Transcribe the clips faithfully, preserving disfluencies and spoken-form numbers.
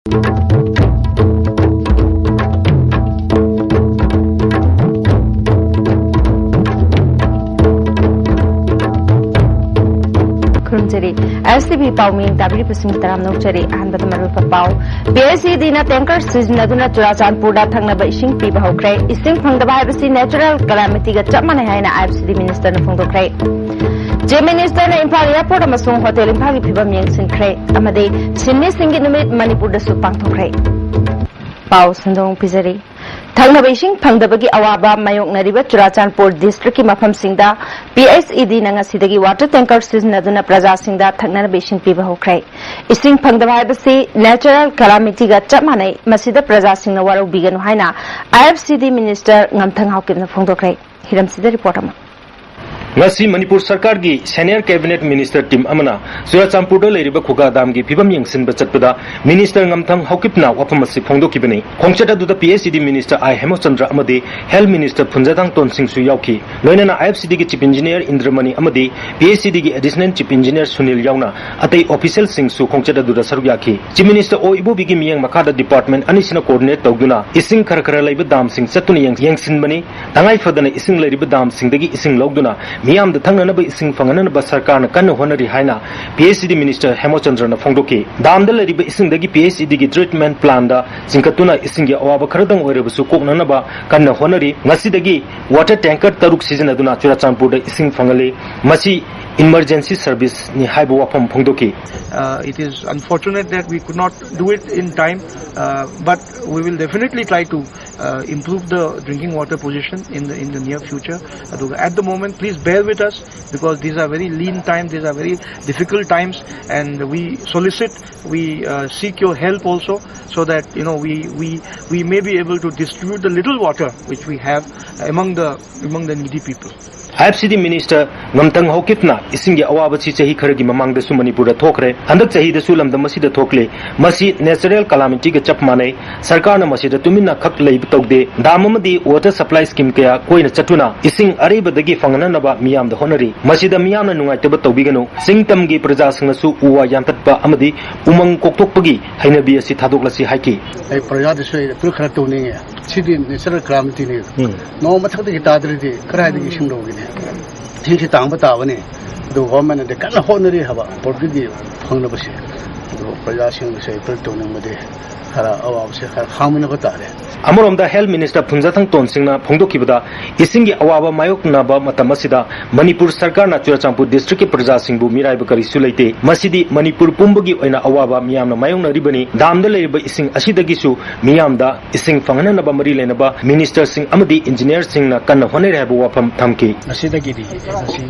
ꯈꯨꯔꯨꯝꯖꯔꯤ꯫ ꯑꯦꯁ T V ꯄꯥꯎꯃꯤ ꯇꯥꯕꯤꯔꯤꯕꯁꯤꯡ ꯇꯔꯥꯝꯅ ꯑꯣꯛꯆꯔꯤ꯫ ꯑꯍꯥꯟꯕꯗ ꯃꯔꯨꯑꯣꯏꯕ ꯄꯥꯎ꯫ ꯄꯤ ꯑꯩꯆ ꯏ ꯗꯤꯅ tanker ꯁꯤꯖꯤꯟꯅꯗꯨꯅ ꯆꯨꯔꯥꯆꯥꯟꯄꯨꯔꯗ ꯊꯛꯅꯕ ꯏꯁꯤꯡ ꯄꯤꯕ ꯍꯧꯈ꯭ꯔꯦ꯫ ꯏꯁꯤꯡ ꯐꯪꯗꯕ ꯍꯥꯏꯕꯁꯤ natural calamityꯒ ꯆꯞ ꯃꯥꯟꯅꯩ ꯍꯥꯏꯅ I F C D ministerꯅ ꯐꯣꯡꯗꯣꯛꯈ꯭ꯔꯦ꯫ Chief ministerꯅ Imphal airport ꯑꯃꯁꯨꯡ Hotel ꯏꯝꯐꯥꯜꯒꯤ ꯐꯤꯕꯝ ꯌꯦꯡꯁꯤꯟꯈ꯭ꯔꯦ꯫ ꯑꯃꯗꯤ ꯁꯤꯟꯃꯤꯁꯤꯡꯒꯤ ꯅꯨꯃꯤꯠ ꯃꯅꯤꯄꯨꯔꯗꯁꯨ ꯄꯥꯡꯊꯣꯛꯈ꯭ꯔꯦ꯫ ꯄꯥꯎ ꯁꯟꯗꯣꯡ ꯄꯤꯖꯔꯤ꯫ ꯊꯛꯅꯕ ꯏꯁꯤꯡ ꯐꯪꯗꯕꯒꯤ ꯑꯋꯥꯕ ꯃꯥꯌꯣꯛꯅꯔꯤꯕ ꯆꯨꯔꯥꯆꯥꯟꯄꯨꯔ districtꯀꯤ ꯃꯐꯝꯁꯤꯡꯗ P H E Dꯅ ꯉꯁꯤꯗꯒꯤ water tanker ꯁꯤꯖꯤꯟꯅꯗꯨꯅ ꯄ꯭ꯔꯖꯥꯁꯤꯡꯗ ꯊꯛꯅꯅꯕ ꯏꯁꯤꯡ ꯄꯤꯕ ꯍꯧꯈ꯭ꯔꯦ꯫ ꯏꯁꯤꯡ ꯐꯪꯗꯕ ꯍꯥꯏꯕꯁꯤ natural calamityꯒ ꯆꯞ ꯃꯥꯟꯅꯩ꯫ ꯃꯁꯤꯗ ꯄ꯭ꯔꯖꯥꯁꯤꯡꯅ ꯋꯥꯔꯧꯕꯤꯒꯅꯨ ꯍꯥꯏꯅ I F C D minister ꯉꯝꯊꯪ ꯍꯥꯎꯀꯤꯞꯅ ꯐꯣꯡꯗꯣꯛꯈ꯭ꯔꯦ꯫ ꯍꯤꯔꯝꯁꯤꯗ report ꯑꯃ꯫ ꯉꯁꯤ ꯃꯅꯤꯄꯨꯔ ꯁꯔꯀꯥꯔꯒꯤ senior cabinet minister team ꯑꯃꯅ ꯆꯨꯔꯥꯆꯥꯟꯄꯨꯔꯗ ꯂꯩꯔꯤꯕ ꯈꯨꯒꯥ dam ꯒꯤ ꯐꯤꯕꯝ ꯌꯦꯡꯁꯤꯟꯕ ꯆꯠꯄꯗ minister ꯉꯝꯊꯪ ꯍꯥꯎꯀꯤꯞꯅ ꯋꯥꯐꯝ ꯑꯁꯤ ꯐꯣꯡꯗꯣꯛꯈꯤꯕꯅꯤ꯫ ꯈꯣꯡꯆꯠ ꯑꯗꯨꯗ P H E D minister I ꯍꯦꯃꯆꯟꯗ꯭ꯔ ꯑꯃꯗꯤ health minister ꯐꯨꯟꯖꯥꯊꯥꯡ ꯇꯣꯟꯁꯤꯡꯁꯨ ꯌꯥꯎꯈꯤ꯫ ꯂꯣꯏꯅꯅ I F C D ꯒꯤ chief engineer ꯏꯟꯗ꯭ꯔꯃꯅꯤ ꯑꯃꯗꯤ P H E D ꯒꯤ additional chief engineer ꯁꯨꯅꯤꯜ ꯌꯥꯎꯅ ꯑꯇꯩ official ꯁꯤꯡꯁꯨ ꯈꯣꯡꯆꯠ ꯑꯗꯨꯗ ꯁꯔꯨꯛ ꯌꯥꯈꯤ꯫ Chief minister ꯑꯣ ꯏꯕꯣꯕꯤꯒꯤ ꯃꯤꯠꯌꯦꯡ ꯃꯈꯥꯗ department ꯑꯅꯤꯁꯤꯅ coordinate ꯇꯧꯗꯨꯅ ꯏꯁꯤꯡ ꯈꯔ ꯈꯔ ꯂꯩꯕ dam ꯁꯤꯡ ꯆꯠꯇꯨꯅ ꯌꯦꯡ-, ꯌꯦꯡꯁꯤꯟꯕꯅꯤ꯫ ꯇꯉꯥꯏ ꯐꯗꯅ ꯏꯁꯤꯡ ꯂꯩꯔꯤꯕ dam ꯁꯤꯡꯗꯒꯤ ꯏꯁꯤꯡ ꯂꯧꯗꯨꯅ ꯃꯤꯌꯥꯝꯗ ꯊꯛꯅꯅꯕ ꯏꯁꯤꯡ ꯐꯪꯍꯟꯅꯕ ꯁꯔꯀꯥꯔꯅ ꯀꯟꯅ ꯍꯣꯠꯅꯔꯤ ꯍꯥꯏꯅ P H E D minister ꯍꯦꯃꯆꯟꯗ꯭ꯔꯅ ꯐꯣꯡꯗꯣꯛꯈꯤ꯫ Dam ꯗ ꯂꯩꯔꯤꯕ ꯏꯁꯤꯡꯗꯒꯤ P H E D ꯒꯤ treatment plant ꯗ ꯆꯤꯡꯈꯠꯇꯨꯅ ꯏꯁꯤꯡꯒꯤ ꯑꯋꯥꯕ ꯈꯔꯗꯪ ꯑꯣꯏꯔꯕꯁꯨ ꯀꯣꯛꯅꯅꯕ ꯀꯟꯅ ꯍꯣꯠꯅꯔꯤ꯫ ꯉꯁꯤꯗꯒꯤ water tanker ꯇꯔꯨꯛ ꯁꯤꯖꯤꯟꯅꯗꯨꯅ ꯆꯨꯔꯥꯆꯥꯟꯄꯨꯔꯗ ꯏꯁꯤꯡ ꯐꯪꯍꯜꯂꯤ꯫ ꯃꯁꯤ emergency service ꯅꯤ ꯍꯥꯏꯕ ꯋꯥꯐꯝ ꯐꯣꯡꯗꯣꯛꯈꯤ꯫ Uh, it is unfortunate that we could not do it in time, uh, but we will definitely try to uh, improve the drinking water position in the, in the near future. ꯑꯗꯨꯒ at the moment, please bear with us, because these are very lean times, these are very difficult times, and we solicit, we uh, seek your help also, so that, you know, we, we, we may be able to distribute the little water which we have among the, among the needy people. IFCD Minister ꯉꯝꯇꯪ ꯍꯧꯀꯤꯞꯅ ꯏꯁꯤꯡꯒꯤ ꯑꯋꯥꯕꯁꯤ ꯆꯍꯤ ꯈꯔꯒꯤ ꯃꯃꯥꯡꯗꯁꯨ ꯃꯅꯤꯄꯨꯔꯗ ꯊꯣꯛꯈ꯭ꯔꯦ, ꯍꯟꯗꯛ ꯆꯍꯤꯗꯁꯨ ꯂꯝꯗꯝ ꯑꯁꯤꯗ ꯊꯣꯛꯂꯤ꯫ ꯃꯁꯤ natural calamity ꯒ ꯆꯞ ꯃꯥꯟꯅꯩ꯫ ꯁꯔꯀꯥꯔꯅ ꯃꯁꯤꯗ ꯇꯨꯃꯤꯟꯅ ꯈꯛ ꯂꯩꯕ ꯇꯧꯗꯦ꯫ Dam ꯑꯃꯗꯤ water supply scheme ꯀꯌꯥ ꯀꯣꯏꯅ ꯆꯠꯇꯨꯅ ꯏꯁꯤꯡ ꯑꯔꯩꯕꯗꯒꯤ ꯐꯪꯍꯟꯅꯕ ꯃꯤꯌꯥꯝꯗ ꯍꯣꯠꯅꯔꯤ꯫ ꯃꯁꯤꯗ ꯃꯤꯌꯥꯝꯅ ꯅꯨꯡꯉꯥꯏꯇꯕ ꯇꯧꯕꯤꯒꯅꯨ꯫ ꯆꯤꯡ ꯇꯝꯒꯤ ꯄ꯭ꯔꯖꯥꯁꯤꯡꯅꯁꯨ ꯎ ꯋꯥ ꯌꯥꯟꯊꯠꯄ ꯑꯃꯗꯤ ꯎꯃꯪ ꯀꯣꯛꯊꯣꯛꯄꯒꯤ ꯍꯩꯅꯕꯤ ꯑꯁꯤ ꯊꯥꯗꯣꯛꯂꯁꯤ ꯍꯥꯏꯈꯤ꯫ ꯑꯩ ꯄ꯭ꯔꯖꯥꯗꯁꯨ ꯑꯩ ꯑꯄꯤꯜ ꯈꯔ ꯇꯧꯅꯤꯡꯉꯦ꯫ ꯁꯤꯗꯤ natural calamity ꯅꯤ꯫ ꯎꯝ꯫ ꯅꯣꯡ ꯃꯊꯛꯇꯒꯤ ꯇꯥꯗ꯭ꯔꯗꯤ ꯀꯗꯥꯏꯗꯒꯤ ꯏꯁꯤꯡ ꯂꯧꯒꯅꯤ? ꯏꯁꯤꯡꯁꯤ ꯇꯥꯡꯕ ꯇꯥꯕꯅꯤ꯫ ꯑꯗꯨ government ꯅꯗꯤ ꯀꯟꯅ ꯍꯣꯠꯅꯔꯤ ꯍꯥꯏꯕ ꯄ꯭ꯔꯀ꯭ꯔꯤꯇꯤ ꯐꯪꯅꯕꯁꯦ꯫ ꯑꯗꯨ ꯄ꯭ꯔꯖꯥꯁꯤꯡꯗꯁꯨ ꯑꯩ ꯑꯄꯤꯜ ꯇꯧꯅꯤꯡꯕꯗꯤ ꯈꯔ ꯑꯋꯥꯕꯁꯦ ꯈꯔ ꯈꯥꯡꯃꯤꯟꯅꯕ ꯇꯥꯔꯦ꯫ ꯑꯃꯔꯣꯝꯗ Health Minister ꯐꯨꯟꯖꯥꯊꯪ ꯇꯣꯟꯁꯤꯡꯅ ꯐꯣꯡꯗꯣꯛꯈꯤꯕꯗ, ꯏꯁꯤꯡꯒꯤ ꯑꯋꯥꯕ ꯃꯥꯌꯣꯛꯅꯕ ꯃꯇꯝ ꯑꯁꯤꯗ ꯃꯅꯤꯄꯨꯔ ꯁꯔꯀꯥꯔꯅ ꯆꯨꯔꯆꯥꯟꯄꯨꯔ district ꯀꯤ ꯄ꯭ꯔꯖꯥꯁꯤꯡꯕꯨ ꯃꯤꯔꯥꯏꯕ ꯀꯔꯤꯁꯨ ꯂꯩꯇꯦ꯫ ꯃꯁꯤꯗꯤ ꯃꯅꯤꯄꯨꯔ ꯄꯨꯝꯕꯒꯤ ꯑꯣꯏꯅ ꯑꯋꯥꯕ ꯃꯤꯌꯥꯝꯅ ꯃꯥꯌꯣꯛꯅꯔꯤꯕꯅꯤ꯫ Dam ꯗ ꯂꯩꯔꯤꯕ ꯏꯁꯤꯡ ꯑꯁꯤꯗꯒꯤꯁꯨ ꯃꯤꯌꯥꯝꯗ ꯏꯁꯤꯡ ꯐꯪꯍꯟꯅꯕ ꯃꯔꯤ ꯂꯩꯅꯕ minister ꯁꯤꯡ ꯑꯃꯗꯤ engineer ꯁꯤꯡꯅ ꯀꯟꯅ ꯍꯣꯠꯅꯔꯤ ꯍꯥꯏꯕ ꯋꯥꯐꯝ ꯊꯝꯈꯤ꯫ ꯃꯁꯤꯗꯒꯤꯗꯤ ꯃꯁꯤ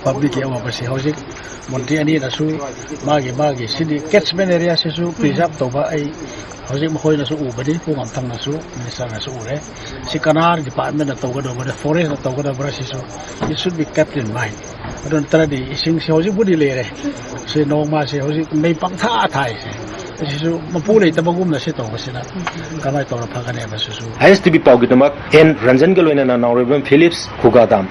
public ꯀꯤ ꯑꯋꯥꯕꯁꯤ ꯍꯧꯖꯤꯛ ꯃꯟꯇ꯭ꯔꯤ ꯑꯅꯤꯅꯁꯨ ꯃꯥꯒꯤ, ꯃꯥꯒꯤ ꯁꯤꯗꯤ catchment area ꯁꯤꯁꯨ preserve ꯇꯧꯕ ꯑꯩ ꯍꯧꯖꯤꯛ ꯃꯈꯣꯏꯅꯁꯨ ꯎꯕꯅꯤ, ꯄꯨꯡ ꯑꯝꯊꯪꯅꯁꯨ, minister ꯅꯁꯨ ꯎꯔꯦ꯫ ꯁꯤ ꯀꯅꯥ department ꯅ ꯇꯧꯒꯗꯧꯕꯅ, forest ꯅ ꯇꯧꯒꯗꯧꯕ꯭ꯔꯥ ꯁꯤꯁꯨ, it should be kept in mind꯫ ꯑꯗꯨ ꯅꯠꯇ꯭ꯔꯗꯤ ꯏꯁꯤꯡꯁꯤ ꯍꯧꯖꯤꯛꯄꯨꯗꯤ ꯂꯩꯔꯦ, ꯁꯤ ꯅꯣꯡꯃꯁꯤ ꯍꯧꯖꯤꯛ ꯃꯩ ꯄꯪꯊꯥ ꯊꯥꯏꯁꯦ, ꯑꯁꯤꯁꯨ ꯃꯄꯨ ꯂꯩꯇꯕꯒꯨꯝꯅ ꯁꯤ ꯇꯧꯕꯁꯤꯅ ꯀꯃꯥꯏꯅ ꯇꯧꯔ ꯐꯒꯅꯤ ꯍꯥꯏꯕꯁꯤꯁꯨ꯫ ISTV ꯄꯥꯎꯒꯤꯗꯃꯛ N ꯔꯟꯖꯟꯒ ꯂꯣꯏꯅꯅ ꯅꯥꯎꯔꯦꯝꯕꯝ ꯐꯤꯂꯤꯞꯁ, ꯈꯨꯒꯥꯗꯥꯝ꯫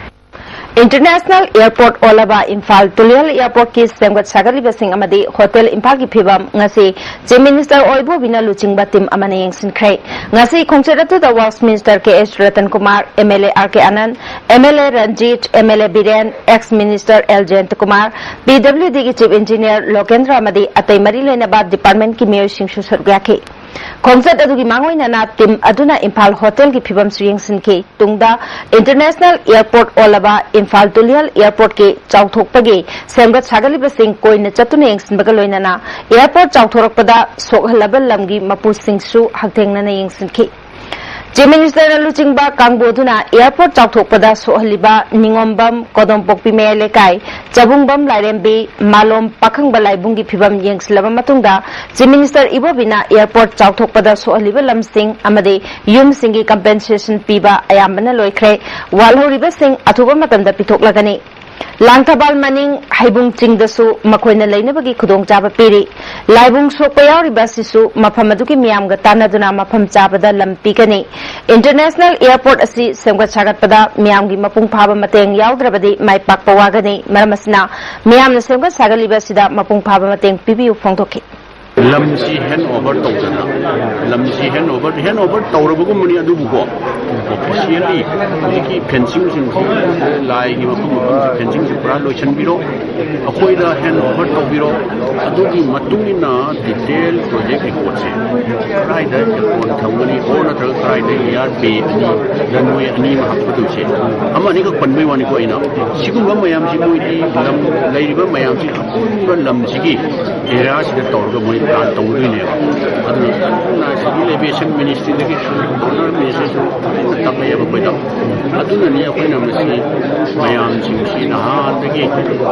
International Airport ꯑꯣꯜꯂꯕ ꯏꯝꯐꯥꯜ ꯇꯨꯂꯤꯍꯜ Airport ꯀꯤ ꯁꯦꯝꯒꯠ ꯁꯥꯒꯠꯂꯤꯕꯁꯤꯡ ꯑꯃꯗꯤ Hotel ꯏꯝꯐꯥꯜꯒꯤ ꯐꯤꯕꯝ ꯉꯁꯤ Chief Minister ꯑꯣꯏꯕꯣꯕꯤꯅ ꯂꯨꯆꯤꯡꯕ team ꯑꯃꯅ ꯌꯦꯡꯁꯤꯟꯈ꯭ꯔꯦ꯫ ꯉꯁꯤ ꯈꯣꯡꯆꯠ ꯑꯗꯨꯗ Works Minister K H Ratan Kumar, MLA R K ꯑꯅꯟ, MLA Ranjit, MLA Biren, ex Minister L ꯖꯌꯟꯇ Kumar, PWD ꯒꯤ Chief Engineer ꯂꯣꯀꯦꯟꯗ꯭ꯔ ꯑꯃꯗꯤ ꯑꯇꯩ ꯃꯔꯤ ꯂꯩꯅꯕ department ꯀꯤ ꯃꯤꯑꯣꯏꯁꯤꯡꯁꯨ ꯁꯔꯨꯛ ꯌꯥꯈꯤ꯫ ꯈꯣꯡꯆꯠ ꯑꯗꯨꯒꯤ ꯃꯥꯡꯑꯣꯏꯅꯅ team ꯑꯗꯨꯅ ꯏꯝꯐꯥꯜ Hotel ꯒꯤ ꯐꯤꯕꯝꯁꯨ ꯌꯦꯡꯁꯤꯟꯈꯤ꯫ ꯇꯨꯡꯗ International Airport ꯑꯣꯜꯂꯕ ꯏꯝꯐꯥꯜ ꯇꯨꯂꯤꯍꯜ Airport ꯀꯤ ꯆꯥꯎꯊꯣꯛꯄꯒꯤ ꯁꯦꯝꯒꯠ ꯁꯥꯒꯠꯂꯤꯕꯁꯤꯡ ꯀꯣꯏꯅ ꯆꯠꯇꯨꯅ ꯌꯦꯡꯁꯤꯟꯕꯒ ꯂꯣꯏꯅꯅ airport ꯆꯥꯎꯊꯣꯔꯛꯄꯗ ꯁꯣꯛꯍꯜꯂꯕ ꯂꯝꯒꯤ ꯃꯄꯨꯁꯤꯡꯁꯨ ꯍꯛꯊꯦꯡꯅꯅ ꯌꯦꯡꯁꯤꯟꯈꯤ꯫ ꯆꯤꯐ ꯃꯤꯅꯤꯁꯇꯔꯅ ꯂꯨꯆꯤꯡꯕ ꯀꯥꯡꯕꯨ ꯑꯗꯨꯅ ꯑꯦꯌꯔꯄꯣꯔꯠ ꯆꯥꯎꯊꯣꯛꯄꯗ ꯁꯣꯛꯍꯜꯂꯤꯕ ꯅꯤꯉꯣꯝꯕꯝ, ꯀꯣꯗꯣꯝꯄꯣꯛꯄꯤ ꯃꯌꯥꯏ ꯂꯩꯀꯥꯏ, ꯆꯕꯨꯡꯕꯝ, ꯂꯥꯏꯔꯦꯝꯕꯤ, ꯃꯥꯂꯣꯝ, ꯄꯥꯈꯪꯕ ꯂꯥꯏꯕꯨꯡꯒꯤ ꯐꯤꯕꯝ ꯌꯦꯡꯁꯤꯜꯂꯕ ꯃꯇꯨꯡꯗ, ꯆꯤꯐ ꯃꯤꯅꯤꯁꯇꯔ ꯏꯕꯣꯕꯤꯅ ꯑꯦꯌꯔꯄꯣꯔꯠ ꯆꯥꯎꯊꯣꯛꯄꯗ ꯁꯣꯛꯍꯜꯂꯤꯕ ꯂꯝꯁꯤꯡ ꯑꯃꯗꯤ ꯌꯨꯝꯁꯤꯡꯒꯤ ꯀꯝꯄꯦꯟꯁꯦꯁꯟ ꯄꯤꯕ ꯑꯌꯥꯝꯕꯅ ꯂꯣꯏꯈ꯭ꯔꯦ꯫ ꯋꯥꯠꯍꯧꯔꯤꯕꯁꯤꯡ ꯑꯊꯨꯕ ꯃꯇꯝꯗ ꯄꯤꯊꯣꯛꯂꯒꯅꯤ꯫ ꯂꯥꯡꯊꯕꯥꯜ ꯃꯅꯤꯡ ꯍꯩꯕꯨꯡ ꯆꯤꯡꯗꯁꯨ ꯃꯈꯣꯏꯅ ꯂꯩꯅꯕꯒꯤ ꯈꯨꯗꯣꯡꯆꯥꯕ ꯄꯤꯔꯤ꯫ ꯂꯥꯏꯕꯨꯡ ꯁꯣꯛꯄ ꯌꯥꯎꯔꯤꯕ ꯑꯁꯤꯁꯨ ꯃꯐꯝ ꯑꯗꯨꯒꯤ ꯃꯤꯌꯥꯝꯒ ꯇꯥꯟꯅꯗꯨꯅ ꯃꯐꯝ ꯆꯥꯕꯗ ꯂꯝ ꯄꯤꯒꯅꯤ꯫ ꯏꯟꯇꯔꯅꯦꯁꯅꯦꯜ ꯑꯦꯌꯔꯄꯣꯔꯠ ꯑꯁꯤ ꯁꯦꯝꯒꯠ ꯁꯥꯒꯠꯄꯗ ꯃꯤꯌꯥꯝꯒꯤ ꯃꯄꯨꯡ ꯐꯥꯕ ꯃꯇꯦꯡ ꯌꯥꯎꯗ꯭ꯔꯕꯗꯤ ꯃꯥꯏ ꯄꯥꯛꯄ ꯋꯥꯒꯅꯤ꯫ ꯃꯔꯝ ꯑꯁꯤꯅ ꯃꯤꯌꯥꯝꯅ ꯁꯦꯝꯒꯠ ꯁꯥꯒꯠꯂꯤꯕ ꯑꯁꯤꯗ ꯃꯄꯨꯡ ꯐꯥꯕ ꯃꯇꯦꯡ ꯄꯤꯕꯤꯌꯨ ꯐꯣꯡꯗꯣꯛꯈꯤ꯫ ꯂꯝꯁꯤ ꯍꯦꯟ ꯑꯣꯚꯔ ꯇꯧꯗꯅ, ꯂꯝꯁꯤ ꯍꯦꯟ ꯑꯣꯚꯔ, ꯍꯦꯟ ꯑꯣꯚꯔ ꯇꯧꯔꯕꯒꯨꯝꯕꯅꯤ, ꯑꯗꯨꯕꯨꯀꯣ, ꯑꯣꯐꯤꯁꯤꯌꯦꯜꯂꯤ ꯍꯧꯖꯤꯛꯀꯤ ꯐꯦꯟꯁꯤꯡꯁꯤꯡꯁꯤ, ꯂꯥꯏꯒꯤ ꯃꯐꯝ ꯃꯐꯝꯁꯤ ꯐꯦꯟꯁꯤꯡꯁꯤ ꯄꯨꯔꯥ ꯂꯣꯏꯁꯤꯟꯕꯤꯔꯣ, ꯑꯩꯈꯣꯏꯗ ꯍꯦꯟ ꯑꯣꯚꯔ ꯇꯧꯕꯤꯔꯣ꯫ ꯑꯗꯨꯒꯤ ꯃꯇꯨꯡ ꯏꯟꯅ ꯗꯤꯇꯦꯜ ꯄ꯭ꯔꯣꯖꯦꯛ ꯔꯤꯄꯣꯔꯠꯁꯦ ꯀꯗꯥꯏꯗ ꯑꯦꯀꯣꯟ ꯊꯝꯒꯅꯤ, ꯑꯣꯔ ꯅꯠꯇ꯭ꯔꯒ ꯀꯗꯥꯏꯗ ꯌꯥꯔ ꯕꯦ ꯑꯅꯤ, ꯔꯟꯋꯦ ꯑꯅꯤ ꯑꯃ ꯍꯥꯞꯀꯗꯣꯏꯁꯦ, ꯑꯃ ꯑꯅꯤꯈꯛ ꯄꯟꯕꯩ ꯋꯥꯅꯤꯀꯣ ꯑꯩꯅ꯫ ꯁꯤꯒꯨꯝꯕ ꯃꯌꯥꯝꯁꯤ ꯃꯣꯏꯗꯤ ꯂꯝ, ꯂꯩꯔꯤꯕ ꯃꯌꯥꯝꯁꯤ ꯑꯄꯨꯟꯕ ꯂꯝꯁꯤꯒꯤ ꯑꯦꯔꯤꯌꯥꯁꯤꯗ ꯇꯧꯔꯒ ꯃꯣꯏ ꯄ꯭ꯂꯥꯟ ꯇꯧꯗꯣꯏꯅꯦꯕ꯫ ꯑꯗꯨꯅ ꯁꯤꯚꯤꯜ ꯑꯦꯚꯤꯌꯦꯁꯟ ꯃꯤꯅꯤꯁꯇ꯭ꯔꯤꯗꯒꯤ, ꯑꯣꯅꯔ ꯃꯤꯅꯤꯁꯇ꯭ꯔꯤꯁꯨ ꯐꯖꯅ ꯇꯥꯛꯂꯛꯑꯦꯕ ꯑꯩꯈꯣꯏꯗ꯫ ꯑꯗꯨꯅꯅꯤ ꯑꯩꯈꯣꯏꯅ ꯃꯁꯤ ꯃꯌꯥꯝꯁꯤꯡꯁꯤ ꯅꯍꯥꯟꯗꯒꯤ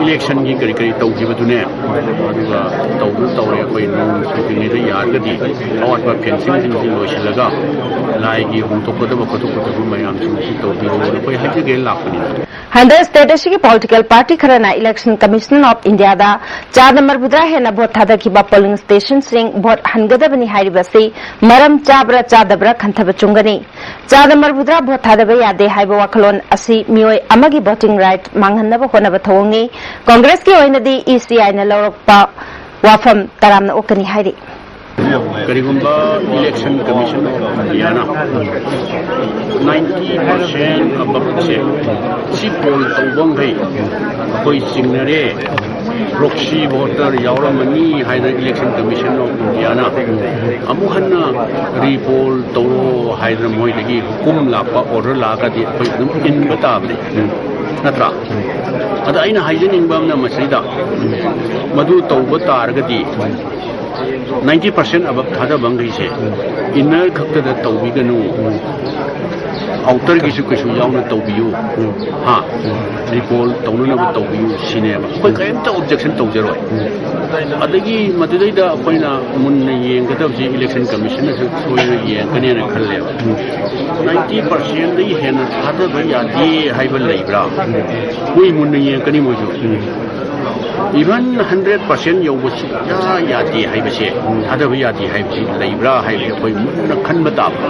ꯏꯂꯦꯛꯁꯟꯒꯤ ꯀꯔꯤ ꯀꯔꯤ ꯇꯧꯈꯤꯕꯗꯨꯅꯦ, ꯑꯗꯨꯒ ꯇꯧꯗꯨꯅ ꯇꯧꯔꯦ꯫ ꯑꯩꯈꯣꯏ ꯅꯣꯡ ꯆꯨꯗ꯭ꯔꯤꯉꯩꯗ ꯌꯥꯔꯒꯗꯤ ꯑꯋꯥꯠꯄ ꯐꯦꯟꯁꯤꯡꯁꯤꯡꯁꯤ ꯂꯣꯏꯁꯤꯜꯂꯒ ꯂꯥꯏꯒꯤ ꯍꯣꯡꯗꯣꯛꯀꯗꯕ ꯈꯣꯠꯇꯣꯛꯀꯗꯕ ꯃꯌꯥꯝꯁꯤꯡꯁꯤ ꯇꯧꯕꯤꯔꯣꯅ ꯑꯩꯈꯣꯏ ꯍꯥꯏꯖꯒꯦꯅ ꯂꯥꯛꯄꯅꯤꯅ꯫ ꯍꯟꯗꯛ ꯁ꯭ꯇꯦꯠ ꯑꯁꯤꯒꯤ ꯄꯣꯂꯤꯇꯤꯀꯦꯜ ꯄꯥꯔꯇꯤ ꯈꯔꯅ ꯏꯂꯦꯛꯁꯟ ꯀꯃꯤꯁꯟ ꯑꯣꯐ ꯏꯟꯗꯤꯌꯥꯗ ꯆꯥꯗ ꯃꯔꯤꯐꯨꯇꯔꯥ ꯍꯦꯟꯅ ꯚꯣꯠ ꯊꯥꯗꯈꯤꯕ ꯄꯣꯂꯤꯡ ꯁ꯭ꯇꯦꯁꯟꯁꯤꯡ ꯚꯣꯠ ꯍꯟꯒꯗꯕꯅꯤ ꯍꯥꯏꯔꯤꯕꯁꯤ ꯃꯔꯝ ꯆꯥꯕ꯭ꯔꯥ ꯆꯥꯗꯕ꯭ꯔꯥ ꯈꯟꯊꯕ ꯆꯨꯝꯒꯅꯤ꯫ ꯆꯥꯗ ꯃꯔꯤꯐꯨꯇꯔꯥ ꯚꯣꯠ ꯊꯥꯗꯕ ꯌꯥꯗꯦ ꯍꯥꯏꯕ ꯋꯥꯈꯜꯂꯣꯟ ꯑꯁꯤ ꯃꯤꯑꯣꯏ ꯑꯃꯒꯤ ꯚꯣꯇꯤꯡ ꯔꯥꯏꯠ ꯃꯥꯡꯍꯟꯅꯕ ꯍꯣꯠꯅꯕ ꯊꯧꯑꯣꯡꯅꯤ꯫ ꯀꯣꯡꯒ꯭ꯔꯦꯁꯀꯤ ꯑꯣꯏꯅꯗꯤ ꯏ ꯁꯤ ꯑꯥꯏꯅ ꯂꯧꯔꯛꯄ ꯋꯥꯐꯝ ꯇꯔꯥꯝꯅ ꯑꯣꯛꯀꯅꯤ ꯍꯥꯏꯔꯤ꯫ ꯀꯔꯤꯒꯨꯝꯕ ꯏꯂꯦꯛꯁꯟ ꯀꯃꯤꯁꯟ ꯑꯣꯐ ꯏꯟꯗꯤꯌꯥꯅ ꯅꯥꯏꯟꯇꯤ ꯄꯥꯔꯁꯦꯟ ꯑꯕꯞꯁꯦ ꯁꯤ ꯄꯣꯜ ꯇꯧꯕ ꯃꯈꯩ ꯑꯩꯈꯣꯏ ꯆꯤꯡꯅꯔꯦ, ꯄ꯭ꯔꯣꯛꯁꯤ ꯚꯣꯇꯔ ꯌꯥꯎꯔꯝꯃꯅꯤ ꯍꯥꯏꯅ ꯏꯂꯦꯛꯁꯟ ꯀꯃꯤꯁꯟ ꯑꯣꯐ ꯏꯟꯗꯤꯌꯥꯅ ꯑꯃꯨꯛ ꯍꯟꯅ ꯔꯤꯄꯣꯜ ꯇꯧꯔꯣ ꯍꯥꯏꯗꯅ ꯃꯣꯏꯗꯒꯤ ꯍꯨꯀꯨꯝ ꯂꯥꯛꯄ, ꯑꯣꯔꯗꯔ ꯂꯥꯛꯑꯒꯗꯤ ꯑꯩꯈꯣꯏ ꯑꯗꯨꯝ ꯏꯟꯕ ꯇꯥꯕꯅꯤ, ꯅꯠꯇ꯭ꯔꯥ? ꯑꯗ ꯑꯩꯅ ꯍꯥꯏꯖꯅꯤꯡꯕ ꯑꯃꯅ ꯃꯁꯤꯗ ꯃꯗꯨ ꯇꯧꯕ ꯇꯥꯔꯒꯗꯤ ꯅꯥꯏꯟꯇꯤ ꯄꯥꯔꯁꯦꯟ ꯑꯕꯞ ꯊꯥꯗꯕ ꯃꯈꯩꯁꯦ ꯏꯟꯅꯔ ꯈꯛꯇꯗ ꯇꯧꯕꯤꯒꯅꯨ, ꯑꯥꯎꯇꯔꯒꯤꯁꯨ ꯀꯩꯁꯨ ꯌꯥꯎꯅ ꯇꯧꯕꯤꯌꯨ꯫ ꯍꯥ, ꯔꯤꯄꯣꯜ ꯇꯧꯅꯅꯕ ꯇꯧꯕꯤꯌꯨ ꯁꯤꯅꯦꯕ꯫ ꯑꯩꯈꯣꯏ ꯀꯔꯤꯝꯇ ꯑꯣꯕꯖꯦꯛꯁꯟ ꯇꯧꯖꯔꯣꯏ꯫ ꯑꯗꯒꯤ ꯃꯗꯨꯗꯩꯗ ꯑꯩꯈꯣꯏꯅ ꯃꯨꯟꯅ ꯌꯦꯡꯒꯗꯕꯁꯤ ꯏꯂꯦꯛꯁꯟ ꯀꯃꯤꯁꯟꯅꯁꯨ ꯁꯣꯏꯗꯅ ꯌꯦꯡꯉꯛꯀꯅꯦꯅ ꯈꯜꯂꯦꯕ꯫ ꯅꯥꯏꯟꯇꯤ ꯄꯥꯔꯁꯦꯟꯗꯒꯤ ꯍꯦꯟꯅ ꯊꯥꯗꯕ ꯌꯥꯗꯦ ꯍꯥꯏꯕ ꯂꯩꯕ꯭ꯔꯥ? ꯃꯣꯏ ꯃꯨꯟꯅ ꯌꯦꯡꯉꯛꯀꯅꯤ ꯃꯣꯏꯁꯨ꯫ ꯏꯚꯟ ꯍꯟꯗ꯭ꯔꯦꯠ ꯄꯥꯔꯁꯦꯟ ꯌꯧꯕ ꯁꯨꯡꯌꯥ ꯌꯥꯗꯦ ꯍꯥꯏꯕꯁꯦ, ꯊꯥꯗꯕ ꯌꯥꯗꯦ ꯍꯥꯏꯕꯁꯤ ꯂꯩꯕ꯭ꯔꯥ ꯍꯥꯏꯕꯁꯤ ꯑꯩꯈꯣꯏ ꯃꯨꯟꯅ ꯈꯟꯕ ꯇꯥꯕ꯫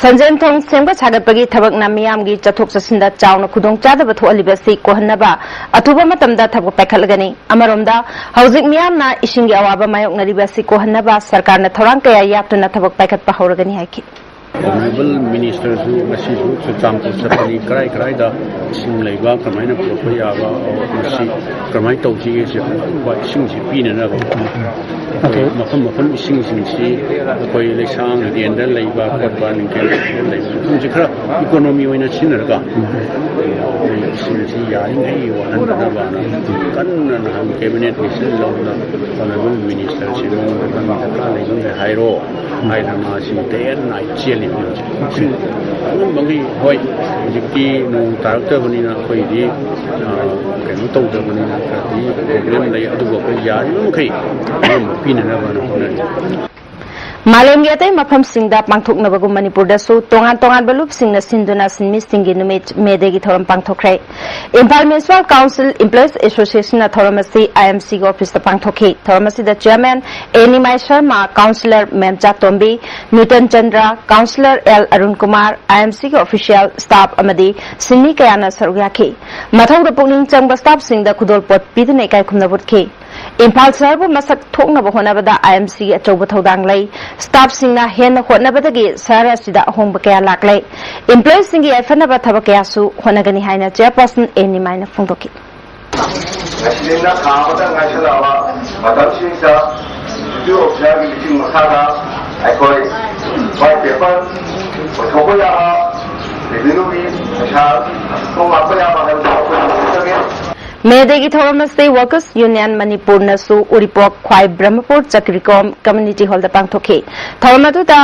ꯁꯟꯖꯦꯟꯊꯣꯡ ꯁꯦꯝꯒꯠ ꯁꯥꯒꯠꯄꯒꯤ ꯊꯕꯛꯅ ꯃꯤꯌꯥꯝꯒꯤ ꯆꯠꯊꯣꯛ ꯆꯠꯁꯤꯟꯗ ꯆꯥꯎꯅ ꯈꯨꯗꯣꯡꯆꯥꯗꯕ ꯊꯣꯛꯍꯜꯂꯤꯕ ꯑꯁꯤ ꯀꯣꯛꯍꯟꯅꯕ ꯑꯊꯨꯕ ꯃꯇꯝꯗ ꯊꯕꯛ ꯄꯥꯏꯈꯠꯂꯒꯅꯤ꯫ ꯑꯃꯔꯣꯝꯗ, ꯍꯧꯖꯤꯛ ꯃꯤꯌꯥꯝꯅ ꯏꯁꯤꯡꯒꯤ ꯑꯋꯥꯕ ꯃꯥꯌꯣꯛꯅꯔꯤꯕ ꯑꯁꯤ ꯀꯣꯛꯍꯟꯅꯕ ꯁꯔꯀꯥꯔꯅ ꯊꯧꯔꯥꯡ ꯀꯌꯥ ꯌꯥꯠꯇꯨꯅ ꯊꯕꯛ ꯄꯥꯏꯈꯠꯄ ꯍꯧꯔꯒꯅꯤ ꯍꯥꯏꯈꯤ꯫ ꯑꯣꯅꯔꯦꯕꯜ ꯃꯤꯅꯤꯁꯇꯔꯁꯨ ꯉꯁꯤꯁꯨ ꯆꯨꯔꯆꯥꯟꯄꯨꯔ ꯆꯠꯄꯅꯤ, ꯀꯔꯥꯏ ꯀꯔꯥꯏꯗ ꯏꯁꯤꯡ ꯂꯩꯕ, ꯀꯃꯥꯏꯅ ꯄꯨꯔꯛꯄ ꯌꯥꯕ, ꯃꯁꯤ ꯀꯔꯝꯍꯥꯏꯅ ꯇꯧꯁꯤꯒꯦ, ꯁꯤ ꯑꯀꯨꯞꯄ ꯏꯁꯤꯡꯁꯤ ꯄꯤꯅꯅꯕ ꯑꯩꯈꯣꯏ ꯃꯐꯝ ꯃꯐꯝ ꯏꯁꯤꯡꯁꯤꯡꯁꯤ ꯑꯩꯈꯣꯏ ꯂꯩꯁꯥꯡ ꯍꯤꯗꯦꯟꯗ ꯂꯩꯕ ꯈꯣꯠꯄ, ꯅꯤꯡꯊꯦꯝ ꯂꯩꯕ ꯃꯐꯝꯁꯤ ꯈꯔ ꯏꯀꯣꯅꯣꯃꯤ ꯑꯣꯏꯅ ꯁꯤꯖꯤꯟꯅꯔꯒ ꯑꯩꯈꯣꯏ ꯏꯁꯤꯡꯁꯤ ꯌꯥꯔꯤꯉꯩ ꯋꯥꯠꯍꯟꯗꯅꯕꯅ ꯀꯟꯅ ꯅꯍꯥꯟ ꯀꯦꯕꯤꯅꯦꯠ ꯗꯤꯁꯤꯖꯟ ꯂꯧꯗꯅ ꯑꯣꯅꯔꯦꯕꯜ ꯃꯤꯅꯤꯁꯇꯔꯁꯤ ꯃꯉꯣꯟꯗ ꯅꯪ ꯗꯔꯀꯥꯔ ꯂꯩꯕ ꯃꯈꯩ ꯍꯥꯏꯔꯣ ꯍꯥꯏꯅ ꯃꯥꯁꯤ ꯗꯦ ꯑꯦꯟ ꯅꯥꯏꯠ ꯆꯦꯜꯂꯤꯕꯅꯤ ꯍꯧꯖꯤꯛ꯫ ꯏꯁꯤꯡ ꯑꯉꯝꯕ ꯃꯈꯩ, ꯍꯣꯏ, ꯍꯧꯖꯤꯛꯇꯤ ꯅꯣꯡ ꯇꯥꯔꯛꯇꯕꯅꯤꯅ ꯑꯩꯈꯣꯏꯗꯤ, ꯑ, ꯀꯩꯅꯣ ꯇꯧꯗꯕꯅꯤꯅ ꯈꯔꯗꯤ ꯄ꯭ꯔꯣꯕ꯭ꯂꯦꯝ ꯂꯩ, ꯑꯗꯨꯕꯨ ꯑꯩꯈꯣꯏ ꯌꯥꯔꯤꯕ ꯃꯈꯩ ꯑꯉꯝꯕ ꯄꯤꯅꯅꯕꯅ ꯍꯣꯠꯅꯔꯤ꯫ ꯃꯥꯂꯦꯝꯒꯤ ꯑꯇꯩ ꯃꯐꯝꯁꯤꯡꯗ ꯄꯥꯡꯊꯣꯛꯅꯕꯒꯨꯝ ꯃꯅꯤꯄꯨꯔꯗꯁꯨ ꯇꯣꯉꯥꯟ ꯇꯣꯉꯥꯟꯕ ꯂꯨꯞꯁꯤꯡꯅ ꯁꯤꯟꯗꯨꯅ ꯁꯤꯟꯃꯤꯁꯤꯡꯒꯤ ꯅꯨꯃꯤꯠ ꯃꯦ ꯗꯦꯒꯤ ꯊꯧꯔꯝ ꯄꯥꯡꯊꯣꯛꯈ꯭ꯔꯦ꯫ ꯏꯝꯐꯥꯜ ꯃ꯭ꯌꯨꯅꯤꯁꯤꯄꯥꯜ ꯀꯥꯎꯟꯁꯤꯜ ꯏꯝꯄ꯭ꯂꯣꯌꯤꯁ ꯑꯦꯁꯣꯁꯤꯌꯦꯁꯟꯅ ꯊꯧꯔꯝ ꯑꯁꯤ ꯑꯥꯏ ꯑꯦꯝ ꯁꯤꯒꯤ ꯑꯣꯐꯤꯁꯇ ꯄꯥꯡꯊꯣꯛꯈꯤ꯫ ꯊꯧꯔꯝ ꯑꯁꯤꯗ chairman A Nimai Sharma, councillor Memcha Tombi, Newton Chandra, councillor L Arun Kumar, I M ꯁꯤꯒꯤ ꯑꯣꯐꯤꯁꯤꯌꯦꯜ ꯁ꯭ꯇꯥꯐ ꯑꯃꯗꯤ ꯁꯤꯟꯃꯤ ꯀꯌꯥꯅ ꯁꯔꯨꯛ ꯌꯥꯈꯤ꯫ ꯃꯊꯧꯗ ꯄꯨꯛꯅꯤꯡ ꯆꯪꯕ ꯁ꯭ꯇꯥꯐꯁꯤꯡꯗ ꯈꯨꯗꯣꯜꯄꯣꯠ ꯄꯤꯗꯨꯅ ꯏꯀꯥꯏ ꯈꯨꯝꯅꯕ ꯎꯠꯈꯤ꯫ ꯏꯝꯐꯥꯜ ꯁꯍꯔꯕꯨ ꯃꯁꯛ ꯊꯣꯛꯅꯕ ꯍꯣꯠꯅꯕꯗ ꯑꯥꯏ ꯑꯦꯝ ꯁꯤꯒꯤ ꯑꯆꯧꯕ ꯊꯧꯗꯥꯡ ꯂꯩ꯫ ꯁ꯭ꯇꯥꯐꯁꯤꯡꯅ ꯍꯦꯟꯅ ꯍꯣꯠꯅꯕꯗꯒꯤ ꯁꯍꯔ ꯑꯁꯤꯗ ꯑꯍꯣꯡꯕ ꯀꯌꯥ ꯂꯥꯛꯂꯦ꯫ ꯏꯝꯄ꯭ꯂꯣꯌꯤꯁꯤꯡꯒꯤ ꯌꯥꯏꯐꯅꯕ ꯊꯕꯛ ꯀꯌꯥꯁꯨ ꯍꯣꯠꯅꯒꯅꯤ ꯍꯥꯏꯅ ꯆꯤꯌꯔꯄꯔꯁꯟ ꯑꯦ ꯅꯤꯃꯥꯏꯅ ꯐꯣꯡꯗꯣꯛꯈꯤ꯫ ꯉꯁꯤꯅ ꯊꯥ ꯑꯃꯇꯪ ꯉꯥꯏꯁꯜꯂꯛꯑꯕ ꯃꯇꯝꯁꯤꯗ ꯗꯤꯄ꯭ꯌꯨꯇꯤ ꯑꯣꯐꯤꯁꯥꯔꯒꯤ ꯂꯨꯆꯤꯡ ꯃꯈꯥꯗ ꯑꯩꯈꯣꯏ ꯋꯥꯏꯠ ꯄꯦꯄꯔ ꯑꯣꯏꯊꯣꯛꯄ ꯌꯥꯕ, ꯔꯦꯚꯤꯅ꯭ꯌꯨꯒꯤ ꯄꯩꯁꯥ ꯈꯣꯝ ꯂꯥꯛꯄ ꯌꯥꯕ ꯍꯥꯏꯕꯗꯨ ꯑꯩꯈꯣꯏ ꯂꯣꯏꯁꯤꯟꯖꯒꯦ꯫ ꯃꯦ ꯗꯦꯒꯤ ꯊꯧꯔꯝ ꯑꯁꯤ ꯋꯥꯔꯀꯔꯁ ꯌꯨꯅꯤꯌꯟ ꯃꯅꯤꯄꯨꯔꯅꯁꯨ ꯎꯔꯤꯄꯣꯛ ꯈ꯭ꯋꯥꯏ ꯕ꯭ꯔꯍꯃꯄꯨꯔ ꯆꯀ꯭ꯔꯤꯀꯣꯝ ꯀꯝꯃ꯭ꯌꯨꯅꯤꯇꯤ ꯍꯣꯜꯗ ꯄꯥꯡꯊꯣꯛꯈꯤ꯫ ꯊꯧꯔꯝ ꯑꯗꯨꯗ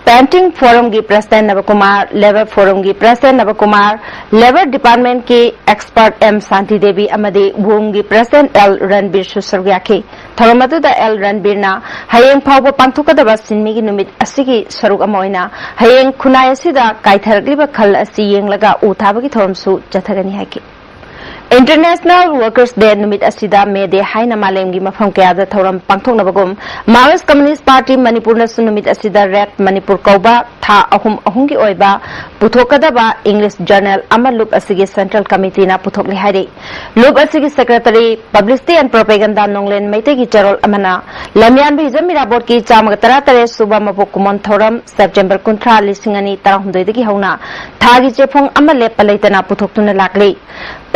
ꯄꯦꯟꯇꯤꯡ ꯐꯣꯔꯝꯒꯤ ꯄ꯭ꯔꯁꯤꯗꯦꯟ ꯅꯕꯀꯨꯃꯥꯔ, ꯂꯦꯕꯔ ꯐꯣꯔꯝꯒꯤ ꯄ꯭ꯔꯁꯤꯗꯦꯟ ꯅꯕꯀꯨꯃꯥꯔ, ꯂꯦꯕꯔ ꯗꯤꯄꯥꯔꯠꯃꯦꯟꯠꯀꯤ ꯑꯦꯛꯁꯄꯔꯠ ꯑꯦꯝ ꯁꯥꯟꯇꯤ ꯗꯦꯕꯤ ꯑꯃꯗꯤ ꯋꯨꯝꯒꯤ ꯄ꯭ꯔꯁꯤꯗꯦꯟ ꯑꯦꯜ ꯔꯟꯕꯤꯔꯁꯨ ꯁꯔꯨꯛ ꯌꯥꯈꯤ꯫ ꯊꯧꯔꯝ ꯑꯗꯨꯗ ꯑꯦꯜ ꯔꯟꯕꯤꯔꯅ ꯍꯌꯦꯡ ꯐꯥꯎꯕ ꯄꯥꯡꯊꯣꯛꯀꯗꯕ ꯁꯤꯟꯃꯤꯒꯤ ꯅꯨꯃꯤꯠ ꯑꯁꯤꯒꯤ ꯁꯔꯨꯛ ꯑꯃ ꯑꯣꯏꯅ ꯍꯌꯦꯡ ꯈꯨꯟꯅꯥꯏ ꯑꯁꯤꯗ ꯀꯥꯏꯊꯔꯛꯂꯤꯕ ꯈꯜ ꯑꯁꯤ ꯌꯦꯡꯂꯒ ꯎ ꯊꯥꯕꯒꯤ ꯊꯧꯔꯝꯁꯨ ꯆꯠꯊꯒꯅꯤ ꯍꯥꯏꯈꯤ꯫ ꯏꯟꯇꯔꯅꯦꯁꯅꯦꯜ ꯋꯥꯔꯀꯔꯁ ꯗꯦ ꯅꯨꯃꯤꯠ ꯑꯁꯤꯗ ꯃꯦ ꯗꯦ ꯍꯥꯏꯅ ꯃꯥꯂꯦꯝꯒꯤ ꯃꯐꯝ ꯀꯌꯥꯗ ꯊꯧꯔꯝ ꯄꯥꯡꯊꯣꯛꯅꯕꯒꯨꯝ, ꯃꯥꯔꯛꯁ ꯀꯝꯃ꯭ꯌꯨꯅꯤꯁ꯭ꯠ ꯄꯥꯔꯇꯤ ꯃꯅꯤꯄꯨꯔꯅꯁꯨ ꯅꯨꯃꯤꯠ ꯑꯁꯤꯗ ꯔꯦꯗ ꯃꯅꯤꯄꯨꯔ ꯀꯧꯕ ꯊꯥ ꯑꯍꯨꯝ ꯑꯍꯨꯝꯒꯤ ꯑꯣꯏꯕ ꯄꯨꯊꯣꯛꯀꯗꯕ ꯏꯪꯂꯤꯁ ꯖꯔꯅꯦꯜ ꯑꯃ ꯂꯨꯞ ꯑꯁꯤꯒꯤ ꯁꯦꯟꯇ꯭ꯔꯦꯜ ꯀꯃꯤꯇꯤꯅ ꯄꯨꯊꯣꯛꯂꯤ ꯍꯥꯏꯔꯤ꯫ ꯂꯨꯞ ꯑꯁꯤꯒꯤ ꯁꯦꯀ꯭ꯔꯦꯇꯔꯤ, ꯄꯕ꯭ꯂꯤꯁꯤꯇꯤ ꯑꯦꯟ ꯄ꯭ꯔꯣꯄꯦꯒꯟꯗꯥ ꯅꯣꯡꯂꯦꯟ ꯃꯩꯇꯩꯒꯤ ꯆꯦꯔꯣꯜ ꯑꯃꯅ ꯂꯝꯌꯥꯟꯕ ꯍꯤꯖꯝ ꯏꯔꯥꯕꯣꯠꯀꯤ ꯆꯥꯝꯃꯒ ꯇꯔꯥꯇꯔꯦꯠ ꯁꯨꯕ ꯃꯄꯣꯛ ꯀꯨꯝꯑꯣꯟ ꯊꯧꯔꯝ ꯁꯦꯞꯇꯦꯝꯕꯔ ꯀꯨꯟꯊ꯭ꯔꯥ, ꯂꯤꯁꯤꯡ ꯑꯅꯤ ꯇꯔꯥꯍꯨꯝꯗꯣꯏꯗꯒꯤ ꯍꯧꯅ ꯊꯥꯒꯤ ꯆꯦꯐꯣꯡ ꯑꯃ ꯂꯦꯞꯄ ꯂꯩꯇꯅ ꯄꯨꯊꯣꯛꯇꯨꯅ ꯂꯥꯛꯂꯤ꯫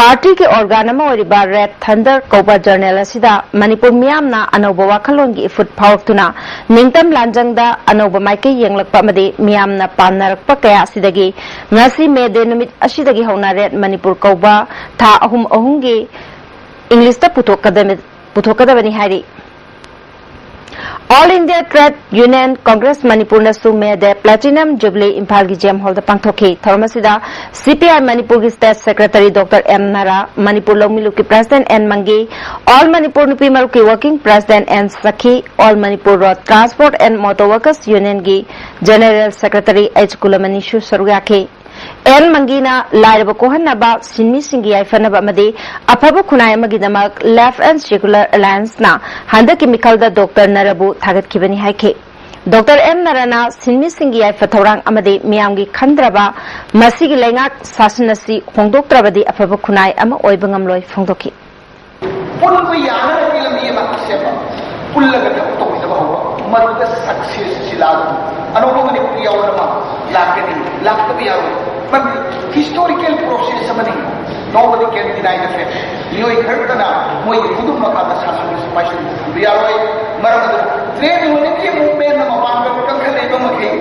ꯄꯥꯔꯇꯤꯒꯤ ꯑꯣꯔꯒꯥꯟ ꯑꯃ ꯑꯣꯏꯔꯤꯕ ꯔꯦꯗ ꯊꯟꯗꯔ ꯀꯧꯕ ꯖꯔꯅꯦꯜ ꯑꯁꯤꯗ ꯃꯅꯤꯄꯨꯔ ꯃꯤꯌꯥꯝꯅ ꯑꯅꯧꯕ ꯋꯥꯈꯜꯂꯣꯟꯒꯤ ꯏꯐꯨꯠ ꯐꯥꯎꯔꯛꯇꯨꯅ ꯅꯤꯡꯇꯝ ꯂꯥꯟꯖꯪꯗ ꯑꯅꯧꯕ ꯃꯥꯏꯀꯩ ꯌꯦꯡꯂꯛꯄ ꯑꯃꯗꯤ ꯃꯤꯌꯥꯝꯅ ꯄꯥꯝꯅꯔꯛꯄ ꯀꯌꯥ ꯑꯁꯤꯗꯒꯤ ꯉꯁꯤ ꯃꯦ ꯗꯦ ꯅꯨꯃꯤꯠ ꯑꯁꯤꯗꯒꯤ ꯍꯧꯅ ꯔꯦꯗ ꯃꯅꯤꯄꯨꯔ ꯀꯧꯕ ꯊꯥ ꯑꯍꯨꯝ ꯑꯍꯨꯝꯒꯤ ꯏꯪꯂꯤꯁꯇ ꯄꯨꯊꯣꯛꯀꯗꯕ-, ꯄꯨꯊꯣꯛꯀꯗꯕꯅꯤ ꯍꯥꯏꯔꯤ꯫ All India trade union Congress ꯃꯅꯤꯄꯨꯔꯅꯁꯨ ꯃꯦ ꯗꯦ ꯄ꯭ꯂꯥꯇꯤꯅꯝ ꯖꯨꯕꯤꯂꯤ ꯏꯝꯐꯥꯜꯒꯤ ꯖꯦꯝ ꯍꯣꯜꯗ ꯄꯥꯡꯊꯣꯛꯈꯤ꯫ ꯊꯧꯔꯝ ꯑꯁꯤꯗ ꯁꯤ ꯄꯤ ꯑꯥꯏ ꯃꯅꯤꯄꯨꯔꯒꯤ state secretary doctor M Nara, Manipur Loumi ꯂꯨꯞꯀꯤ president N Mangi, all Manipur Nupi ꯃꯔꯨꯞꯀꯤ working president N Sakhi, all Manipur road transport and motor workers ꯌꯨꯅꯤꯌꯟꯒꯤ ꯖꯦꯅꯦꯔꯦꯜ ꯁꯦꯀ꯭ꯔꯦꯇꯔꯤ ꯑꯩꯆ ꯀꯨꯂꯃꯅꯤꯁꯨ ꯁꯔꯨꯛ ꯌꯥꯈꯤ꯫ ꯑꯦꯟ ꯃꯪꯒꯤꯅ ꯂꯥꯏꯔꯕ ꯀꯣꯛꯍꯟꯅꯕ, ꯁꯤꯟꯃꯤꯁꯤꯡꯒꯤ ꯌꯥꯏꯐꯅꯕ ꯑꯃꯗꯤ ꯑꯐꯕ ꯈꯨꯟꯅꯥꯏ ꯑꯃꯒꯤꯗꯃꯛ ꯂꯦꯐ ꯑꯦꯟ ꯁꯦꯀꯨꯂꯔ ꯑꯦꯂꯥꯌꯟꯁꯅ ꯍꯟꯗꯛꯀꯤ ꯃꯤꯈꯜꯗ ꯗꯣꯛꯇꯔ ꯅꯥꯔꯥꯕꯨ ꯊꯥꯒꯠꯈꯤꯕꯅꯤ ꯍꯥꯏꯈꯤ꯫ ꯗꯣꯛꯇꯔ ꯑꯦꯟ ꯅꯥꯔꯥꯅ ꯁꯤꯟꯃꯤꯁꯤꯡꯒꯤ ꯌꯥꯏꯐ ꯊꯧꯔꯥꯡ ꯑꯃꯗꯤ ꯃꯤꯌꯥꯝꯒꯤ ꯈꯟꯗ꯭ꯔꯕ ꯃꯁꯤꯒꯤ ꯂꯩꯉꯥꯛ ꯁꯥꯁꯟ ꯑꯁꯤ ꯍꯣꯡꯗꯣꯛꯇ꯭ꯔꯕꯗꯤ ꯑꯐꯕ ꯈꯨꯟꯅꯥꯏ ꯑꯃ ꯑꯣꯏꯕ ꯉꯝꯂꯣꯏ ꯐꯣꯡꯗꯣꯛꯈꯤ꯫ ꯄꯨꯟꯕ ꯌꯥꯅꯕꯒꯤ ꯂꯝꯕꯤ ꯑꯃ ꯁꯦꯝꯕ, ꯄꯨꯜꯂꯒ ꯊꯕꯛ ꯇꯧꯃꯤꯟꯅꯕ ꯍꯧꯕ, ꯃꯗꯨꯗ ꯁꯛꯁꯦꯁꯁꯤ ꯂꯥꯛꯑꯒꯅꯤ꯫ ꯑꯅꯧꯕ ꯃꯅꯤꯄꯨꯔ ꯌꯥꯎꯕ ꯑꯃ ꯂꯥꯛꯀꯅꯤ, ꯂꯥꯛꯇꯕ ꯌꯥꯔꯣꯏ꯫ ꯃꯗꯨ ꯍꯤꯁꯇꯣꯔꯤꯀꯦꯜ ꯄ꯭ꯔꯣꯁꯦꯁ ꯑꯃꯅꯤ꯫ Nobody can deny the fact. ꯃꯤꯑꯣꯏ ꯈꯔꯇꯅ ꯃꯣꯏꯒꯤ ꯈꯨꯗꯨꯝ ꯃꯈꯥꯗ ꯁꯥꯁꯟꯒꯤ ꯁꯤꯐꯥꯏꯁꯤꯡꯕꯨ ꯊꯝꯕ ꯌꯥꯔꯣꯏ꯫ ꯃꯔꯝ ꯑꯗꯨꯅ ꯇ꯭ꯔꯦꯗ ꯌꯨꯅꯤꯌꯟꯒꯤ ꯃꯨꯚꯃꯦꯟꯅ ꯃꯄꯥꯡꯒꯜ ꯀꯟꯈꯠꯂꯛꯏꯕ ꯃꯈꯩ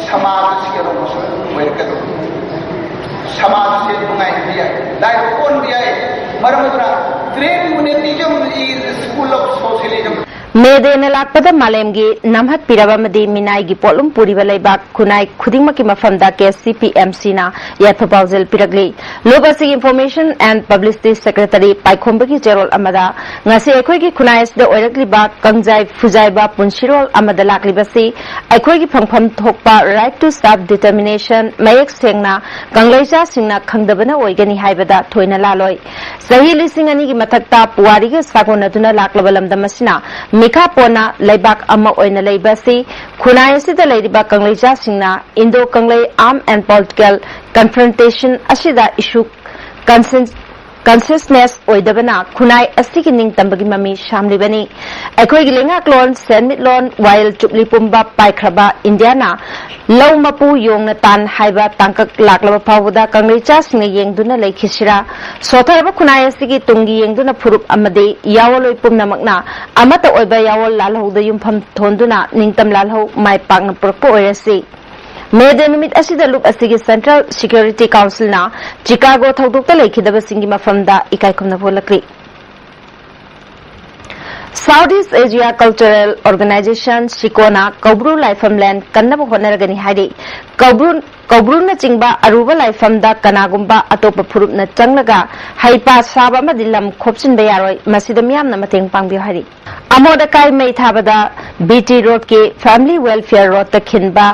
ꯁꯃꯥꯖ ꯑꯁꯤ ꯑꯔꯨꯝꯕ ꯁꯔꯨꯛ ꯑꯣꯏꯔꯛꯀꯗꯧꯔꯤ꯫ ꯁꯃꯥꯖ ꯑꯁꯤ ꯅꯨꯡꯉꯥꯏꯍꯟꯕ ꯌꯥꯏ, ꯂꯥꯏꯔꯕ ꯀꯣꯛꯍꯟꯕ ꯌꯥꯏ꯫ ꯃꯔꯝ ꯑꯗꯨꯅ, Trade Monotheism is school of socialism. ꯃꯦ ꯗꯦꯅ ꯂꯥꯛꯄꯗ ꯃꯥꯂꯦꯝꯒꯤ ꯅꯝꯍꯠꯄꯤꯔꯕ ꯑꯃꯗꯤ ꯃꯤꯅꯥꯏꯒꯤ ꯄꯣꯠꯂꯨꯝ ꯄꯨꯔꯤꯕ ꯂꯩꯕꯥꯛ ꯈꯨꯟꯅꯥꯏ ꯈꯨꯗꯤꯡꯃꯛꯀꯤ ꯃꯐꯝꯗ ꯀꯦ ꯁꯤ ꯄꯤ ꯑꯦꯝ ꯁꯤꯅ ꯌꯥꯏꯐ ꯄꯥꯎꯖꯦꯜ ꯄꯤꯔꯛꯂꯤ꯫ ꯂꯨꯞ ꯑꯁꯤꯒꯤ Information and Publicity Secretary ꯄꯥꯏꯈꯣꯝꯕꯒꯤ ꯆꯦꯔꯣꯜ ꯑꯃꯗ ꯉꯁꯤ ꯑꯩꯈꯣꯏꯒꯤ ꯈꯨꯟꯅꯥꯏ ꯑꯁꯤꯗ ꯑꯣꯏꯔꯛꯂꯤꯕ ꯀꯪꯖꯥꯏ ꯐꯨꯖꯥꯏꯕ ꯄꯨꯟꯁꯤꯔꯣꯜ ꯑꯃꯗ ꯂꯥꯛꯂꯤꯕꯁꯤ ꯑꯩꯈꯣꯏꯒꯤ ꯐꯪꯐꯝ ꯊꯣꯛꯄ Right to Self Determination ꯃꯌꯦꯛ ꯁꯦꯡꯅ ꯀꯪꯂꯩꯆꯥꯁꯤꯡꯅ ꯈꯪꯗꯕꯅ ꯑꯣꯏꯒꯅꯤ ꯍꯥꯏꯕꯗ ꯊꯣꯏꯅ ꯂꯥꯜꯂꯣꯏ꯫ ꯆꯍꯤ ꯂꯤꯁꯤꯡ ꯑꯅꯤꯒꯤ ꯃꯊꯛꯇ ꯄꯨꯋꯥꯔꯤꯒ ꯁꯥꯒꯣꯟꯅꯗꯨꯅ ꯂꯥꯛꯂꯕ ꯂꯝꯗꯝ ꯑꯁꯤꯅ ꯃꯤꯈꯥ ꯄꯣꯟꯅ ꯂꯩꯕꯥꯛ ꯑꯃ ꯑꯣꯏꯅ ꯂꯩꯕ ꯑꯁꯤ ꯈꯨꯟꯅꯥꯏ ꯑꯁꯤꯗ ꯂꯩꯔꯤꯕ ꯀꯪꯂꯩꯆꯥꯁꯤꯡꯅ Indo Kanglei Arm and Political Confrontation ꯑꯁꯤꯗ issue conscience consciousness ꯑꯣꯏꯗꯕꯅ ꯈꯨꯟꯅꯥꯏ ꯑꯁꯤꯒꯤ ꯅꯤꯡꯇꯝꯕꯒꯤ ꯃꯃꯤ ꯁꯥꯝꯂꯤꯕꯅꯤ꯫ ꯑꯩꯈꯣꯏꯒꯤ ꯂꯩꯉꯥꯛꯂꯣꯟ, ꯁꯦꯟꯃꯤꯠꯂꯣꯟ, ꯋꯥꯌꯦꯜ ꯆꯨꯞꯂꯤ ꯄꯨꯝꯕ ꯄꯥꯏꯈ꯭ꯔꯕ ꯏꯟꯗꯤꯌꯥꯅ ꯂꯧ ꯃꯄꯨ ꯌꯣꯡꯅ ꯇꯥꯟ ꯍꯥꯏꯕ ꯇꯥꯡꯀꯛ ꯂꯥꯛꯂꯕ ꯐꯥꯎꯕꯗ ꯀꯪꯂꯩꯆꯥꯁꯤꯡꯅ ꯌꯦꯡꯗꯨꯅ ꯂꯩꯈꯤꯁꯤꯔꯥ? ꯁꯣꯊꯔꯕ ꯈꯨꯟꯅꯥꯏ ꯑꯁꯤꯒꯤ ꯇꯨꯡꯒꯤ ꯌꯦꯡꯗꯨꯅ ꯐꯨꯔꯨꯞ ꯑꯃꯗꯤ ꯌꯥꯑꯣꯜꯂꯣꯏ ꯄꯨꯝꯅꯃꯛꯅ ꯑꯃꯠꯇ ꯑꯣꯏꯕ ꯌꯥꯑꯣꯜ ꯂꯥꯜꯍꯧꯗ ꯌꯨꯝꯐꯝ ꯊꯣꯟꯗꯨꯅ ꯅꯤꯡꯇꯝ ꯂꯥꯜꯍꯧ ꯃꯥꯏ ꯄꯥꯛꯅ ꯄꯨꯔꯛꯄ ꯑꯣꯏꯔꯁꯤ꯫ ꯃꯦ ꯗꯦ ꯅꯨꯃꯤꯠ ꯑꯁꯤꯗ ꯂꯨꯞ ꯑꯁꯤꯒꯤ Central Security Councilꯅ ꯆꯤꯀꯥꯒꯣ ꯊꯧꯗꯣꯛꯇ ꯂꯩꯈꯤꯗꯕꯁꯤꯡꯒꯤ ꯃꯐꯝꯗ ꯏꯀꯥꯏ ꯈꯨꯝꯅꯕ ꯎꯠꯂꯛꯂꯤ꯫ South East Asia Cultural Organization, ꯁꯤꯀꯣꯅ ꯀꯧꯕ꯭ꯔꯨ ꯂꯥꯏꯐꯝ ꯂꯦꯟ ꯀꯟꯅꯕ ꯍꯣꯠꯅꯔꯒꯅꯤ ꯍꯥꯏꯔꯤ꯫ ꯀꯧꯕ꯭ꯔꯨ ꯀꯧꯕ꯭ꯔꯨꯅꯆꯤꯡꯕ ꯑꯔꯨꯕ ꯂꯥꯏꯐꯝꯗ ꯀꯅꯥꯒꯨꯝꯕ ꯑꯇꯣꯞꯄ ꯐꯨꯔꯨꯞꯅ ꯆꯪꯂꯒ ꯍꯩꯄꯥ ꯁꯥꯕ ꯑꯃꯗꯤ ꯂꯝ ꯈꯣꯞꯆꯤꯟꯕ ꯌꯥꯔꯣꯏ꯫ ꯃꯁꯤꯗ ꯃꯤꯌꯥꯝꯅ ꯃꯇꯦꯡ ꯄꯥꯡꯕꯤꯌꯨ ꯍꯥꯏꯔꯤ꯫ ꯑꯃꯣꯠ ꯑꯀꯥꯏ ꯃꯩ ꯊꯥꯕꯗ B T Roadꯀꯤ Family Welfare Roadꯇ ꯈꯤꯟꯕ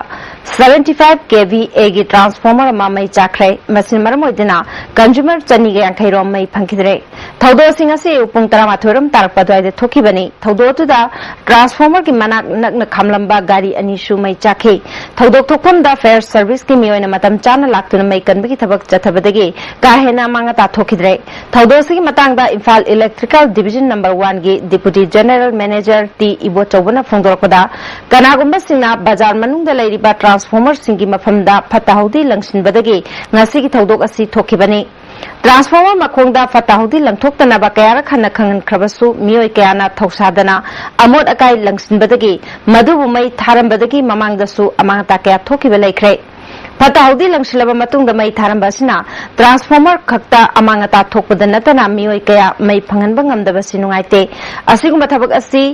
seventy five K V Aꯒꯤ transformer ꯑꯃ ꯃꯩ ꯆꯥꯛꯈ꯭ꯔꯦ꯫ ꯃꯁꯤꯅ ꯃꯔꯝ ꯑꯣꯏꯗꯨꯅ consumer ꯆꯅꯤꯒ ꯌꯥꯡꯈꯩ ꯔꯣꯝ ꯃꯩ ꯐꯪꯈꯤꯗ꯭ꯔꯦ꯫ ꯊꯧꯗꯣꯛꯁꯤꯡ ꯑꯁꯤ ꯄꯨꯡ ꯇꯔꯥꯃꯥꯊꯣꯏ ꯔꯣꯝ ꯇꯥꯔꯛꯄ ꯑꯗꯨꯋꯥꯏꯗ ꯊꯣꯛꯈꯤꯕꯅꯤ꯫ ꯊꯧꯗꯣꯛ ꯑꯗꯨꯗ transformerꯒꯤ ꯃꯅꯥꯛ ꯅꯛꯅ ꯈꯥꯝꯂꯝꯕ ꯒꯥꯔꯤ ꯑꯅꯤꯁꯨ ꯃꯩ ꯆꯥꯛꯈꯤ꯫ ꯊꯧꯗꯣꯛ ꯊꯣꯛꯐꯝꯗ fire serviceꯀꯤ ꯃꯤꯑꯣꯏꯅ ꯃꯇꯝ ꯆꯥꯅ ꯂꯥꯛꯇꯨꯅ ꯃꯩ ꯀꯟꯕꯒꯤ ꯊꯕꯛ ꯆꯠꯊꯕꯗꯒꯤ ꯀꯥ ꯍꯦꯟꯅ ꯑꯃꯥꯡ ꯑꯇꯥ ꯊꯣꯛꯈꯤꯗ꯭ꯔꯦ꯫ ꯊꯧꯗꯣꯛꯁꯤꯒꯤ ꯃꯇꯥꯡꯗ Imphal Electrical Division number oneꯒꯤ Deputy General Manager T ꯏꯕꯣꯆꯧꯕꯅ ꯐꯣꯡꯗꯣꯔꯛꯄꯗ, ꯀꯅꯥꯒꯨꯝꯕꯁꯤꯡꯅ ꯕꯖꯥꯔ ꯃꯅꯨꯡꯗ ꯂꯩꯔꯤꯕ transformerꯁꯤꯡꯒꯤ ꯃꯐꯝꯗ ꯐꯠꯇ ꯍꯥꯎꯗꯤ ꯂꯪꯁꯤꯟꯕꯗꯒꯤ ꯉꯁꯤꯒꯤ ꯊꯧꯗꯣꯛ ꯑꯁꯤ ꯊꯣꯛꯈꯤꯕꯅꯤ꯫ Transformer ꯃꯈꯣꯡꯗ ꯐꯠꯇ ꯍꯥꯎꯗꯤ ꯂꯪꯊꯣꯛꯇꯅꯕ ꯀꯌꯥꯔꯛ ꯍꯟꯅ ꯈꯪꯍꯟꯈ꯭ꯔꯕꯁꯨ ꯃꯤꯑꯣꯏ ꯀꯌꯥꯅ ꯊꯧꯁꯥꯗꯅ ꯑꯃꯣꯠ ꯑꯀꯥꯏ ꯂꯪꯁꯤꯟꯕꯗꯒꯤ ꯃꯗꯨꯕꯨ ꯃꯩ ꯊꯥꯔꯝꯕꯗꯒꯤ ꯃꯃꯥꯡꯗꯁꯨ ꯑꯃꯥꯡ ꯑꯇꯥ ꯀꯌꯥ ꯊꯣꯛꯈꯤꯕ ꯂꯩꯈ꯭ꯔꯦ꯫ ꯐꯠꯇ ꯍꯥꯎꯗꯤ ꯂꯪꯁꯤꯜꯂꯕ ꯃꯇꯨꯡꯗ ꯃꯩ ꯊꯥꯔꯝꯕ ꯑꯁꯤꯅ ꯇ꯭ꯔꯥꯟꯁꯐꯣꯔꯃꯔ ꯈꯛꯇ ꯑꯃꯥꯡ ꯑꯇꯥ ꯊꯣꯛꯄꯗ ꯅꯠꯇꯅ ꯃꯤꯑꯣꯏ ꯀꯌꯥ ꯃꯩ ꯐꯪꯍꯟꯕ ꯉꯝꯗꯕꯁꯤ ꯅꯨꯡꯉꯥꯏꯇꯦ꯫ ꯑꯁꯤꯒꯨꯝꯕ ꯊꯕꯛ ꯑꯁꯤ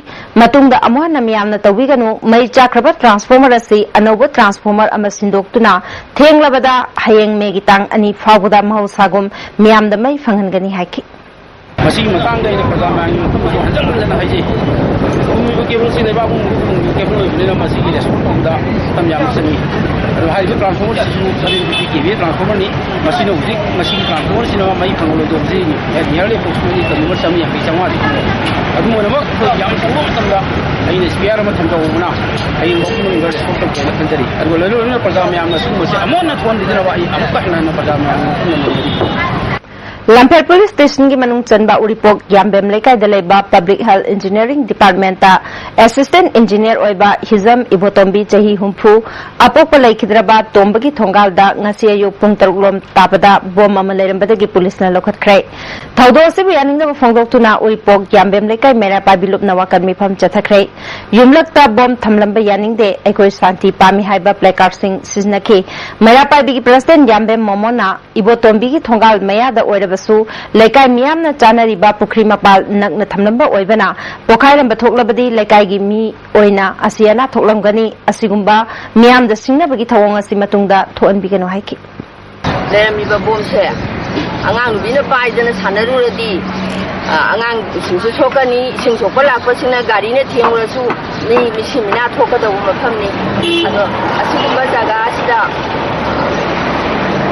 ꯃꯇꯨꯡꯗ ꯑꯃꯨꯛ ꯍꯟꯅ ꯃꯤꯌꯥꯝꯅ ꯇꯧꯕꯤꯒꯅꯨ꯫ ꯃꯩ ꯆꯥꯛꯈ꯭ꯔꯕ ꯇ꯭ꯔꯥꯟꯁꯐꯣꯔꯃꯔ ꯑꯁꯤ ꯑꯅꯧꯕ ꯇ꯭ꯔꯥꯟꯁꯐꯣꯔꯃꯔ ꯑꯃ ꯁꯤꯟꯗꯣꯛꯇꯨꯅ ꯊꯦꯡꯂꯕꯗ ꯍꯌꯦꯡ ꯃꯦꯒꯤ ꯇꯥꯡ ꯑꯅꯤ ꯐꯥꯎꯕꯗ ꯃꯍꯧꯁꯥꯒꯨꯝ ꯃꯤꯌꯥꯝꯗ ꯃꯩ ꯐꯪꯍꯟꯒꯅꯤ ꯍꯥꯏꯈꯤ꯫ ꯃꯁꯤꯒꯤ ꯃꯇꯥꯡꯗ ꯑꯩꯅ ꯄ꯭ꯔꯖꯥ ꯃꯌꯥꯝꯒꯤ ꯃꯐꯝꯗꯁꯨ ꯍꯟꯖꯤꯟ ꯍꯟꯖꯤꯟꯅ ꯍꯥꯏꯖꯩ꯫ ꯎꯄꯨꯒꯤ ꯀꯦꯕꯜꯁꯤ ꯂꯩꯕꯥꯛ ꯃꯅꯨꯡꯒꯤ ꯎꯄꯨꯒꯤ ꯀꯦꯕꯜ ꯑꯣꯏꯕꯅꯤꯅ ꯃꯁꯤꯒꯤ ꯔꯦꯁꯄꯣꯟꯁ ꯇꯧꯕꯗ ꯃꯇꯝ ꯌꯥꯝꯅ ꯆꯪꯏ꯫ ꯑꯗꯨ ꯍꯥꯏꯔꯤꯕ ꯇ꯭ꯔꯥꯟꯁꯐꯣꯔꯃꯔꯁꯤꯁꯨ seven fifty K V ꯇ꯭ꯔꯥꯟꯁꯐꯣꯔꯃꯔꯅꯤ꯫ ꯃꯁꯤꯅ ꯍꯧꯖꯤꯛ ꯃꯁꯤꯒꯤ ꯇ꯭ꯔꯥꯟꯁꯐꯣꯔꯃꯔꯁꯤꯅ ꯃꯩ ꯐꯪꯍꯜꯂꯣꯏꯗꯧꯕꯁꯤ nearly approximately ꯀꯟꯖꯨꯃꯔ ꯆꯥꯝꯃꯔꯤ ꯌꯥꯡꯈꯩ ꯆꯥꯝꯃꯉꯥꯗꯤ ꯐꯪꯉꯦ꯫ ꯑꯗꯨꯝ ꯑꯣꯏꯅꯃꯛ ꯑꯩꯈꯣꯏ ꯌꯥꯝ ꯆꯥꯎꯕ ꯃꯇꯝꯗ ꯑꯩꯅ ꯏꯁꯄꯤꯌꯥꯔ ꯑꯃ ꯊꯝꯖꯍꯧꯕꯅ ꯍꯌꯦꯡ ꯐꯥꯎꯒꯤ ꯃꯅꯨꯡꯗ ꯔꯦꯁꯄꯣꯟꯁ ꯇꯧꯒꯦꯅ ꯈꯟꯖꯔꯤ꯫ ꯑꯗꯨꯒ ꯂꯣꯏꯅ ꯂꯣꯏꯅ ꯄ꯭ꯔꯖꯥ ꯃꯌꯥꯝꯅ ꯁꯤꯒꯨꯝꯕꯁꯤ ꯑꯃꯨꯛ ꯍꯟꯅ ꯊꯣꯛꯍꯟꯕꯤꯗꯅꯕ ꯑꯩ ꯑꯃꯨꯛꯀ ꯍꯟꯅ ꯍꯟꯅ ꯄ꯭ꯔꯖꯥ ꯃꯌꯥꯝꯒꯤ ꯃꯐꯝꯗ ꯅꯤꯖꯔꯤ꯫ ꯂꯝꯐꯦꯜ ꯄꯨꯂꯤꯁ ꯁ꯭ꯇꯦꯁꯟꯒꯤ ꯃꯅꯨꯡ ꯆꯟꯕ ꯎꯔꯤꯄꯣꯛ ꯌꯥꯝꯕꯦꯝ ꯂꯩꯀꯥꯏꯗ ꯂꯩꯕ public health engineering department assistant engineer ꯑꯣꯏꯕ ꯍꯤꯖꯝ ꯏꯕꯣꯇꯣꯝꯕꯤ, ꯆꯍꯤ ꯍꯨꯝꯐꯨ, ꯑꯄꯣꯛꯄ ꯂꯩꯈꯤꯗ꯭ꯔꯕ ꯇꯣꯝꯕꯒꯤ ꯊꯣꯡꯒꯥꯜꯗ ꯉꯁꯤ ꯑꯌꯨꯛ ꯄꯨꯡ ꯇꯔꯨꯛ ꯂꯣꯝ ꯇꯥꯕꯗ ꯕꯣꯝ ꯑꯃ ꯂꯩꯔꯝꯕꯗꯒꯤ ꯄꯨꯂꯤꯁꯅ ꯂꯧꯈꯠꯈ꯭ꯔꯦ꯫ ꯊꯧꯗꯣꯛ ꯑꯁꯤꯕꯨ ꯌꯥꯅꯤꯡꯗꯕ ꯐꯣꯡꯗꯣꯛꯇꯨꯅ ꯎꯔꯤꯄꯣꯛ ꯌꯥꯝꯕꯦꯝ ꯂꯩꯀꯥꯏ ꯃꯩꯔꯥ ꯄꯥꯏꯕꯤ ꯂꯨꯞꯅ ꯋꯥꯀꯟ ꯃꯤꯐꯝ ꯆꯠꯊꯈ꯭ꯔꯦ꯫ ꯌꯨꯝꯂꯛꯇ ꯕꯣꯝ ꯊꯝꯂꯝꯕ ꯌꯥꯅꯤꯡꯗꯦ, ꯑꯩꯈꯣꯏ ꯁꯥꯟꯇꯤ ꯄꯥꯝꯃꯤ ꯍꯥꯏꯕ ꯄ꯭ꯂꯦꯀꯥꯔꯗꯁꯤꯡ ꯁꯤꯖꯤꯟꯅꯈꯤ꯫ ꯃꯩꯔꯥ ꯄꯥꯏꯕꯤꯒꯤ ꯄ꯭ꯔꯁꯤꯗꯦꯟꯠ ꯌꯥꯝꯕꯦꯝ ꯃꯣꯃꯣꯟꯅ ꯏꯕꯣꯇꯣꯝꯕꯤꯒꯤ ꯊꯣꯡꯒꯥꯜ ꯃꯌꯥꯗ ꯑꯣꯏꯔꯕꯁꯨ ꯂꯩꯀꯥꯏ ꯃꯤꯌꯥꯝꯅ ꯆꯥꯅꯔꯤꯕ ꯄꯨꯈ꯭ꯔꯤ ꯃꯄꯥꯜ ꯅꯛꯅ ꯊꯝꯂꯝꯕ ꯑꯣꯏꯕꯅ ꯄꯣꯈꯥꯏꯔꯝꯕ ꯊꯣꯛꯂꯕꯗꯤ ꯂꯩꯀꯥꯏꯒꯤ ꯃꯤ ꯑꯣꯏꯅ ꯑꯁꯤ ꯑꯅꯥ ꯊꯣꯛꯂꯝꯒꯅꯤ꯫ ꯑꯁꯤꯒꯨꯝꯕ ꯃꯤꯌꯥꯝꯗ ꯁꯤꯡꯅꯕꯒꯤ ꯊꯧꯑꯣꯡ ꯑꯁꯤ ꯃꯇꯨꯡꯗ ꯊꯣꯛꯍꯟꯕꯤꯒꯅꯨ ꯍꯥꯏꯈꯤ꯫ ꯂꯩꯔꯝꯃꯤꯕ ꯕꯣꯝꯁꯦ ꯑꯉꯥꯡ ꯅꯨꯄꯤꯅ ꯄꯥꯏꯗꯅ ꯁꯥꯟꯅꯔꯨꯔꯗꯤ, ꯑ, ꯑꯉꯥꯡꯁꯤꯡꯁꯨ ꯁꯣꯛꯀꯅꯤ, ꯏꯁꯤꯡ ꯁꯣꯛꯄ ꯂꯥꯛꯄꯁꯤꯡꯅ ꯒꯥꯔꯤꯅ ꯊꯦꯡꯂꯨꯔꯁꯨ ꯃꯤ ꯃꯤꯁꯤ ꯃꯤꯅꯥ ꯊꯣꯛꯀꯗꯧꯕ ꯃꯐꯝꯅꯤ꯫ ꯑꯗꯣ ꯑꯁꯤꯒꯨꯝꯕ ꯖꯒꯥ ꯑꯁꯤꯗ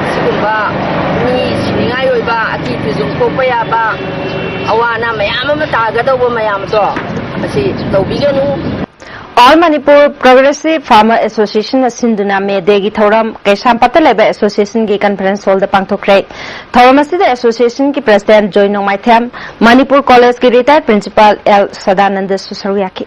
ꯑꯁꯤꯒꯨꯝꯕ ꯃꯤ ꯁꯤꯅꯤꯡꯉꯥꯏ ꯑꯣꯏꯕ, ꯑꯀꯤ ꯇꯨꯖꯨꯡ ꯊꯣꯛꯄ ꯌꯥꯕ, ꯑꯋꯥ ꯑꯅꯥ ꯃꯌꯥꯝ ꯑꯃ ꯇꯥꯒꯗꯧꯕ ꯃꯌꯥꯝꯗꯣ ꯑꯁꯤ ꯇꯧꯕꯤꯒꯅꯨ꯫ All Manipur Progressive Farmer Association ꯅ ꯁꯤꯟꯗꯨꯅ ꯃꯦ ꯗꯦꯒꯤ ꯊꯧꯔꯝ ꯀꯩꯁꯥꯝꯄꯥꯠꯇ ꯂꯩꯕ ꯑꯦꯁꯣꯁꯤꯌꯦꯁꯟꯒꯤ ꯀꯟꯐꯔꯦꯟꯁ ꯍꯣꯜꯗ ꯄꯥꯡꯊꯣꯛꯈ꯭ꯔꯦ꯫ ꯊꯧꯔꯝ ꯑꯁꯤꯗ ꯑꯦꯁꯣꯁꯤꯌꯦꯁꯟꯒꯤ ꯄ꯭ꯔꯁꯤꯗꯦꯟꯠ ꯖꯣꯏ ꯅꯣꯡꯃꯥꯏꯊꯦꯝ, ꯃꯅꯤꯄꯨꯔ ꯀꯣꯂꯦꯖꯀꯤ ꯔꯤꯇꯥꯌꯔꯗ ꯄ꯭ꯔꯤꯟꯁꯤꯄꯥꯜ ꯑꯦꯜ ꯁꯗꯥꯅꯟꯗꯁꯨ ꯁꯔꯨꯛ ꯌꯥꯈꯤ꯫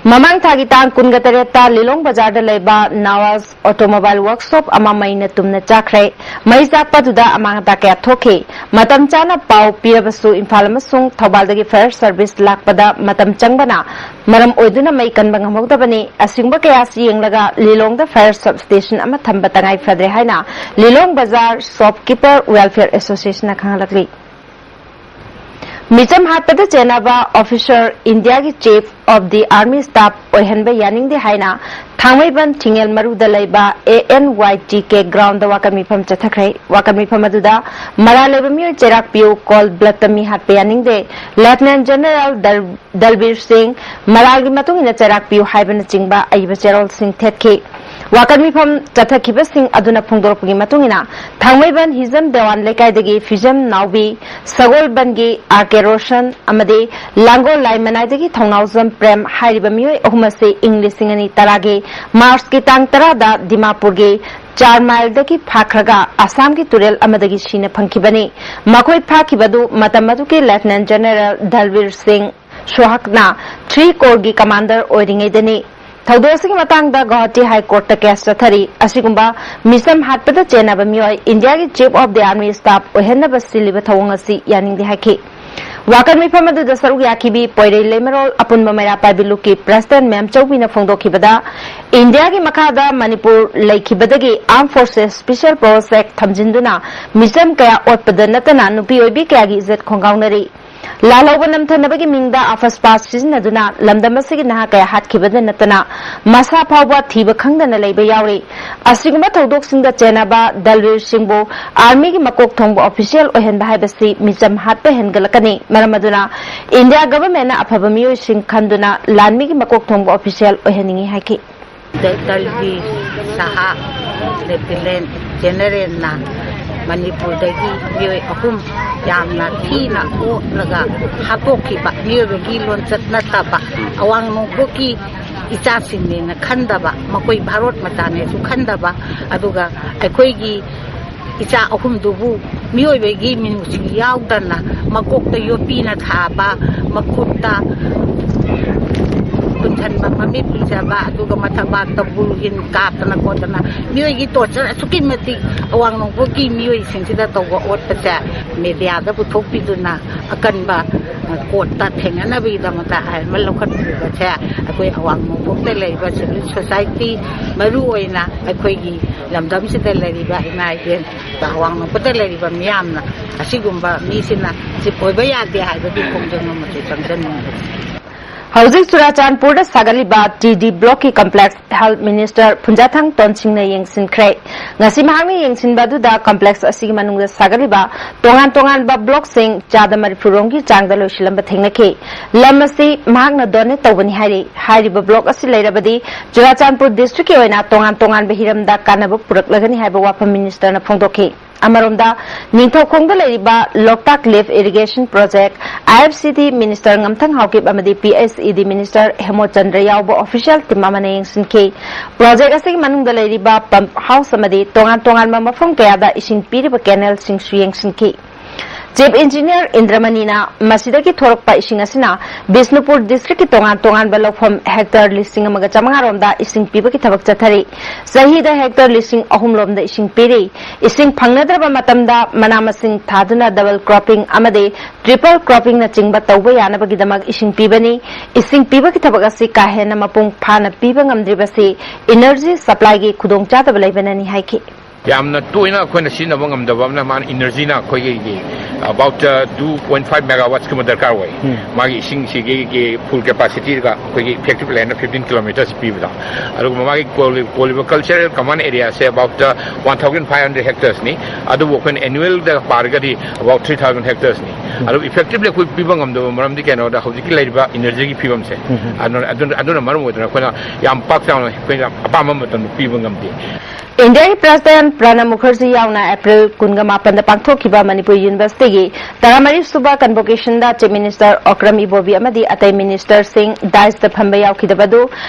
ꯃꯃꯥꯡ ꯊꯥꯒꯤ ꯇꯥꯡ ꯀꯨꯟꯒ ꯇꯔꯦꯠꯇ ꯂꯤꯂꯣꯡ ꯕꯖꯥꯔꯗ ꯂꯩꯕ ꯅꯋꯥꯖ ꯑꯣꯇꯣꯃꯣꯕꯥꯏꯜ ꯋꯥꯔꯛꯁꯣꯞ ꯑꯃ ꯃꯩꯅ ꯇꯨꯝꯅ ꯆꯥꯛꯈ꯭ꯔꯦ꯫ ꯃꯩ ꯆꯥꯛꯄ ꯑꯗꯨꯗ ꯑꯃꯥꯡ ꯑꯇꯥ ꯀꯌꯥ ꯊꯣꯛꯈꯤ꯫ ꯃꯇꯝ ꯆꯥꯅ ꯄꯥꯎ ꯄꯤꯔꯕꯁꯨ ꯏꯝꯐꯥꯜ ꯑꯃꯁꯨꯡ ꯊꯧꯕꯥꯜꯗꯒꯤ ꯐꯥꯌꯔ ꯁꯔꯚꯤꯁ ꯂꯥꯛꯄꯗ ꯃꯇꯝ ꯆꯪꯕꯅ ꯃꯔꯝ ꯑꯣꯏꯗꯨꯅ ꯃꯩ ꯀꯟꯕ ꯉꯝꯍꯧꯗꯕꯅꯤ꯫ ꯑꯁꯤꯒꯨꯝꯕ ꯀꯌꯥ ꯑꯁꯤ ꯌꯦꯡꯂꯒ ꯂꯤꯂꯣꯡꯗ ꯐꯥꯌꯔ ꯁꯕꯁ꯭ꯇꯦꯁꯟ ꯑꯃ ꯊꯝꯕ ꯇꯉꯥꯏ ꯐꯗ꯭ꯔꯦ ꯍꯥꯏꯅ ꯂꯤꯂꯣꯡ ꯕꯖꯥꯔ ꯁꯣꯞꯀꯤꯄꯔ ꯋꯦꯜꯐꯤꯌꯔ ꯑꯦꯁꯣꯁꯤꯌꯦꯁꯟꯅ ꯈꯪꯍꯜꯂꯛꯂꯤ꯫ ꯃꯤꯆꯝ ꯍꯥꯠꯄꯗ ꯆꯦꯟꯅꯕ ꯑꯣꯐꯤꯁꯔ, ꯏꯟꯗꯤꯌꯥꯒꯤ chief of the army staff ꯑꯣꯏꯍꯟꯕ ꯌꯥꯅꯤꯡꯗꯦ ꯍꯥꯏꯅ ꯊꯥꯡꯃꯩꯕꯟ ꯊꯤꯡꯉꯦꯜ ꯃꯔꯨꯗ ꯂꯩꯕ A N Y T K ground ꯋꯥꯀꯠ ꯃꯤꯐꯝ ꯆꯠꯊꯈ꯭ꯔꯦ꯫ ꯋꯥꯀꯠ ꯃꯤꯐꯝ ꯑꯗꯨꯗ ꯃꯔꯥꯜ ꯂꯩꯕ ꯃꯤꯑꯣꯏ ꯆꯩꯔꯥꯛꯄꯤꯌꯨ ꯀꯣꯜ ꯕ꯭ꯂꯠꯇ ꯃꯤ ꯍꯥꯠꯄ ꯌꯥꯅꯤꯡꯗꯦ, ꯂꯦꯐꯇꯤꯅꯦꯟ ꯖꯦꯅꯔꯦꯜ ꯗꯜ-, ꯗꯜꯕꯤꯔ ꯁꯤꯡ, ꯃꯔꯥꯜꯒꯤ ꯃꯇꯨꯡ ꯏꯟꯅ ꯆꯩꯔꯥꯛꯄꯤꯌꯨ ꯍꯥꯏꯕꯅꯆꯤꯡꯕ ꯑꯏꯕ ꯆꯦꯔꯣꯜꯁꯤꯡ ꯊꯦꯠꯈꯤ꯫ ꯋꯥꯀꯠ ꯃꯤꯐꯝ ꯆꯠꯊꯈꯤꯕꯁꯤꯡ ꯑꯗꯨꯅ ꯐꯣꯡꯗꯣꯔꯛꯄꯒꯤ ꯃꯇꯨꯡ ꯏꯟꯅ ꯊꯥꯡꯃꯩꯕꯟ ꯍꯤꯖꯝ ꯗꯦꯋꯥꯟ ꯂꯩꯀꯥꯏꯗꯒꯤ ꯐꯤꯖꯝ ꯅꯥꯎꯕꯤ, ꯁꯒꯣꯜꯕꯟꯒꯤ ꯑꯥꯔ ꯀꯦ ꯔꯣꯁꯟ ꯑꯃꯗꯤ ꯂꯥꯡꯒꯣꯜ ꯂꯥꯏꯃꯅꯥꯏꯗꯒꯤ ꯊꯧꯅꯥꯎꯖꯝ ꯄ꯭ꯔꯦꯝ ꯍꯥꯏꯔꯤꯕ ꯃꯤꯑꯣꯏ ꯑꯍꯨꯝ ꯑꯁꯤ ꯏꯪ ꯂꯤꯁꯤꯡ ꯑꯅꯤ ꯇꯔꯥꯒꯤ ꯃꯥꯔꯆꯀꯤ ꯇꯥꯡ ꯇꯔꯥꯗ ꯗꯤꯃꯥꯄꯨꯔꯒꯤ ꯆꯥꯔꯃꯥꯏꯜꯗꯒꯤ ꯐꯥꯈ꯭ꯔꯒ ꯑꯁꯥꯝꯒꯤ ꯇꯨꯔꯦꯜ ꯑꯃꯗꯒꯤ ꯁꯤꯅ ꯐꯪꯈꯤꯕꯅꯤ꯫ ꯃꯈꯣꯏ ꯐꯥꯈꯤꯕꯗꯨ ꯃꯇꯝ ꯑꯗꯨꯒꯤ ꯂꯦꯐꯇꯤꯅꯦꯟ ꯖꯦꯅꯔꯦꯜ ꯗꯜꯕꯤꯔ ꯁꯤꯡ ꯁꯣꯍꯥꯛꯅ ꯊ꯭ꯔꯤ ꯀꯣꯔꯒꯤ ꯀꯃꯥꯟꯗꯔ ꯑꯣꯏꯔꯤꯉꯩꯗꯅꯤ꯫ ꯊꯧꯗꯣꯛ ꯑꯁꯤꯒꯤ ꯃꯇꯥꯡꯗ ꯒꯧꯍꯥꯇꯤ ꯍꯥꯏ ꯀꯣꯔꯠꯇ ꯀꯦꯁ ꯆꯠꯊꯔꯤ꯫ ꯑꯁꯤꯒꯨꯝꯕ ꯃꯤꯆꯝ ꯍꯥꯠꯄꯗ ꯆꯦꯟꯅꯕ ꯃꯤꯑꯣꯏ ꯏꯟꯗꯤꯌꯥꯒꯤ chief of the army staff ꯑꯣꯏꯍꯟꯅꯕ ꯁꯤꯜꯂꯤꯕ ꯊꯧꯑꯣꯡ ꯑꯁꯤ ꯌꯥꯅꯤꯡꯗꯦ ꯍꯥꯏꯈꯤ꯫ ꯋꯥꯀꯠ ꯃꯤꯐꯝ ꯑꯗꯨꯗ ꯁꯔꯨꯛ ꯌꯥꯈꯤꯕꯤ ꯄꯣꯏꯔꯩ ꯂꯩꯃꯔꯣꯜ ꯑꯄꯨꯟꯕ ꯃꯩꯔꯥ ꯄꯥꯏꯕꯤ ꯂꯨꯞꯀꯤ ꯄ꯭ꯔꯦꯁꯤꯗꯦꯟꯠ ꯃꯦꯝ ꯆꯧꯕꯤꯅ ꯐꯣꯡꯗꯣꯛꯈꯤꯕꯗ, ꯏꯟꯗꯤꯌꯥꯒꯤ ꯃꯈꯥꯗ ꯃꯅꯤꯄꯨꯔ ꯂꯩꯈꯤꯕꯗꯒꯤ ꯑꯥꯔꯝ ꯐꯣꯔꯁꯦꯁ ꯁ꯭ꯄꯦꯁꯤꯌꯦꯜ ꯄꯥꯋꯔꯁ ꯑꯦꯛ ꯊꯝꯖꯤꯟꯗꯨꯅ ꯃꯤꯆꯝ ꯀꯌꯥ ꯑꯣꯠꯄꯗ ꯅꯠꯇꯅ ꯅꯨꯄꯤ ꯑꯣꯏꯕꯤ ꯀꯌꯥꯒꯤ ꯏꯖꯠ ꯈꯣꯡꯒꯥꯎꯅꯔꯤ꯫ ꯂꯥꯜꯍꯧꯕ ꯅꯝꯊꯅꯕꯒꯤ ꯃꯤꯡꯗ ꯑꯐꯁꯄꯥ ꯁꯤꯖꯤꯟꯅꯗꯨꯅ ꯂꯝꯗꯝ ꯑꯁꯤꯒꯤ ꯅꯍꯥ ꯀꯌꯥ ꯍꯥꯠꯈꯤꯕꯗ ꯅꯠꯇꯅ ꯃꯁꯥ ꯐꯥꯎꯕ ꯊꯤꯕ ꯈꯪꯗꯅ ꯂꯩꯕ ꯌꯥꯎꯔꯤ꯫ ꯑꯁꯤꯒꯨꯝꯕ ꯊꯧꯗꯣꯛꯁꯤꯡꯗ ꯆꯦꯟꯅꯕ ꯗꯜꯕꯤꯔ ꯁꯤꯡꯕꯨ ꯑꯥꯔꯃꯤꯒꯤ ꯃꯀꯣꯛ ꯊꯣꯡꯕ ꯑꯣꯐꯤꯁꯤꯌꯦꯜ ꯑꯣꯏꯍꯟꯕ ꯍꯥꯏꯕꯁꯤ ꯃꯤꯆꯝ ꯍꯥꯠꯄ ꯍꯦꯟꯒꯠꯂꯛꯀꯅꯤ꯫ ꯃꯔꯝ ꯑꯗꯨꯅ ꯏꯟꯗꯤꯌꯥ ꯒꯚꯔꯟꯃꯦꯟꯠꯅ ꯑꯐꯕ ꯃꯤꯑꯣꯏꯁꯤꯡ ꯈꯟꯗꯨꯅ ꯂꯥꯟꯃꯤꯒꯤ ꯃꯀꯣꯛ ꯊꯣꯡꯕ ꯑꯣꯐꯤꯁꯤꯌꯦꯜ ꯑꯣꯏꯍꯟꯅꯤꯡꯏ ꯍꯥꯏꯈꯤ꯫ ꯗ-, ꯗꯜꯕꯤꯔ ꯁꯍꯥ, ꯂꯦꯐꯇꯤꯅꯦꯟꯠ ꯖꯦꯅꯔꯦꯜꯅ ꯃꯅꯤꯄꯨꯔꯗꯒꯤ ꯃꯤꯑꯣꯏ ꯑꯍꯨꯝ ꯌꯥꯝꯅ ꯊꯤꯅ ꯑꯣꯠꯂꯒ ꯍꯥꯠꯇꯣꯛꯈꯤꯕ, ꯃꯤꯑꯣꯏꯕꯒꯤ ꯂꯣꯟꯆꯠ ꯅꯠꯇꯕ, ꯑꯋꯥꯡ ꯅꯣꯡꯄꯣꯛꯀꯤ ꯏꯆꯥꯁꯤꯡꯅꯦꯅ ꯈꯟꯗꯕ, ꯃꯈꯣꯏ ꯚꯥꯔꯣꯠ ꯃꯆꯥꯅꯦꯁꯨ ꯈꯟꯗꯕ, ꯑꯗꯨꯒ ꯑꯩꯈꯣꯏꯒꯤ ꯏꯆꯥ ꯑꯍꯨꯝꯗꯨꯕꯨ ꯃꯤꯑꯣꯏꯕꯒꯤ ꯃꯤꯅꯨꯡꯁꯤ ꯌꯥꯎꯗꯅ ꯃꯀꯣꯛꯇ ꯌꯣꯠꯄꯤꯅ ꯊꯥꯕ, ꯃꯈꯨꯠꯇ ꯁꯟꯕ ꯃꯃꯤꯠ ꯄꯤꯖꯕ, ꯑꯗꯨꯒ ꯃꯊꯕꯥꯛꯇ ꯕꯨꯜ ꯍꯤꯟ ꯀꯥꯞꯇꯅ ꯈꯣꯠꯇꯅ ꯃꯤꯑꯣꯏꯒꯤ ꯇꯣꯔꯆꯔ ꯑꯁꯨꯛꯀꯤ ꯃꯇꯤꯛ ꯑꯋꯥꯡ ꯅꯣꯡꯄꯣꯛꯀꯤ ꯃꯤꯑꯣꯏꯁꯤꯡꯁꯤꯗ ꯇꯧꯕ ꯑꯣꯠꯄꯁꯦ ꯃꯦꯗꯤꯌꯥꯗ ꯄꯨꯊꯣꯛꯄꯤꯗꯨꯅ ꯑꯀꯟꯕ ꯀꯣꯔꯠꯇ ꯊꯦꯡꯅꯅꯕꯒꯤꯗꯃꯛꯇ ꯑꯥꯏꯟ ꯑꯃ ꯂꯧꯈꯠꯄꯤꯕꯁꯦ ꯑꯩꯈꯣꯏ ꯑꯋꯥꯡ ꯅꯣꯡꯄꯣꯛꯇ ꯂꯩꯔꯤꯕ ꯁꯤꯚꯤꯜ ꯁꯣꯁꯥꯏꯇꯤ, ꯃꯔꯨ ꯑꯣꯏꯅ ꯑꯩꯈꯣꯏꯒꯤ ꯂꯝꯗꯝꯁꯤꯗ ꯂꯩꯔꯤꯕ ꯏꯃꯥ ꯏꯕꯦꯟ, ꯑꯋꯥꯡ ꯅꯣꯡꯄꯣꯛꯇ ꯂꯩꯔꯤꯕ ꯃꯤꯌꯥꯝꯅ ꯑꯁꯤꯒꯨꯝꯕ ꯃꯤꯁꯤꯅ ꯆꯤꯞ ꯑꯣꯏꯕ ꯌꯥꯗꯦ ꯍꯥꯏꯕꯒꯤ ꯈꯣꯡꯖꯪ ꯑꯃꯁꯨ ꯆꯪꯖꯅꯤꯡꯏ꯫ ꯍꯧꯖꯤꯛ ꯆꯨꯔꯥꯆꯥꯟꯄꯨꯔꯗ ꯁꯥꯒꯠꯂꯤꯕ ꯇꯤ ꯗꯤ ꯕ꯭ꯂꯣꯛꯀꯤ ꯀꯝꯄ꯭ꯂꯦꯛꯁ ꯍꯦꯜꯊ ꯃꯤꯅꯤꯁꯇꯔ ꯐꯨꯟꯖꯥꯊꯪ ꯇꯣꯟꯁꯤꯡꯅ ꯌꯦꯡꯁꯤꯟꯈ꯭ꯔꯦ꯫ ꯉꯁꯤ ꯃꯍꯥꯛꯅ ꯌꯦꯡꯁꯤꯟꯕ ꯑꯗꯨꯗ ꯀꯝꯄ꯭ꯂꯦꯛꯁ ꯑꯁꯤꯒꯤ ꯃꯅꯨꯡꯗ ꯁꯥꯒꯠꯂꯤꯕ ꯇꯣꯉꯥꯟ ꯇꯣꯉꯥꯟꯕ ꯕ꯭ꯂꯣꯛꯁꯤꯡ ꯆꯥꯗ ꯃꯔꯤꯐꯨ ꯔꯣꯝꯒꯤ ꯆꯥꯡꯗ ꯂꯣꯏꯁꯤꯜꯂꯝꯕ ꯊꯦꯡꯅꯈꯤ꯫ ꯂꯝ ꯑꯁꯤ ꯃꯍꯥꯛꯅ ꯗꯣꯅꯦꯠ ꯇꯧꯕꯅꯤ ꯍꯥꯏꯔꯤ꯫ ꯍꯥꯏꯔꯤꯕ ꯕ꯭ꯂꯣꯛ ꯑꯁꯤ ꯂꯩꯔꯕꯗꯤ ꯆꯨꯔꯥꯆꯥꯟꯄꯨꯔ ꯗꯤꯁꯇ꯭ꯔꯤꯛꯀꯤ ꯑꯣꯏꯅ ꯇꯣꯉꯥꯟ ꯇꯣꯉꯥꯟꯕ ꯍꯤꯔꯝꯗ ꯀꯥꯟꯅꯕ ꯄꯨꯔꯛꯂꯒꯅꯤ ꯍꯥꯏꯕ ꯋꯥꯐꯝ ꯃꯤꯅꯤꯁꯇꯔꯅ ꯐꯣꯡꯗꯣꯛꯈꯤ꯫ ꯑꯃꯔꯣꯝꯗ, ꯅꯤꯡꯊꯧꯈꯣꯡꯗ ꯂꯩꯔꯤꯕ ꯂꯣꯛꯇꯥꯛ ꯂꯤꯐ ꯏꯔꯤꯒꯦꯁꯟ ꯄ꯭ꯔꯣꯖꯦꯛ, ꯑꯥꯏ ꯑꯦꯐ ꯁꯤ ꯗꯤ ꯃꯤꯅꯤꯁꯇꯔ ꯉꯝꯊꯪ ꯍꯥꯎꯀꯤꯞ ꯑꯃꯗꯤ ꯄꯤ ꯑꯩꯆ ꯏ ꯗꯤ ꯃꯤꯅꯤꯁꯇꯔ ꯍꯦꯃꯣꯆꯟꯗ꯭ꯔ ꯌꯥꯎꯕ ꯑꯣꯐꯤꯁꯤꯌꯦꯜ ꯇꯤꯝ ꯑꯃꯅ ꯌꯦꯡꯁꯤꯟꯈꯤ꯫ ꯄ꯭ꯔꯣꯖꯦꯛ ꯑꯁꯤꯒꯤ ꯃꯅꯨꯡꯗ ꯂꯩꯔꯤꯕ ꯄꯝꯞ ꯍꯥꯎꯁ ꯑꯃꯗꯤ ꯇꯣꯉꯥꯟ ꯇꯣꯉꯥꯟꯕ ꯃꯐꯝ ꯀꯌꯥꯗ ꯏꯁꯤꯡ ꯄꯤꯔꯤꯕ ꯀꯦꯅꯦꯜꯁꯤꯡꯁꯨ ꯌꯦꯡꯁꯤꯟꯈꯤ꯫ ꯆꯤꯐ ꯏꯟꯖꯤꯅꯤꯌꯔ ꯏꯟꯗ꯭ꯔꯃꯅꯤꯅ ꯃꯁꯤꯗꯒꯤ ꯊꯣꯔꯛꯄ ꯏꯁꯤꯡ ꯑꯁꯤꯅ ꯕꯤꯁꯅꯨꯄꯨꯔ ꯗꯤꯁꯇ꯭ꯔꯤꯛꯀꯤ ꯇꯣꯉꯥꯟ ꯇꯣꯉꯥꯟꯕ ꯂꯧꯐꯝ ꯍꯦꯛꯇꯔ ꯂꯤꯁꯤꯡ ꯑꯃꯒ ꯆꯥꯃꯉꯥ ꯔꯣꯝꯗ ꯏꯁꯤꯡ ꯄꯤꯕꯒꯤ ꯊꯕꯛ ꯆꯠꯊꯔꯤ꯫ ꯆꯍꯤꯗ ꯍꯦꯛꯇꯔ ꯂꯤꯁꯤꯡ ꯑꯍꯨꯝ ꯔꯣꯝꯗ ꯏꯁꯤꯡ ꯄꯤꯔꯤ꯫ ꯏꯁꯤꯡ ꯐꯪꯅꯗ꯭ꯔꯕ ꯃꯇꯝꯗ ꯃꯅꯥ ꯃꯁꯤꯡ ꯊꯥꯗꯨꯅ ꯗꯕꯜ ꯀ꯭ꯔꯣꯞꯄꯤꯡ ꯑꯃꯗꯤ ꯇ꯭ꯔꯤꯄꯜ ꯀ꯭ꯔꯣꯞꯄꯤꯡꯅꯆꯤꯡꯕ ꯇꯧꯕ ꯌꯥꯅꯕꯒꯤꯗꯃꯛ ꯏꯁꯤꯡ ꯄꯤꯕꯅꯤ꯫ ꯏꯁꯤꯡ ꯄꯤꯕꯒꯤ ꯊꯕꯛ ꯑꯁꯤ ꯀꯥ ꯍꯦꯟꯅ ꯃꯄꯨꯡ ꯐꯥꯅ ꯄꯤꯕ ꯉꯝꯗ꯭ꯔꯤꯕꯁꯤ ꯏꯅꯔꯖꯤ ꯁꯄ꯭ꯂꯥꯏꯒꯤ ꯈꯨꯗꯣꯡꯆꯥꯗꯕ ꯂꯩꯕꯅꯅꯤ ꯍꯥꯏꯈꯤ꯫ ꯌꯥꯝꯅ ꯇꯣꯏꯅ ꯑꯩꯈꯣꯏꯅ ꯁꯤꯖꯤꯟꯅꯕ ꯉꯝꯗꯕ ꯑꯃꯅ ꯃꯥꯅ ꯏꯅꯔꯖꯤꯅ ꯑꯩꯈꯣꯏꯒꯤ about two point five megawatts ꯀꯨꯝꯕ ꯗꯔꯀꯥꯔ ꯑꯣꯏ꯫ ꯎꯝ꯫ ꯃꯥꯒꯤ ꯏꯁꯤꯡꯁꯤꯒꯤ ꯐꯨꯜ ꯀꯦꯄꯥꯁꯤꯇꯤꯒ ꯑꯩꯈꯣꯏꯒꯤ ꯏꯐꯦꯛꯇꯤꯞ ꯂꯦꯟꯅ fifteen kilometres ꯄꯤꯕꯗ, ꯑꯗꯨꯒ ꯃꯥꯒꯤ ꯀꯣꯜꯂꯤ-, ꯀꯣꯜꯂꯤꯕ ꯀꯜꯆꯔꯦꯜ ꯀꯃꯟ ꯑꯦꯔꯤꯌꯥꯁꯦ about one thousand five hundred hectaresꯅꯤ꯫ ꯑꯗꯨꯕꯨ ꯑꯩꯈꯣꯏꯅ annualꯗ ꯄꯥꯔꯒꯗꯤ about three thousand hectaresꯅꯤ꯫ ꯎꯝ꯫ ꯑꯗꯨꯕꯨ effectively ꯑꯩꯈꯣꯏ ꯄꯤꯕ ꯉꯝꯗꯕ ꯃꯔꯝꯗꯤ ꯀꯩꯅꯣꯗ ꯍꯧꯖꯤꯛꯀꯤ ꯂꯩꯔꯤꯕ ꯏꯅꯔꯖꯤꯒꯤ ꯐꯤꯕꯝꯁꯦ, ꯎꯝ꯫ ꯑꯗꯨꯅ, ꯑꯗꯨꯅ, ꯑꯗꯨꯅ ꯃꯔꯝ ꯑꯣꯏꯗꯅ ꯑꯩꯈꯣꯏꯅ ꯌꯥꯝ ꯄꯥꯛ ꯆꯥꯎꯅ ꯑꯩꯈꯣꯏꯅ ꯑꯄꯥꯝꯕ ꯃꯇꯝꯗ ꯄꯤꯕ ꯉꯝꯗꯦ꯫ ꯏꯟꯗꯤꯌꯥꯒꯤ ꯄ꯭ꯔꯦꯁꯤꯗꯦꯟꯠ ꯄ꯭ꯔꯥꯅꯕ ꯃꯨꯈꯔꯖꯤ ꯌꯥꯎꯅ ꯑꯦꯄ꯭ꯔꯤꯜ ꯀꯨꯟꯒ ꯃꯥꯄꯟꯗ ꯄꯥꯡꯊꯣꯛꯈꯤꯕ ꯃꯅꯤꯄꯨꯔ ꯌꯨꯅꯤꯚꯔꯁꯤꯇꯤꯒꯤ ꯇꯔꯥꯃꯔꯤ ꯁꯨꯕ ꯀꯟꯚꯣꯀꯦꯁꯟꯗ ꯆꯤꯐ ꯃꯤꯅꯤꯁꯇꯔ ꯑꯣꯀ꯭ꯔꯝ ꯏꯕꯣꯕꯤ ꯑꯃꯗꯤ ꯑꯇꯩ ꯃꯤꯅꯤꯁꯇꯔꯁꯤꯡ ꯗꯥꯏꯁꯇ ꯐꯝꯕ ꯌꯥꯎꯈꯤꯗꯕ ꯑꯗꯨ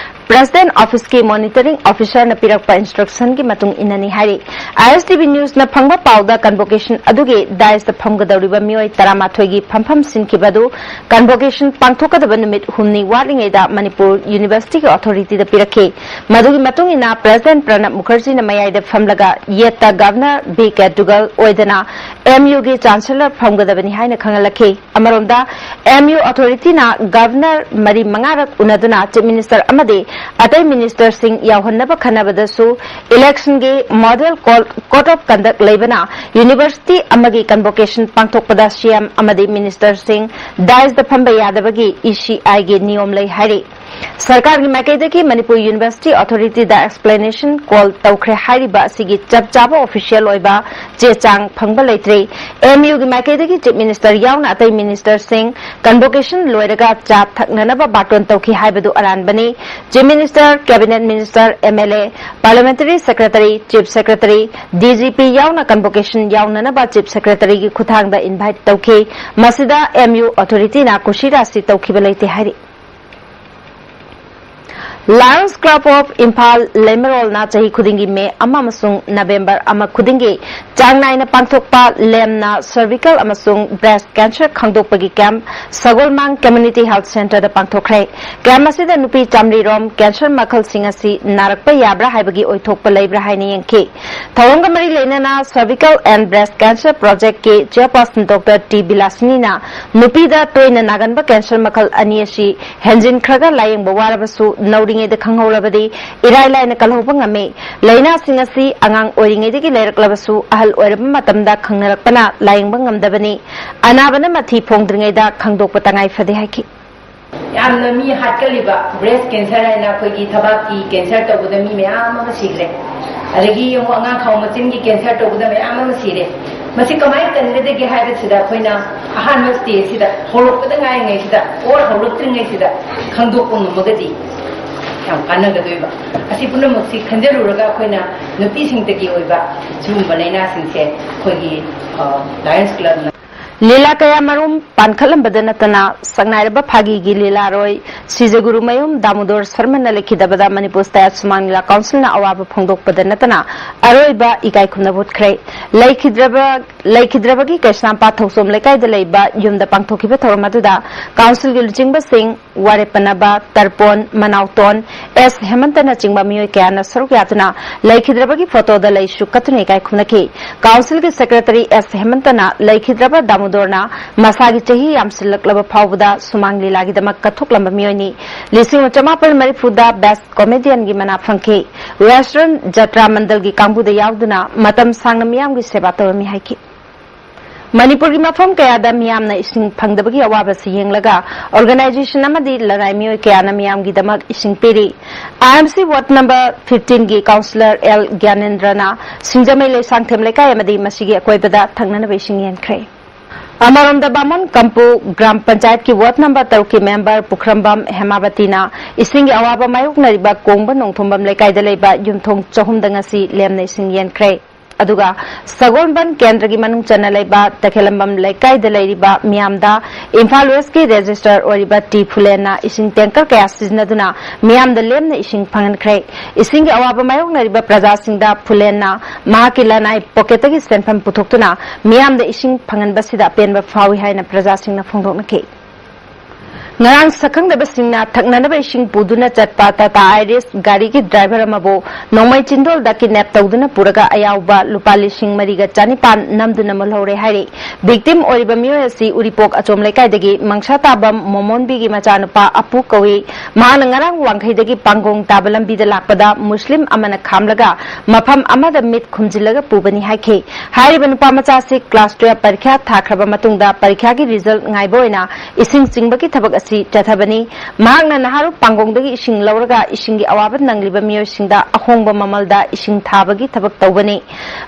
ꯄ꯭ꯔꯦꯁꯤꯗꯦꯟ ꯑꯣꯐꯤꯁꯀꯤ ꯃꯣꯅꯤꯇꯔꯤꯡ ꯑꯣꯐꯤꯁꯔꯅ ꯄꯤꯔꯛꯄ ꯏꯟꯁꯇ꯭ꯔꯛꯁꯟꯒꯤ ꯃꯇꯨꯡ ꯏꯟꯅꯅꯤ ꯍꯥꯏꯔꯤ꯫ ꯑꯥꯏ ꯑꯦꯁ ꯇꯤ ꯚꯤ ꯅ꯭ꯌꯨꯁꯅ ꯐꯪꯕ ꯄꯥꯎꯗ, ꯀꯟꯚꯣꯀꯦꯁꯟ ꯑꯗꯨꯒꯤ ꯗꯥꯏꯁꯇ ꯐꯝꯒꯗꯧꯔꯤꯕ ꯃꯤꯑꯣꯏ ꯇꯔꯥꯃꯥꯊꯣꯏꯒꯤ ꯐꯝꯐꯝ ꯁꯤꯟꯈꯤꯕ ꯑꯗꯨ ꯀꯟꯚꯣꯀꯦꯁꯟ ꯄꯥꯡꯊꯣꯛꯀꯗꯕ ꯅꯨꯃꯤꯠ ꯍꯨꯝꯅꯤ ꯋꯥꯠꯂꯤꯉꯩꯗ ꯃꯅꯤꯄꯨꯔ ꯌꯨꯅꯤꯚꯔꯁꯤꯇꯤꯒꯤ ꯑꯣꯊꯣꯔꯤꯇꯤꯗ ꯄꯤꯔꯛꯈꯤ꯫ ꯃꯗꯨꯒꯤ ꯃꯇꯨꯡ ꯏꯟꯅ ꯄ꯭ꯔꯦꯁꯤꯗꯦꯟ ꯄ꯭ꯔꯅꯕ ꯃꯨꯈꯔꯖꯤꯅ ꯃꯌꯥꯏꯗ ꯐꯝꯂꯒ ꯌꯦꯠꯇ ꯒꯚꯔꯅꯔ ꯕꯤ ꯀꯦ ꯗꯨꯒꯜ ꯑꯣꯏꯗꯅ ꯑꯦꯝ ꯌꯨꯒꯤ ꯆꯥꯟꯁꯦꯂꯔ ꯐꯝꯒꯗꯕꯅꯤ ꯍꯥꯏꯅ ꯈꯪꯍꯜꯂꯛꯈꯤ꯫ ꯑꯃꯔꯣꯝꯗ, ꯑꯦꯝ ꯌꯨ ꯑꯣꯊꯣꯔꯤꯇꯤꯅ ꯒꯚꯔꯅꯔ ꯃꯔꯤ ꯃꯉꯥꯔꯛ ꯎꯅꯗꯨꯅ ꯆꯤꯐ ꯃꯤꯅꯤꯁꯇꯔ ꯑꯃꯗꯤ ꯑꯇꯩ ꯃꯤꯅꯤꯁꯇꯔꯁꯤꯡ ꯌꯥꯎꯍꯟꯅꯕ ꯈꯟꯅꯕꯗꯁꯨ ꯏꯂꯦꯛꯁꯟꯒꯤ model code, code of conduct ꯂꯩꯕꯅ ꯌꯨꯅꯤꯚꯔꯁꯤꯇꯤ ꯑꯃꯒꯤ ꯀꯟꯚꯣꯀꯦꯁꯟ ꯄꯥꯡꯊꯣꯛꯄꯗ ꯁꯤ ꯑꯦꯝ ꯑꯃꯗꯤ ꯃꯤꯅꯤꯁꯇꯔꯁꯤꯡ ꯗꯥꯏꯁꯇ ꯐꯝꯕ ꯌꯥꯗꯕꯒꯤ ꯏ ꯁꯤ ꯑꯥꯏꯒꯤ ꯅꯤꯌꯣꯝ ꯂꯩ ꯍꯥꯏꯔꯤ꯫ ꯁꯔꯀꯥꯔꯒꯤ ꯃꯥꯏꯀꯩꯗꯒꯤ ꯃꯅꯤꯄꯨꯔ ꯌꯨꯅꯤꯚꯔꯁꯤꯇꯤ ꯑꯣꯊꯣꯔꯤꯇꯤꯗ ꯑꯦꯛꯁꯄ꯭ꯂꯦꯅꯦꯁꯟ ꯀꯣꯜ ꯇꯧꯈ꯭ꯔꯦ ꯍꯥꯏꯔꯤꯕ ꯑꯁꯤꯒꯤ ꯆꯞ ꯆꯥꯕ ꯑꯣꯐꯤꯁꯤꯌꯦꯜ ꯑꯣꯏꯕ ꯆꯦ ꯆꯥꯡ ꯐꯪꯕ ꯂꯩꯇ꯭ꯔꯤ꯫ ꯑꯦꯝ ꯌꯨꯒꯤ ꯃꯥꯏꯀꯩꯗꯒꯤ ꯆꯤꯐ ꯃꯤꯅꯤꯁꯇꯔ ꯌꯥꯎꯅ ꯑꯇꯩ ꯃꯤꯅꯤꯁꯇꯔꯁꯤꯡ ꯀꯟꯚꯣꯀꯦꯁꯟ ꯂꯣꯏꯔꯒ ꯆꯥ ꯊꯛꯅꯅꯕ ꯕꯥꯔꯇꯣꯟ ꯇꯧꯈꯤ ꯍꯥꯏꯕꯗꯨ ꯑꯔꯥꯟꯕꯅꯤ꯫ Chief minister, cabinet minister, M L A, parliamentary secretary, chief secretary, D G P ꯌꯥꯎꯅ ꯀꯟꯚꯣꯀꯦꯁꯟ ꯌꯥꯎꯅꯅꯕ ꯆꯤꯐ ꯁꯦꯀ꯭ꯔꯦꯇꯔꯤꯒꯤ ꯈꯨꯠꯊꯥꯡꯗ ꯏꯟꯚꯥꯏꯠ ꯇꯧꯈꯤ꯫ ꯃꯁꯤꯗ ꯑꯦꯝ ꯌꯨ ꯑꯣꯊꯣꯔꯤꯇꯤꯅ ꯀꯨꯁꯤꯔꯥꯁꯤ ꯇꯧꯈꯤꯕ ꯂꯩꯇꯦ ꯍꯥꯏꯔꯤ꯫ ꯂꯥꯌꯟꯁ ꯀ꯭ꯂꯕ ꯑꯣꯐ ꯏꯝꯐꯥꯜ ꯂꯩꯃꯔꯣꯜꯅ ꯆꯍꯤ ꯈꯨꯗꯤꯡꯒꯤ ꯃꯦ ꯑꯃ ꯑꯃꯁꯨꯡ ꯅꯕꯦꯝꯕꯔ ꯑꯃ ꯈꯨꯗꯤꯡꯒꯤ ꯆꯥꯡ ꯅꯥꯏꯅ ꯄꯥꯡꯊꯣꯛꯄ ꯂꯦꯝꯅ ꯁꯔꯚꯤꯀꯜ ꯑꯃꯁꯨꯡ ꯕ꯭ꯔꯦꯁ ꯀꯦꯟꯁꯔ ꯈꯪꯗꯣꯛꯄꯒꯤ ꯀꯦꯝꯞ ꯁꯒꯣꯜꯃꯥꯡ ꯀꯝꯃ꯭ꯌꯨꯅꯤꯇꯤ ꯍꯦꯜꯊ ꯁꯦꯟꯇꯔꯗ ꯄꯥꯡꯊꯣꯛꯈ꯭ꯔꯦ꯫ ꯀꯦꯝꯞ ꯑꯁꯤꯗ ꯅꯨꯄꯤ ꯆꯥꯃꯔꯤ ꯔꯣꯝ ꯀꯦꯟꯁꯔ ꯃꯈꯜꯁꯤꯡ ꯑꯁꯤ ꯅꯥꯔꯛꯄ ꯌꯥꯕ꯭ꯔꯥ ꯍꯥꯏꯕꯒꯤ ꯑꯣꯏꯊꯣꯛꯄ ꯂꯩꯕ꯭ꯔꯥ ꯍꯥꯏꯅ ꯌꯦꯡꯈꯤ꯫ ꯊꯧꯔꯝꯒ ꯃꯔꯤ ꯂꯩꯅꯅ ꯁꯔꯚꯤꯀꯜ ꯑꯦꯟ ꯕ꯭ꯔꯦꯁ ꯀꯦꯟꯁꯔ ꯄ꯭ꯔꯣꯖꯦꯛꯀꯤ ꯆꯦꯌꯔꯄꯔꯁꯟ ꯗꯣꯛꯇꯔ ꯇꯤ ꯕꯤꯂꯥꯁꯤꯅꯤꯅ ꯅꯨꯄꯤꯗ ꯇꯣꯏꯅ ꯅꯥꯒꯟꯕ ꯀꯦꯟꯁꯔ ꯃꯈꯜ ꯑꯅꯤ ꯑꯁꯤ ꯍꯦꯟꯖꯤꯟꯈ꯭ꯔꯒ ꯂꯥꯌꯦꯡꯕ ꯋꯥꯔꯕꯁꯨ ꯅꯧꯔꯤꯉꯩꯗ ꯈꯪꯍꯧꯔꯕꯗꯤ ꯏꯔꯥꯏ ꯂꯥꯏꯅ ꯀꯜꯍꯧꯕ ꯉꯝꯃꯤ꯫ ꯂꯥꯏꯅꯥꯁꯤꯡ ꯑꯁꯤ ꯑꯉꯥꯡ ꯑꯣꯏꯔꯤꯉꯩꯗꯒꯤ ꯂꯩꯔꯛꯂꯕꯁꯨ ꯑꯍꯜ ꯑꯣꯏꯔꯕ ꯃꯇꯝꯗ ꯈꯪꯅꯔꯛꯄꯅ ꯂꯥꯌꯦꯡꯕ ꯉꯝꯗꯕꯅꯤ꯫ ꯑꯅꯥꯕꯅ ꯃꯊꯤ ꯐꯣꯡꯗ꯭ꯔꯤꯉꯩꯗ ꯈꯪꯗꯣꯛꯄ ꯇꯉꯥꯏ ꯐꯗꯦ ꯍꯥꯏꯈꯤ꯫ ꯌꯥꯝꯅ ꯃꯤ ꯍꯥꯠꯀꯜꯂꯤꯕ ꯕ꯭ꯔꯦꯁ ꯀꯦꯟꯁꯔ ꯍꯥꯏꯅ ꯑꯩꯈꯣꯏꯒꯤ ꯊꯕꯥꯛꯀꯤ ꯀꯦꯟꯁꯔ ꯇꯧꯕꯗ ꯃꯤ ꯃꯌꯥꯝ ꯑꯃ ꯁꯤꯈ꯭ꯔꯦ꯫ ꯑꯗꯒꯤ ꯑꯃꯨꯛ ꯑꯉꯥꯡ ꯈꯥꯎ ꯃꯆꯤꯟꯒꯤ ꯀꯦꯟꯁꯔ ꯇꯧꯕꯗ ꯃꯌꯥꯝ ꯑꯃ ꯁꯤꯔꯦ꯫ ꯃꯁꯤ ꯀꯃꯥꯏꯅ ꯀꯟꯒꯗꯒꯦ ꯍꯥꯏꯕꯁꯤꯗ ꯑꯩꯈꯣꯏꯅ ꯑꯍꯥꯟꯕ ꯁ꯭ꯇꯦꯖꯁꯤꯗ, ꯍꯧꯔꯛꯄꯗ ꯉꯥꯏꯔꯤꯉꯩꯁꯤꯗ, ꯑꯣꯔ ꯍꯧꯔꯛꯇ꯭ꯔꯤꯉꯩꯁꯤꯗ ꯈꯪꯗꯣꯛꯄ ꯉꯝꯃꯒꯗꯤ ꯌꯥꯝ ꯀꯥꯟꯅꯒꯗꯣꯏꯕ꯫ ꯑꯁꯤ ꯄꯨꯝꯅꯃꯛꯁꯤ ꯈꯟꯖꯔꯨꯔꯒ ꯑꯩꯈꯣꯏꯅ ꯅꯨꯄꯤꯁꯤꯡꯇꯒꯤ ꯑꯣꯏꯕ ꯁꯤꯒꯨꯝꯕ ꯂꯥꯏꯅꯥꯁꯤꯡꯁꯦ ꯑꯩꯈꯣꯏꯒꯤ ꯂꯥꯌꯟꯁ ꯀ꯭ꯂꯕꯅ ꯂꯤꯂꯥ ꯀꯌꯥꯃꯔꯨꯝ ꯄꯥꯟꯈꯠꯂꯝꯕꯗ ꯅꯠꯇꯅ ꯁꯛꯅꯥꯏꯔꯕ ꯐꯥꯒꯤꯒꯤ ꯂꯤꯂꯥꯔꯣꯏ ꯁꯤꯖꯒꯨꯔꯨꯃꯌꯨꯝ ꯗꯥꯃꯣꯗꯣꯔ ꯁꯔꯃꯅ ꯂꯩꯈꯤꯗꯕꯗ ꯃꯅꯤꯄꯨꯔ ꯁ꯭ꯇꯦꯠ ꯁꯨꯃꯥꯡ ꯂꯤꯂꯥ ꯀꯥꯎꯟꯁꯤꯜꯅ ꯑꯋꯥꯕ ꯐꯣꯡꯗꯣꯛꯄꯗ ꯅꯠꯇꯅ ꯑꯔꯣꯏꯕ ꯏꯀꯥꯏ ꯈꯨꯝꯅꯕ ꯎꯠꯈ꯭ꯔꯦ꯫ ꯂꯩꯈꯤꯗ꯭ꯔꯕ ꯂꯩꯈꯤꯗ꯭ꯔꯕꯒꯤ ꯀꯩꯁꯥꯝꯄꯥꯠ ꯊꯧꯆꯣꯝ ꯂꯩꯀꯥꯏꯗ ꯂꯩꯕ ꯌꯨꯝꯗ ꯄꯥꯡꯊꯣꯛꯈꯤꯕ ꯊꯧꯔꯝ ꯑꯗꯨꯗ ꯀꯥꯎꯟꯁꯤꯜꯒꯤ ꯂꯨꯆꯤꯡꯕꯁꯤꯡ, ꯋꯥꯔꯦꯞ ꯄꯟꯅꯕ, ꯇꯔꯄꯣꯟ, ꯃꯅꯥꯎꯇꯣꯟ, ꯑꯦꯁ ꯍꯦꯃꯟꯇꯅꯆꯤꯡꯕ ꯃꯤꯑꯣꯏ ꯀꯌꯥꯅ ꯁꯔꯨꯛ ꯌꯥꯗꯨꯅ ꯂꯩꯈꯤꯗ꯭ꯔꯕꯒꯤ ꯐꯣꯇꯣꯗ ꯂꯩꯁꯨ ꯀꯠꯇꯨꯅ ꯏꯀꯥꯏ ꯈꯨꯝꯅꯈꯤ꯫ ꯀꯥꯎꯟꯁꯤꯜꯒꯤ ꯁꯦꯀ꯭ꯔꯦꯇꯔꯤ ꯑꯦꯁ ꯍꯦꯃꯟꯇꯅ ꯂꯩꯈꯤꯗ꯭ꯔꯕ ꯗꯥꯃꯣꯗꯣꯔꯅ ꯃꯁꯥꯒꯤ ꯆꯍꯤ ꯌꯥꯝꯁꯤꯜꯂꯛꯂꯕ ꯐꯥꯎꯕꯗ ꯁꯨꯃꯥꯡ ꯂꯤꯂꯥꯒꯤꯗꯃꯛ ꯀꯠꯊꯣꯛꯂꯝꯕ ꯃꯤꯑꯣꯏꯅꯤ꯫ ꯂꯤꯁꯤꯡ ꯑꯃ ꯆꯃꯥꯄꯜ ꯃꯔꯤꯐꯨꯗ ꯕꯦꯁ ꯀꯣꯃꯦꯗꯤꯌꯟꯒꯤ ꯃꯅꯥ ꯐꯪꯈꯤ꯫ ꯋꯦꯁꯇꯔꯟ ꯖꯇ꯭ꯔꯥ ꯃꯟꯗꯜꯒꯤ ꯀꯥꯡꯕꯨꯗ ꯌꯥꯎꯗꯨꯅ ꯃꯇꯝ ꯁꯥꯡꯅ ꯃꯤꯌꯥꯝꯒꯤ ꯁꯦꯕꯥ ꯇꯧꯔꯝꯃꯤ ꯍꯥꯏꯈꯤ꯫ ꯃꯅꯤꯄꯨꯔꯒꯤ ꯃꯐꯝ ꯀꯌꯥꯗ ꯃꯤꯌꯥꯝꯅ ꯏꯁꯤꯡ ꯐꯪꯗꯕꯒꯤ ꯑꯋꯥꯕꯁꯤ ꯌꯦꯡꯂꯒ ꯑꯣꯔꯒꯅꯥꯏꯖꯦꯁꯟ ꯑꯃꯗꯤ ꯂꯅꯥꯏ ꯃꯤꯑꯣꯏ ꯀꯌꯥꯅ ꯃꯤꯌꯥꯝꯒꯤꯗꯃꯛ ꯏꯁꯤꯡ ꯄꯤꯔꯤ꯫ I M C ward number ꯐꯤꯐꯇꯤꯟꯒꯤ ꯀꯥꯎꯟꯁꯤꯂꯔ ꯑꯦꯜ ꯒ꯭ꯌꯥꯅꯦꯟꯗ꯭ꯔꯅ ꯁꯤꯡꯖꯃꯩ ꯂꯩꯁꯥꯡꯊꯦꯝ ꯂꯩꯀꯥꯏ ꯑꯃꯗꯤ ꯃꯁꯤꯒꯤ ꯑꯀꯣꯏꯕꯗ ꯊꯛꯅꯅꯕ ꯏꯁꯤꯡ ꯌꯦꯟꯈ꯭ꯔꯦ꯫ ꯑꯃꯔꯣꯝꯗ ꯕꯥꯃꯣꯟ ꯀꯝꯄꯨ ꯒ꯭ꯔꯥꯝ ꯄꯟꯆꯥꯌꯠꯀꯤ ꯋꯥꯔꯗ ꯅꯝꯕꯔ ꯇꯔꯨꯛꯀꯤ ꯃꯦꯝꯕꯔ ꯄꯨꯈ꯭ꯔꯝꯕꯝ ꯍꯦꯃꯥꯕꯇꯤꯅ ꯏꯁꯤꯡꯒꯤ ꯑꯋꯥꯕ ꯃꯥꯌꯣꯛꯅꯔꯤꯕ ꯀꯣꯡꯕ ꯅꯣꯡꯊꯣꯝꯕꯝ ꯂꯩꯀꯥꯏꯗ ꯂꯩꯕ ꯌꯨꯝꯊꯣꯡ ꯆꯍꯨꯝꯗ ꯉꯁꯤ ꯂꯦꯝꯅ ꯏꯁꯤꯡ ꯌꯦꯟꯈ꯭ꯔꯦ꯫ ꯑꯗꯨꯒ ꯁꯒꯣꯜꯕꯟ ꯀꯦꯟꯗ꯭ꯔꯒꯤ ꯃꯅꯨꯡ ꯆꯟꯅ ꯂꯩꯕ ꯇꯈꯦꯂꯝꯕꯝ ꯂꯩꯀꯥꯏꯗ ꯂꯩꯔꯤꯕ ꯃꯤꯌꯥꯝꯗ ꯏꯝꯐꯥꯜ ꯋꯦꯁꯀꯤ ꯔꯦꯖꯤꯁꯇꯔ ꯑꯣꯏꯔꯤꯕ ꯇꯤ ꯐꯨꯂꯦꯟꯅ ꯏꯁꯤꯡ ꯇꯦꯡꯀꯔ ꯀꯌꯥ ꯁꯤꯖꯤꯟꯅꯗꯨꯅ ꯃꯤꯌꯥꯝꯗ ꯂꯦꯝꯅ ꯏꯁꯤꯡ ꯐꯪꯍꯟꯈ꯭ꯔꯦ꯫ ꯏꯁꯤꯡꯒꯤ ꯑꯋꯥꯕ ꯃꯥꯌꯣꯛꯅꯔꯤꯕ ꯄ꯭ꯔꯖꯥꯁꯤꯡꯗ ꯐꯨꯂꯦꯟꯅ ꯃꯍꯥꯛꯀꯤ ꯂꯅꯥꯏ ꯄꯣꯀꯦꯠꯇꯒꯤ ꯁꯦꯟꯐꯝ ꯄꯨꯊꯣꯛꯇꯨꯅ ꯃꯤꯌꯥꯝꯗ ꯏꯁꯤꯡ ꯐꯪꯍꯟꯕꯁꯤꯗ ꯑꯄꯦꯟꯕ ꯐꯥꯎꯏ ꯍꯥꯏꯅ ꯄ꯭ꯔꯖꯥꯁꯤꯡꯅ ꯐꯣꯡꯗꯣꯛꯅꯈꯤ꯫ ꯉꯔꯥꯡ ꯁꯛꯈꯪꯗꯕꯁꯤꯡꯅ ꯊꯛꯅꯅꯕ ꯏꯁꯤꯡ ꯄꯨꯗꯨꯅ ꯆꯠꯄ ꯇꯥꯇꯥ ꯑꯥꯏꯔꯤꯁ ꯒꯥꯔꯤꯒꯤ ꯗ꯭ꯔꯥꯏꯚꯔ ꯑꯃꯕꯨ ꯅꯣꯡꯃꯩ ꯆꯤꯟꯗꯣꯜꯗ ꯀꯤꯗꯅꯦꯞ ꯇꯧꯗꯨꯅ ꯄꯨꯔꯒ ꯑꯌꯥꯎꯕ ꯂꯨꯄꯥ ꯂꯤꯁꯤꯡ ꯃꯔꯤꯒ ꯆꯅꯤꯄꯥꯟ ꯅꯝꯗꯨꯅ ꯃꯨꯜꯍꯧꯔꯦ ꯍꯥꯏꯔꯤ꯫ ꯚꯤꯛꯇꯤꯝ ꯑꯣꯏꯔꯤꯕ ꯃꯤꯑꯣꯏ ꯑꯁꯤ ꯎꯔꯤꯄꯣꯛ ꯑꯆꯣꯝ ꯂꯩꯀꯥꯏꯗꯒꯤ ꯃꯪꯁꯥ ꯇꯥꯕꯝ ꯃꯣꯃꯣꯟꯕꯤꯒꯤ ꯃꯆꯥꯅꯨꯄꯥ ꯑꯄꯨ ꯀꯧꯏ꯫ ꯃꯍꯥꯛꯅ ꯉꯔꯥꯡ ꯋꯥꯡꯈꯩꯗꯒꯤ ꯄꯥꯡꯒꯣꯡ ꯇꯥꯕ ꯂꯝꯕꯤꯗ ꯂꯥꯛꯄꯗ ꯃꯨꯁꯂꯤꯝ ꯑꯃꯅ ꯈꯥꯝꯂꯒ ꯃꯐꯝ ꯑꯃꯗ ꯃꯤꯠ ꯈꯨꯝꯖꯤꯜꯂꯒ ꯄꯨꯕꯅꯤ ꯍꯥꯏꯈꯤ꯫ ꯍꯥꯏꯔꯤꯕ ꯅꯨꯄꯥ ꯃꯆꯥ ꯑꯁꯤ ꯀ꯭ꯂꯥꯁ ꯇꯨꯌꯦꯜꯞ ꯄꯔꯤꯈ꯭ꯌꯥ ꯊꯥꯈ꯭ꯔꯕ ꯃꯇꯨꯡꯗ ꯄꯔꯤꯈ꯭ꯌꯥꯒꯤ ꯔꯤꯖꯜꯠ ꯉꯥꯏꯕ ꯑꯣꯏꯅ ꯏꯁꯤꯡ ꯆꯤꯡꯕꯒꯤ ꯊꯕꯛ ꯑꯁꯤ ꯁꯤ ꯆꯠꯊꯕꯅꯤ꯫ ꯃꯍꯥꯛꯅ ꯅꯍꯥꯔꯨꯞ ꯄꯥꯡꯒꯣꯡꯗꯒꯤ ꯏꯁꯤꯡ ꯂꯧꯔꯒ ꯏꯁꯤꯡꯒꯤ ꯑꯋꯥꯕ ꯅꯪꯂꯤꯕ ꯃꯤꯑꯣꯏꯁꯤꯡꯗ ꯑꯍꯣꯡꯕ ꯃꯃꯜꯗ ꯏꯁꯤꯡ ꯊꯥꯕꯒꯤ ꯊꯕꯛ ꯇꯧꯕꯅꯤ꯫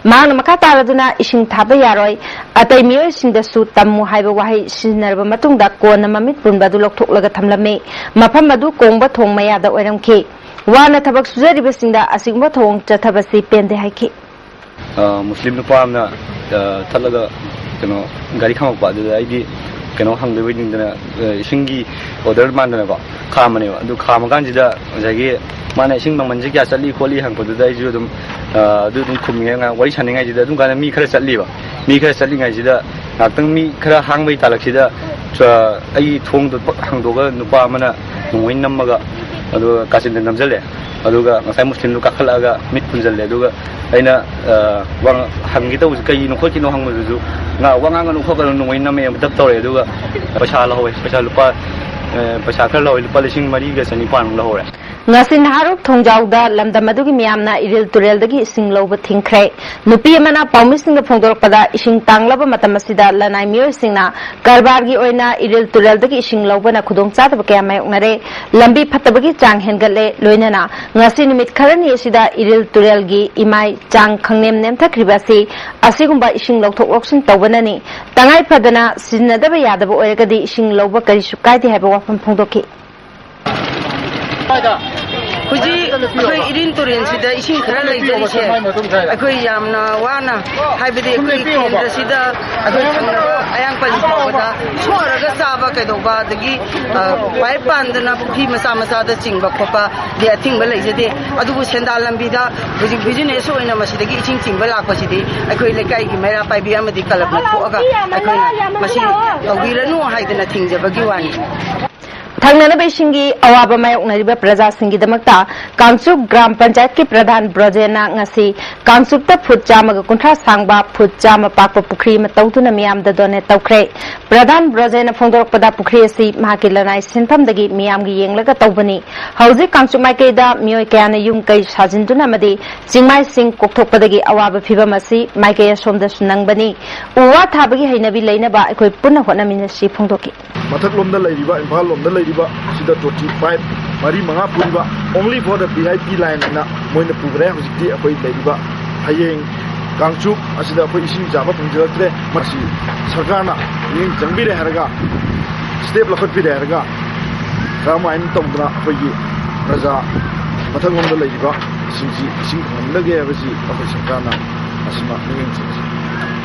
ꯃꯍꯥꯛꯅ ꯃꯈꯥ ꯇꯥꯔꯗꯨꯅ ꯏꯁꯤꯡ ꯊꯥꯕ ꯌꯥꯔꯣꯏ, ꯑꯇꯩ ꯃꯤꯑꯣꯏꯁꯤꯡꯗꯁꯨ ꯇꯝꯃꯨ ꯍꯥꯏꯕ ꯋꯥꯍꯩ ꯁꯤꯖꯤꯟꯅꯔꯕ ꯃꯇꯨꯡꯗ ꯀꯣꯟꯅ ꯃꯃꯤꯠ ꯄꯨꯟꯕ ꯑꯗꯨ ꯂꯧꯊꯣꯛꯂꯒ ꯊꯝꯂꯝꯃꯤ꯫ ꯃꯐꯝ ꯑꯗꯨ ꯀꯣꯡꯕ ꯊꯣꯡ ꯃꯌꯥꯗ ꯑꯣꯏꯔꯝꯈꯤ꯫ ꯋꯥꯅ ꯊꯕꯛ ꯁꯨꯖꯔꯤꯕꯁꯤꯡꯗ ꯑꯁꯤꯒꯨꯝꯕ ꯊꯧꯑꯣꯡ ꯆꯠꯊꯕꯁꯤ ꯄꯦꯟꯗꯦ ꯍꯥꯏꯈꯤ꯫ ꯑ, ꯃꯨꯁꯂꯤꯝ ꯅꯨꯄꯥ ꯑꯃꯅ, ꯑ, ꯊꯠꯂꯒ ꯀꯩꯅꯣ ꯒꯥꯔꯤ ꯈꯥꯝꯃꯛꯄ꯫ ꯑꯗꯨꯗ ꯑꯩꯗꯤ ꯀꯩꯅꯣ ꯍꯪꯗꯣꯏꯕꯣꯏ ꯅꯤꯡꯗꯅ, ꯑ, ꯏꯁꯤꯡꯒꯤ ꯑꯣꯔꯗꯔ ꯃꯥꯟꯗꯅꯀꯣ ꯈꯥꯝꯕꯅꯦꯕ꯫ ꯑꯗꯨ ꯈꯥꯝꯃꯀꯥꯟꯁꯤꯗ ꯉꯁꯥꯏꯒꯤ ꯃꯥꯅ ꯏꯁꯤꯡ ꯃꯃꯜꯁꯦ ꯀꯌꯥ ꯆꯠꯂꯤ ꯈꯣꯠꯂꯤ ꯍꯪꯉꯛꯄꯗꯨꯗ ꯑꯩꯁꯨ ꯑꯗꯨꯝ, ꯑ, ꯑꯗꯨ ꯑꯗꯨꯝ ꯈꯨꯝꯃꯤꯉꯩ, ꯉꯥꯏꯍꯥꯛ ꯋꯥꯔꯤ ꯁꯥꯟꯅꯉꯥꯏꯁꯤꯗ ꯑꯗꯨꯝ ꯀꯥꯟꯗ ꯃꯤ ꯈꯔ ꯆꯠꯂꯤꯕ꯫ ꯃꯤ ꯈꯔ ꯆꯠꯂꯤꯉꯩꯁꯤꯗ ꯉꯥꯏꯍꯥꯛꯇꯪ ꯃꯤ ꯈꯔ ꯍꯥꯡꯕꯒꯤ ꯇꯥꯂꯛꯁꯤꯗ, ꯑ, ꯑꯩꯒꯤ ꯊꯣꯡꯗꯣ ꯄꯛ ꯍꯥꯡꯗꯣꯛꯑꯒ ꯅꯨꯄꯥ ꯑꯃꯅ ꯅꯣꯡꯃꯩ ꯅꯝꯃꯒ, ꯑꯗꯨꯒ ꯀꯥꯆꯤꯟꯗ ꯅꯝꯁꯤꯜꯂꯦ꯫ ꯑꯗꯨꯒ ꯉꯁꯥꯏ ꯃꯨꯁꯂꯤꯝꯗꯨ ꯀꯥꯈꯠꯂꯛꯑꯒ ꯃꯤꯠ ꯄꯨꯟꯁꯤꯜꯂꯦ꯫ ꯑꯗꯨꯒ ꯑꯩꯅ, ꯑ, ꯋꯥ ꯉꯥꯡ-, ꯍꯪꯒꯦ ꯇꯧꯕꯁꯦ ꯀꯩꯒꯤꯅꯣ ꯈꯣꯠꯀꯤꯅꯣ ꯍꯪꯕꯗꯨꯁꯨ, "ꯉꯥ-, ꯋꯥ ꯉꯥꯡꯒꯅꯨ ꯈꯣꯠꯀꯅꯨ, ꯅꯣꯡꯃꯩ ꯅꯝꯃꯦ" ꯑꯃ ꯗꯞ ꯇꯧꯔꯦ꯫ ꯑꯗꯨꯒ ꯄꯩꯁꯥ ꯂꯧꯍꯧꯋꯦ꯫ ꯄꯩꯁꯥ ꯂꯨꯄꯥ, ꯑ, ꯄꯩꯁꯥ ꯈꯔ ꯂꯧꯍꯧꯋꯦ꯫ ꯂꯨꯄꯥ ꯂꯤꯁꯤꯡ ꯃꯔꯤꯒ ꯆꯅꯤꯄꯥꯟꯃꯨꯛ ꯂꯧꯍꯧꯔꯦ꯫ ꯉꯁꯤ ꯅꯍꯥꯔꯨꯞ ꯊꯣꯡꯖꯥꯎꯗ ꯂꯝꯗꯝ ꯑꯗꯨꯒꯤ ꯃꯤꯌꯥꯝꯅ ꯏꯔꯤꯜ ꯇꯨꯔꯦꯜꯗꯒꯤ ꯏꯁꯤꯡ ꯂꯧꯕ ꯊꯤꯡꯈ꯭ꯔꯦ꯫ ꯅꯨꯄꯤ ꯑꯃꯅ ꯄꯥꯎꯃꯤꯁꯤꯡꯗ ꯐꯣꯡꯗꯣꯔꯛꯄꯗ, ꯏꯁꯤꯡ ꯇꯥꯡꯂꯕ ꯃꯇꯝ ꯑꯁꯤꯗ ꯂꯅꯥꯏ ꯃꯤꯑꯣꯏꯁꯤꯡꯅ ꯀꯔꯕꯥꯔꯒꯤ ꯑꯣꯏꯅ ꯏꯔꯤꯜ ꯇꯨꯔꯦꯜꯗꯒꯤ ꯏꯁꯤꯡ ꯂꯧꯕꯅ ꯈꯨꯗꯣꯡꯆꯥꯗꯕ ꯀꯌꯥ ꯃꯥꯌꯣꯛꯅꯔꯦ꯫ ꯂꯝꯕꯤ ꯐꯠꯇꯕꯒꯤ ꯆꯥꯡ ꯍꯦꯟꯒꯠꯂꯦ꯫ ꯂꯣꯏꯅꯅ ꯉꯁꯤ ꯅꯨꯃꯤꯠ ꯈꯔꯅꯤ ꯑꯁꯤꯗ ꯏꯔꯤꯜ ꯇꯨꯔꯦꯜꯒꯤ ꯏꯃꯥꯏ ꯆꯥꯡ ꯈꯪꯅꯦꯝ ꯅꯦꯝꯊꯈ꯭ꯔꯤꯕ ꯑꯁꯤ ꯑꯁꯤꯒꯨꯝꯕ ꯏꯁꯤꯡ ꯂꯧꯊꯣꯛ ꯂꯧꯁꯤꯟ ꯇꯧꯕꯅꯅꯤ꯫ ꯇꯉꯥꯏ ꯐꯗꯅ ꯁꯤꯖꯤꯟꯅꯗꯕ ꯌꯥꯗꯕ ꯑꯣꯏꯔꯒꯗꯤ ꯏꯁꯤꯡ ꯂꯧꯕ ꯀꯔꯤꯁꯨ ꯀꯥꯏꯗꯦ ꯍꯥꯏꯕ ꯋꯥꯐꯝ ꯐꯣꯡꯗꯣꯛꯈꯤ꯫ ꯍꯧꯖꯤꯛ ꯑꯩꯈꯣꯏ ꯏꯔꯤꯟ ꯇꯨꯔꯦꯜꯁꯤꯗ ꯏꯁꯤꯡ ꯈꯔ ꯂꯩꯖꯔꯤꯁꯦ, ꯑꯩꯈꯣꯏ ꯌꯥꯝꯅ ꯋꯥꯅ, ꯍꯥꯏꯕꯗꯤ ꯑꯩꯈꯣꯏ ꯀꯦꯟꯗ꯭ꯔꯁꯤꯗ ꯑꯩꯈꯣꯏ ꯊꯪꯅꯕ ꯑꯌꯥꯡꯄꯜꯂꯤ ꯐꯥꯎꯕꯗ ꯁꯣꯛꯑꯔꯒ ꯆꯥꯕ ꯀꯩꯗꯧꯕ, ꯑꯗꯒꯤ, ꯑ, ꯄꯥꯏꯞ ꯄꯥꯟꯗꯅ ꯄꯨꯈ꯭ꯔꯤ ꯃꯆꯥ ꯃꯆꯥꯗ ꯆꯤꯡꯕ ꯈꯣꯠꯄꯗꯤ ꯑꯊꯤꯡꯕ ꯂꯩꯖꯗꯦ꯫ ꯑꯗꯨꯕꯨ ꯁꯦꯟꯗꯥꯟ ꯂꯝꯕꯤꯗ ꯍꯧꯖꯤꯛ ꯕꯤꯖꯤꯅꯦꯁ ꯑꯣꯏꯅ ꯃꯁꯤꯗꯒꯤ ꯏꯁꯤꯡ ꯆꯤꯡꯕ ꯂꯥꯛꯄꯁꯤꯗꯤ ꯑꯩꯈꯣꯏ ꯂꯩꯀꯥꯏꯒꯤ ꯃꯩꯔꯥ ꯄꯥꯏꯕꯤ ꯑꯃꯗꯤ ꯀꯂꯕꯅ ꯊꯣꯛꯑꯒ ꯑꯩꯈꯣꯏꯅ ꯃꯁꯤ ꯇꯧꯕꯤꯔꯅꯨ ꯍꯥꯏꯗꯅ ꯊꯤꯡꯖꯕꯒꯤ ꯋꯥꯅꯤ꯫ ꯊꯪꯅꯅꯕ ꯏꯁꯤꯡꯒꯤ ꯑꯋꯥꯕ ꯃꯥꯌꯣꯛꯅꯔꯤꯕ ꯄ꯭ꯔꯖꯥꯁꯤꯡꯒꯤꯗꯃꯛꯇ ꯀꯥꯡꯆꯨꯞ ꯒ꯭ꯔꯥꯝ ꯄꯟꯆꯥꯌꯠꯀꯤ ꯄ꯭ꯔꯙꯥꯟ ꯕ꯭ꯔꯣꯖꯦꯟꯅ ꯉꯁꯤ ꯀꯥꯡꯆꯨꯞꯇ ꯐꯨꯠ ꯆꯥꯝꯃꯒ ꯀꯨꯟꯊ꯭ꯔꯥ ꯁꯥꯡꯕ, ꯐꯨꯠ ꯆꯥꯝꯃ ꯄꯥꯛꯄ ꯄꯨꯈ꯭ꯔꯤ ꯑꯃ ꯇꯧꯗꯨꯅ ꯃꯤꯌꯥꯝꯗ ꯗꯣꯅꯦꯠ ꯇꯧꯈ꯭ꯔꯦ꯫ ꯄ꯭ꯔꯙꯥꯟ ꯕ꯭ꯔꯣꯖꯦꯟꯅ ꯐꯣꯡꯗꯣꯔꯛꯄꯗ, ꯄꯨꯈ꯭ꯔꯤ ꯑꯁꯤ ꯃꯍꯥꯛꯀꯤ ꯂꯅꯥꯏ ꯁꯤꯟꯐꯝꯗꯒꯤ ꯃꯤꯌꯥꯝꯒꯤ ꯌꯦꯡꯂꯒ ꯇꯧꯕꯅꯤ꯫ ꯍꯧꯖꯤꯛ ꯀꯥꯡꯆꯨꯞ ꯃꯥꯏꯀꯩꯗ ꯃꯤꯑꯣꯏ ꯀꯌꯥꯅ ꯌꯨꯝ ꯀꯩ ꯁꯥꯖꯤꯟꯗꯨꯅ ꯑꯃꯗꯤ ꯆꯤꯡꯃꯥꯏꯁꯤꯡ ꯀꯣꯛꯊꯣꯛꯄꯗꯒꯤ ꯑꯋꯥꯕ ꯐꯤꯚꯝ ꯑꯁꯤ ꯃꯥꯏꯀꯩ ꯑꯁꯣꯝꯗꯁꯨ ꯅꯪꯕꯅꯤ꯫ ꯎ ꯋꯥ ꯊꯥꯕꯒꯤ ꯍꯩꯅꯕꯤ ꯂꯩꯅꯕ ꯑꯩꯈꯣꯏ ꯄꯨꯟꯅ ꯍꯣꯠꯅꯃꯤꯟꯅꯁꯤ ꯐꯣꯡꯗꯣꯛꯈꯤ꯫ ꯃꯊꯛꯂꯣꯝꯗ ꯂꯩꯔꯤꯕ, ꯏꯝꯐꯥꯜ ꯂꯣꯝꯗ ꯂꯩꯔꯤꯕ ꯁꯤꯗ ꯇꯣꯇꯤ ꯄꯥꯏꯞ ꯃꯔꯤ ꯃꯉꯥ ꯄꯨꯔꯤꯕ, only for the V I P line ꯍꯥꯏꯅ ꯃꯣꯏꯅ ꯄꯨꯈ꯭ꯔꯦ꯫ ꯍꯧꯖꯤꯛꯇꯤ ꯑꯩꯈꯣꯏ ꯂꯩꯔꯤꯕ ꯍꯌꯦꯡ ꯀꯥꯡꯆꯨꯞ ꯑꯁꯤꯗ ꯑꯩꯈꯣꯏ ꯏꯁꯤꯡ ꯆꯥꯕ ꯐꯪꯖꯔꯛꯇ꯭ꯔꯦ꯫ ꯃꯁꯤ ꯁꯔꯀꯥꯔꯅ ꯃꯤꯠꯌꯦꯡ ꯆꯪꯕꯤꯔꯦ ꯍꯥꯏꯔꯒ, ꯁ꯭ꯇꯦꯞ ꯂꯧꯈꯠꯄꯤꯔꯦ ꯍꯥꯏꯔꯒ, ꯀꯔꯝꯍꯥꯏꯅ ꯇꯧꯗꯅ ꯑꯩꯈꯣꯏꯒꯤ ꯄ꯭ꯔꯖꯥ ꯃꯊꯛꯂꯣꯝꯗ ꯂꯩꯔꯤꯕ ꯁꯤꯡꯁꯤ ꯏꯁꯤꯡ ꯐꯪꯍꯟꯒꯗꯒꯦ ꯍꯥꯏꯕꯁꯤ ꯑꯩꯈꯣꯏ ꯁꯔꯀꯥꯔꯅ ꯑꯁꯤꯃ ꯃꯤꯠꯌꯦꯡ ꯆꯪꯁꯤ꯫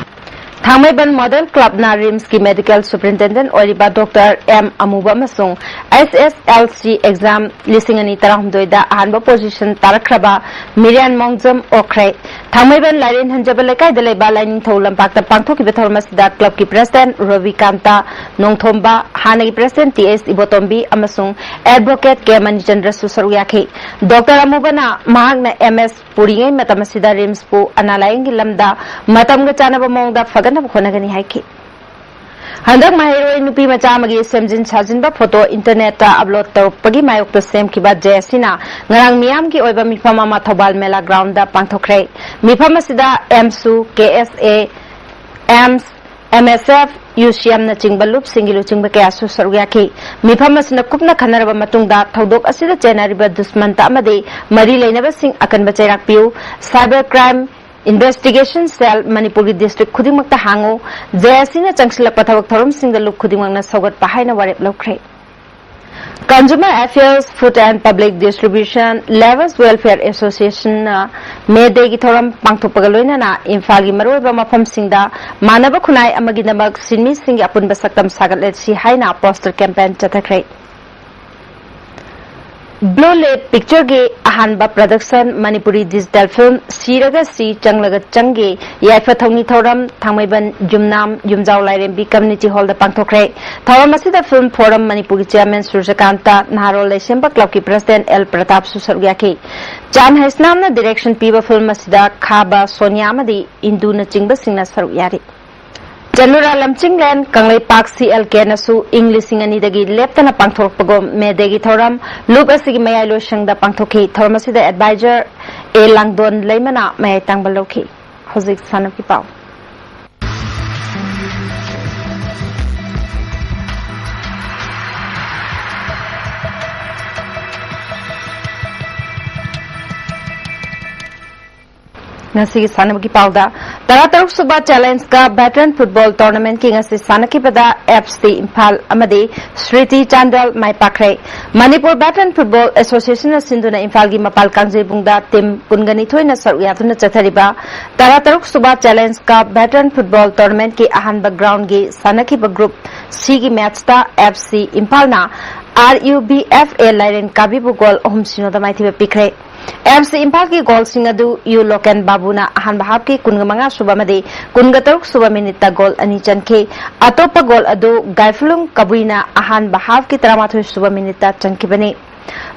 ꯊꯥꯡꯃꯩꯕꯟ ꯃꯣꯗꯦꯜ ꯀ꯭ꯂꯕꯅ ꯔꯤꯝꯁꯀꯤ ꯃꯦꯗꯤꯀꯦꯜ ꯁꯨꯄꯔꯤꯟꯇꯦꯟꯗꯦꯟꯠ ꯑꯣꯏꯔꯤꯕ ꯗꯣꯛꯇꯔ ꯑꯦꯝ ꯑꯃꯨꯕ ꯑꯃꯁꯨꯡ ꯑꯦꯁ ꯑꯦꯁ ꯑꯦꯜ ꯁꯤ ꯑꯦꯛꯖꯥꯝ ꯂꯤꯁꯤꯡ ꯑꯅꯤ ꯇꯔꯥꯍꯨꯝꯗꯣꯏꯗ ꯑꯍꯥꯟꯕ ꯄꯣꯖꯤꯁꯟ ꯇꯥꯔꯛꯈ꯭ꯔꯕ ꯃꯤꯔꯦꯟ ꯃꯣꯡꯖꯝ ꯑꯣꯛꯈ꯭ꯔꯦ꯫ ꯊꯥꯡꯃꯩꯕꯟ ꯂꯥꯏꯔꯦꯟ ꯍꯟꯖꯕ ꯂꯩꯀꯥꯏꯗ ꯂꯩꯕ ꯂꯥꯏꯅꯤꯡꯊꯧ ꯂꯝꯄꯥꯛꯇ ꯄꯥꯡꯊꯣꯛꯈꯤꯕ ꯊꯧꯔꯝ ꯑꯁꯤꯗ ꯀ꯭ꯂꯕꯀꯤ ꯄ꯭ꯔꯦꯁꯤꯗꯦꯟꯠ ꯔꯣꯕꯤꯀꯥꯟꯇ ꯅꯣꯡꯊꯣꯝꯕ, ꯍꯥꯟꯅꯒꯤ ꯄ꯭ꯔꯦꯁꯤꯗꯦꯟꯠ ꯇꯤ ꯑꯦꯁ ꯏꯕꯣꯇꯣꯝꯕꯤ ꯑꯃꯁꯨꯡ ꯑꯦꯗꯚꯣꯀꯦꯠ ꯀꯦ ꯃꯅꯤꯆꯟꯗ꯭ꯔꯁꯨ ꯁꯔꯨꯛ ꯌꯥꯈꯤ꯫ ꯗꯣꯛꯇꯔ ꯑꯃꯨꯕꯅ ꯃꯍꯥꯛꯅ ꯑꯦꯝ ꯑꯦꯁ ꯄꯨꯔꯤꯉꯩ ꯃꯇꯝ ꯑꯁꯤꯗ ꯔꯤꯝꯁꯄꯨ ꯑꯅꯥ ꯂꯥꯌꯦꯡꯒꯤ ꯂꯝꯗ ꯃꯇꯝꯒ ꯆꯥꯟꯅꯕ ꯃꯑꯣꯡꯗ ꯐꯒꯠꯅꯕ ꯍꯣꯠꯅꯒꯅꯤ ꯍꯥꯏꯈꯤ꯫ ꯍꯟꯗꯛ ꯃꯍꯩꯔꯣꯏ ꯅꯨꯄꯤ ꯃꯆꯥ ꯑꯃꯒꯤ ꯁꯦꯝꯖꯤꯟ ꯁꯥꯖꯤꯟꯕ ꯐꯣꯇꯣ ꯏꯟꯇꯔꯅꯦꯠꯇ ꯑꯞꯂꯣꯗ ꯇꯧꯔꯛꯄꯒꯤ ꯃꯥꯌꯣꯛꯇ ꯁꯦꯝꯈꯤꯕ ꯖꯦ ꯑꯦꯁ ꯁꯤꯅ ꯉꯔꯥꯡ ꯃꯤꯌꯥꯝꯒꯤ ꯑꯣꯏꯕ ꯃꯤꯐꯝ ꯑꯃ ꯊꯧꯕꯥꯜ ꯃꯦꯂꯥ ꯒ꯭ꯔꯥꯎꯟꯗ ꯄꯥꯡꯊꯣꯛꯈ꯭ꯔꯦ꯫ ꯃꯤꯐꯝ ꯑꯁꯤꯗ ꯑꯦꯝꯁꯨ, ꯀꯦ ꯑꯦꯁ ꯑꯦ, ꯑꯦꯝꯁ, ꯑꯦꯝ ꯑꯦꯁ ꯑꯦꯐ, ꯌꯨ ꯁꯤ ꯑꯦꯝꯅꯆꯤꯡꯕ ꯂꯨꯞꯁꯤꯡꯒꯤ ꯂꯨꯆꯤꯡꯕ ꯀꯌꯥꯁꯨ ꯁꯔꯨꯛ ꯌꯥꯈꯤ꯫ ꯃꯤꯐꯝ ꯑꯁꯤꯅ ꯀꯨꯞꯅ ꯈꯟꯅꯔꯕ ꯃꯇꯨꯡꯗ ꯊꯧꯗꯣꯛ ꯑꯁꯤꯗ ꯆꯦꯟꯅꯔꯤꯕ ꯗꯨꯁꯃꯟꯇ ꯑꯃꯗꯤ ꯃꯔꯤ ꯂꯩꯅꯕꯁꯤꯡ ꯑꯀꯟꯕ ꯆꯩꯔꯥꯛ ꯄꯤꯌꯨ, ꯁꯥꯏꯕꯔ ꯀ꯭ꯔꯥꯏꯝ ꯏꯟꯚꯦꯁꯇꯤꯒꯦꯁꯟ ꯁꯦꯜ ꯃꯅꯤꯄꯨꯔꯒꯤ ꯗꯤꯁꯇ꯭ꯔꯤꯛ ꯈꯨꯗꯤꯡꯃꯛꯇ ꯍꯥꯡꯉꯨ, ꯖꯦ ꯑꯦꯁ ꯁꯤꯅ ꯆꯪꯁꯤꯜꯂꯛꯄ ꯊꯕꯛ ꯊꯧꯔꯝꯁꯤꯡꯗ ꯂꯨꯞ ꯈꯨꯗꯤꯡꯃꯛꯅ ꯁꯧꯒꯠꯄ ꯍꯥꯏꯅ ꯋꯥꯔꯦꯞ ꯂꯧꯈ꯭ꯔꯦ꯫ Consumer Affairs, Food and Public Distribution, Labourers Welfare Associationꯅ ꯃꯦ ꯗꯦꯒꯤ ꯊꯧꯔꯝ ꯄꯥꯡꯊꯣꯛꯄꯒ ꯂꯣꯏꯅꯅ ꯏꯝꯐꯥꯜꯒꯤ ꯃꯔꯨꯑꯣꯏꯕ ꯃꯐꯝꯁꯤꯡꯗ ꯃꯥꯟꯅꯕ ꯈꯨꯟꯅꯥꯏ ꯑꯃꯒꯤꯗꯃꯛ ꯁꯤꯟꯃꯤꯁꯤꯡꯒꯤ ꯑꯄꯨꯟꯕ ꯁꯛꯇꯝ ꯁꯥꯒꯠꯂꯁꯤ ꯍꯥꯏꯅ ꯄꯣꯁꯇꯔ ꯀꯦꯝꯄꯦꯟ ꯆꯠꯊꯈ꯭ꯔꯦ꯫ Blue Lip Picture ꯒꯤ ꯑꯍꯥꯟꯕ production ꯃꯅꯤꯄꯨꯔꯤ digital film ꯁꯤꯔꯒ ꯁꯤ ꯆꯪꯂꯒ ꯆꯪꯒꯦ ꯌꯥꯏꯐ ꯊꯧꯅꯤ ꯊꯧꯔꯝ ꯊꯥꯡꯃꯩꯕꯟ ꯌꯨꯝꯅꯥꯝ ꯌꯨꯝꯖꯥꯎ ꯂꯥꯏꯔꯦꯝꯕꯤ community hall ꯗ ꯄꯥꯡꯊꯣꯛꯈ꯭ꯔꯦ꯫ ꯊꯧꯔꯝ ꯑꯁꯤꯗ Film Forum ꯃꯅꯤꯄꯨꯔꯒꯤ chairman ꯁꯨꯔꯖꯀꯥꯟꯇ, ꯅꯍꯥꯔꯣꯜ ꯂꯩꯁꯦꯝꯕ club ꯀꯤ president ꯑꯦꯜ ꯄ꯭ꯔꯇꯥꯞꯁꯨ ꯁꯔꯨꯛ ꯌꯥꯈꯤ꯫ ꯆꯥꯟ ꯍꯩꯁꯅꯥꯝꯅ direction ꯄꯤꯕ film ꯑꯁꯤꯗ ꯈꯥꯕ, ꯁꯣꯅꯤꯌꯥ ꯑꯃꯗꯤ ꯏꯟꯗꯨꯅꯆꯤꯡꯕꯁꯤꯡꯅ ꯁꯔꯨꯛ ꯌꯥꯔꯤ꯫ ꯆꯅꯨꯔꯥ ꯂꯝꯆꯤꯡꯂꯦꯟ ꯀꯪꯂꯩꯄꯥꯛ ꯁꯤ ꯑꯦꯜ ꯀꯦꯅꯁꯨ ꯏꯪ ꯂꯤꯁꯤꯡ ꯑꯅꯤꯗꯒꯤ ꯂꯦꯞꯇꯅ ꯄꯥꯡꯊꯣꯔꯛꯄꯒꯨꯝ ꯃꯦ ꯗꯦꯒꯤ ꯊꯧꯔꯝ ꯂꯨꯞ ꯑꯁꯤꯒꯤ ꯃꯌꯥꯏ ꯂꯣꯏꯁꯪꯗ ꯄꯥꯡꯊꯣꯛꯈꯤ꯫ ꯊꯧꯔꯝ ꯑꯁꯤꯗ advisor ꯑꯦ ꯂꯥꯡꯗꯣꯟ ꯂꯩꯃꯅ ꯃꯌꯥꯏ ꯇꯥꯡꯕ ꯂꯧꯈꯤ꯫ ꯍꯧꯖꯤꯛ ꯁꯥꯟꯅꯕꯒꯤ ꯄꯥꯎ꯫ ꯉꯁꯤꯒꯤ ꯁꯥꯟꯅꯕꯒꯤ ꯄꯥꯎꯗ, ꯇꯔꯥꯇꯔꯨꯛ ꯁꯨꯕ Challenge Cup Veteran Football Tournament ꯀꯤ ꯉꯁꯤ ꯁꯥꯟꯅꯈꯤꯕꯗ ꯑꯦꯐ ꯁꯤ ꯏꯝꯐꯥꯜ ꯑꯃꯗꯤ ꯁ꯭ꯔꯤꯇꯤ ꯆꯥꯟꯗꯦꯜ ꯃꯥꯏ ꯄꯥꯛꯈ꯭ꯔꯦ꯫ ꯃꯅꯤꯄꯨꯔ Veteran Football Association ꯅ ꯁꯤꯟꯗꯨꯅ ꯏꯝꯐꯥꯜꯒꯤ ꯃꯄꯥꯜ ꯀꯥꯡꯖꯩꯕꯨꯡꯗ team ꯀꯨꯟꯒ ꯅꯤꯊꯣꯏꯅ ꯁꯔꯨꯛ ꯌꯥꯗꯨꯅ ꯆꯠꯊꯔꯤꯕ ꯇꯔꯥꯇꯔꯨꯛ ꯁꯨꯕ Challenge Cup Veteran Football Tournament ꯀꯤ ꯑꯍꯥꯟꯕ ground ꯒꯤ ꯁꯥꯟꯅꯈꯤꯕ group C ꯒꯤ match ꯇ ꯑꯦꯐ ꯁꯤ ꯏꯝꯐꯥꯜꯅ R U B F A Lairen ꯀꯥꯕꯤꯕꯨ goal ꯑꯍꯨꯝ ꯁꯤꯅꯣꯗ ꯃꯥꯏꯊꯤꯕ ꯄꯤꯈ꯭ꯔꯦ꯫ ꯑꯦꯐ ꯁꯤ ꯏꯝꯐꯥꯜꯒꯤ goal ꯁꯤꯡ ꯑꯗꯨ ꯌꯨ ꯂꯣꯀꯦꯟ ꯕꯥꯕꯨꯅ ꯑꯍꯥꯟꯕ half ꯀꯤ ꯀꯨꯟꯃꯉꯥ ꯁꯨꯕ ꯑꯃꯗꯤ ꯀꯨꯟꯇꯔꯨꯛ ꯁꯨꯕ minute ꯇ goal ꯑꯅꯤ ꯆꯟꯈꯤ꯫ ꯑꯇꯣꯞꯄ goal ꯑꯗꯨ ꯒꯥꯏꯐꯨꯂꯨꯡ ꯀꯕꯨꯏꯅ ꯑꯍꯥꯟꯕ half ꯀꯤ ꯇꯔꯥꯃꯥꯊꯣꯏ ꯁꯨꯕ minute ꯇ ꯆꯟꯈꯤꯕꯅꯤ꯫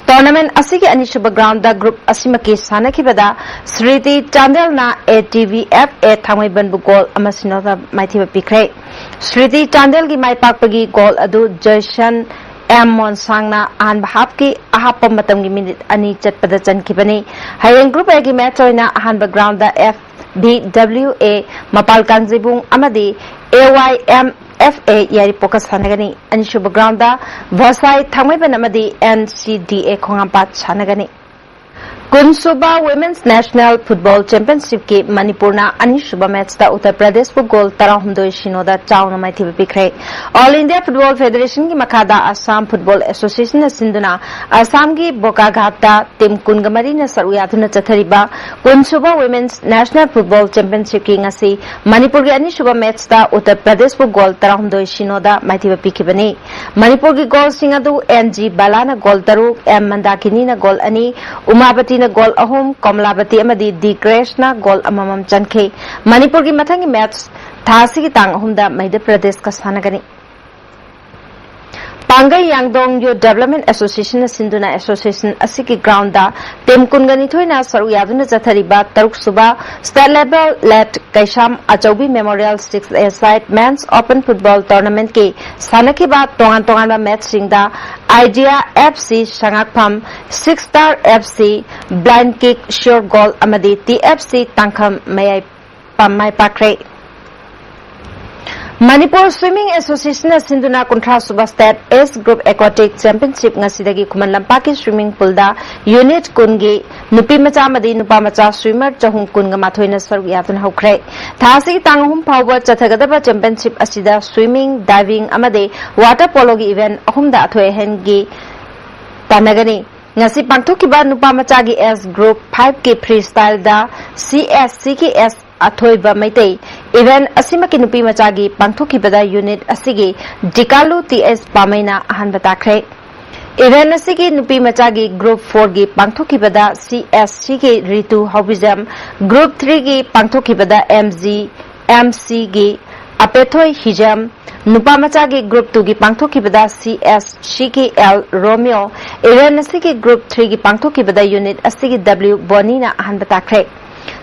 Tournament ꯑꯁꯤꯒꯤ ꯑꯅꯤꯁꯨꯕ ground ꯗ group ꯑꯁꯤꯃꯛꯀꯤ ꯁꯥꯟꯅꯈꯤꯕꯗ ꯁ꯭ꯔꯤꯇꯤ ꯆꯥꯟꯗꯦꯜꯅ A T V F A ꯊꯥꯡꯃꯩꯕꯟꯕꯨ goal ꯑꯃ ꯁꯤꯅꯣꯗ ꯃꯥꯏꯊꯤꯕ ꯄꯤꯈ꯭ꯔꯦ꯫ ꯁ꯭ꯔꯤꯇꯤ ꯆꯥꯟꯗꯦꯜꯒꯤ ꯃꯥꯏ ꯄꯥꯛꯄꯒꯤ goal ꯑꯗꯨ ꯖꯣꯏꯁꯟ ꯑꯦꯝ ꯃꯣꯟꯁꯥꯡꯅ ꯑꯍꯥꯟꯕ half ꯀꯤ ꯑꯍꯥꯞꯄ ꯃꯇꯝꯒꯤ minute ꯑꯅꯤ ꯆꯠꯄꯗ ꯆꯟꯈꯤꯕꯅꯤ꯫ ꯍꯌꯦꯡ group A ꯒꯤ match ꯑꯣꯏꯅ ꯑꯍꯥꯟꯕ ground ꯗ ꯑꯦꯐ ꯚꯤ ꯗꯕ꯭ꯂꯤꯎ ꯑꯦ ꯃꯄꯥꯜ ꯀꯥꯡꯖꯩꯕꯨꯡ ꯑꯃꯗꯤ ꯑꯦ ꯋꯥꯏ ꯑꯦꯝ ꯑꯦꯐ ꯑꯦ ꯌꯥꯏꯔꯤꯄꯣꯛꯀ ꯁꯥꯟꯅꯒꯅꯤ꯫ ꯑꯅꯤꯁꯨꯕ ground ꯗ ꯚꯁꯥꯏ ꯊꯥꯡꯃꯩꯕꯟ ꯑꯃꯗꯤ ꯑꯦꯟ ꯁꯤ ꯗꯤ ꯑꯦ ꯈꯣꯡꯍꯥꯝꯄꯥꯠ ꯁꯥꯟꯅꯒꯅꯤ꯫ ꯀꯨꯟꯁꯨꯕ Women's National Football Championshipꯀꯤ ꯃꯅꯤꯄꯨꯔꯅ ꯑꯅꯤꯁꯨꯕ ꯃꯦꯠꯆꯇ ꯎꯠꯇꯔ ꯄ꯭ꯔꯗꯦꯁꯄꯨ ꯒꯣꯜ ꯇꯔꯥꯍꯨꯝꯗꯣꯏ ꯁꯤꯅꯣꯗ ꯆꯥꯎꯅ ꯃꯥꯏꯊꯤꯕ ꯄꯤꯈ꯭ꯔꯦ꯫ All India Football Federationꯒꯤ ꯃꯈꯥꯗ Assam Football Associationꯅ ꯁꯤꯟꯗꯨꯅ ꯑꯁꯥꯝꯒꯤ ꯕꯣꯀꯥꯘꯥꯠꯇ ꯇꯤꯝ ꯀꯨꯟꯒ ꯃꯔꯤꯅ ꯁꯔꯨꯛ ꯌꯥꯗꯨꯅ ꯆꯠꯊꯔꯤꯕ ꯀꯨꯟꯁꯨꯕ Women's National Football Championshipꯀꯤ ꯉꯁꯤ ꯃꯅꯤꯄꯨꯔꯒꯤ ꯑꯅꯤꯁꯨꯕ ꯃꯦꯠꯆꯇ ꯎꯠꯇꯔ ꯄ꯭ꯔꯗꯦꯁꯄꯨ ꯒꯣꯜ ꯇꯔꯥꯍꯨꯝꯗꯣꯏ ꯁꯤꯅꯣꯗ ꯃꯥꯏꯊꯤꯕ ꯄꯤꯈꯤꯕꯅꯤ꯫ ꯃꯅꯤꯄꯨꯔꯒꯤ ꯒꯣꯜꯁꯤꯡ ꯑꯗꯨ ꯑꯦꯟ ꯖꯤ ꯕꯂꯥꯅ ꯒꯣꯜ ꯇꯔꯨꯛ, ꯑꯦꯝ ꯃꯟꯗꯥꯀꯤꯅꯤꯅ ꯒꯣꯜ ꯑꯅꯤ, ꯎꯃꯥꯕꯇꯤꯅ ꯒꯣꯜ ꯑꯍꯨꯝ, ꯀꯃꯂꯥꯕꯇꯤ ꯑꯃꯗꯤ ꯗꯤ ꯀ꯭ꯔꯦꯁꯅ ꯒꯣꯜ ꯑꯃꯃꯝ ꯆꯟꯈꯤ꯫ ꯃꯅꯤꯄꯨꯔꯒꯤ ꯃꯊꯪꯒꯤ ꯃꯦꯠꯆ ꯊꯥ ꯑꯁꯤꯒꯤ ꯇꯥꯡ ꯑꯍꯨꯝꯗ ꯃꯙ꯭ꯌ ꯄ꯭ꯔꯗꯦꯁꯀ ꯁꯥꯟꯅꯒꯅꯤ꯫ ꯄꯥꯡꯒꯩ ꯌꯥꯡꯗꯣꯡ Youth Development Associationꯅ ꯁꯤꯟꯗꯨꯅ association ꯑꯁꯤꯒꯤ groundꯗ ꯇꯤꯝ ꯀꯨꯟꯒ ꯅꯤꯊꯣꯏꯅ ꯁꯔꯨꯛ ꯌꯥꯗꯨꯅ ꯆꯠꯊꯔꯤꯕ ꯇꯔꯨꯛꯁꯨꯕ state level late Keisham Achoubi Memorial six A side Men's Open Football Tournamentꯀꯤ ꯁꯥꯟꯅꯈꯤꯕ ꯇꯣꯉꯥꯟ ꯇꯣꯉꯥꯟꯕ ꯃꯦꯠꯆꯁꯤꯡꯗ Idea F C ꯁꯉꯥꯛꯐꯝ, Six Star F C, Blind Kick, Sure Goal ꯑꯃꯗꯤ T F C ꯇꯥꯡꯈꯝ ꯃꯌꯥꯏ ꯄꯥꯝ ꯃꯥꯏ ꯄꯥꯛꯈ꯭ꯔꯦ꯫ ꯃꯅꯤꯄꯨꯔ Swimming Associationꯅ ꯁꯤꯟꯗꯨꯅ ꯀꯨꯟꯊ꯭ꯔꯥ ꯁꯨꯕ State Age Group Aquatic Championship ꯉꯁꯤꯗꯒꯤ ꯈꯨꯃꯟ ꯂꯝꯄꯥꯛꯀꯤ swimming poolꯗ unit ꯀꯨꯟꯒꯤ ꯅꯨꯄꯤ ꯃꯆꯥ ꯑꯃꯗꯤ ꯅꯨꯄꯥ ꯃꯆꯥ swimmer ꯆꯍꯨꯝ ꯀꯨꯟꯒ ꯃꯥꯊꯣꯏꯅ ꯁꯔꯨꯛ ꯌꯥꯗꯨꯅ ꯍꯧꯈ꯭ꯔꯦ꯫ ꯊꯥ ꯑꯁꯤꯒꯤ ꯇꯥꯡ ꯑꯍꯨꯝ ꯐꯥꯎꯕ ꯆꯠꯊꯒꯗꯕ championship ꯑꯁꯤꯗ swimming, diving ꯑꯃꯗꯤ water poloꯒꯤ event ꯑꯍꯨꯝꯗ ꯑꯊꯣꯏ ꯑꯍꯦꯟꯒꯤ ꯇꯥꯟꯅꯒꯅꯤ꯫ ꯉꯁꯤ ꯄꯥꯡꯊꯣꯛꯈꯤꯕ ꯅꯨꯄꯥ ꯃꯆꯥꯒꯤ S group fiveꯀꯤ freestyleꯗ C S C ꯒꯤ S ꯑꯊꯣꯏꯕ ꯃꯩꯇꯩ꯫ Event ꯑꯁꯤꯃꯛꯀꯤ ꯅꯨꯄꯤ ꯃꯆꯥꯒꯤ ꯄꯥꯡꯊꯣꯛꯈꯤꯕꯗ unit ꯑꯁꯤꯒꯤ ꯗꯤꯀꯥꯂꯨ T S ꯄꯥꯃꯩꯅ ꯑꯍꯥꯟꯕ ꯇꯥꯈ꯭ꯔꯦ꯫ Event ꯑꯁꯤꯒꯤ ꯅꯨꯄꯤ ꯃꯆꯥꯒꯤ group fourꯒꯤ ꯄꯥꯡꯊꯣꯛꯈꯤꯕꯗ C S Cꯒꯤ ꯔꯤꯇꯨ ꯍꯥꯎꯕꯤꯖꯝ, group threeꯒꯤ ꯄꯥꯡꯊꯣꯛꯈꯤꯕꯗ M G M Cꯒꯤ ꯑꯄꯦꯊꯣꯏ ꯍꯤꯖꯝ, ꯅꯨꯄꯥ ꯃꯆꯥꯒꯤ group twoꯒꯤ ꯄꯥꯡꯊꯣꯛꯈꯤꯕꯗ C S Cꯒꯤ L Romeo, event ꯑꯁꯤꯒꯤ group threeꯒꯤ ꯄꯥꯡꯊꯣꯛꯈꯤꯕꯗ unit ꯑꯁꯤꯒꯤ W Bonnyꯅ ꯑꯍꯥꯟꯕ ꯇꯥꯈ꯭ꯔꯦ꯫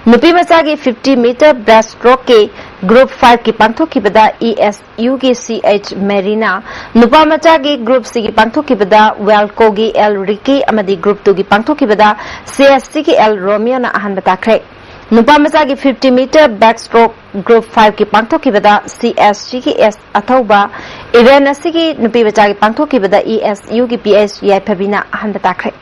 ꯅꯨꯄꯤ ꯃꯆꯥꯒꯤ fifty meter breaststrokeꯀꯤ group fiveꯀꯤ ꯄꯥꯡꯊꯣꯛꯈꯤꯕꯗ E S Uꯒꯤ C H Maryꯅ, ꯅꯨꯄꯥ ꯃꯆꯥꯒꯤ group Cꯒꯤ ꯄꯥꯡꯊꯣꯛꯈꯤꯕꯗ Welcoꯒꯤ L Ricky ꯑꯃꯗꯤ group twoꯒꯤ ꯄꯥꯡꯊꯣꯛꯈꯤꯕꯗ C S Cꯒꯤ L Romeoꯅ ꯑꯍꯥꯟꯕ ꯇꯥꯈ꯭ꯔꯦ꯫ ꯅꯨꯄꯥ ꯃꯆꯥꯒꯤ fifty meter backstroke group fiveꯀꯤ ꯄꯥꯡꯊꯣꯛꯈꯤꯕꯗ C S Cꯒꯤ S ꯑꯊꯧꯕ, event ꯑꯁꯤꯒꯤ ꯅꯨꯄꯤ ꯃꯆꯥꯒꯤ ꯄꯥꯡꯊꯣꯛꯈꯤꯕꯗ E S Uꯒꯤ P H ꯌꯥꯏꯐꯕꯤꯅ ꯑꯍꯥꯟꯕ ꯇꯥꯈ꯭ꯔꯦ꯫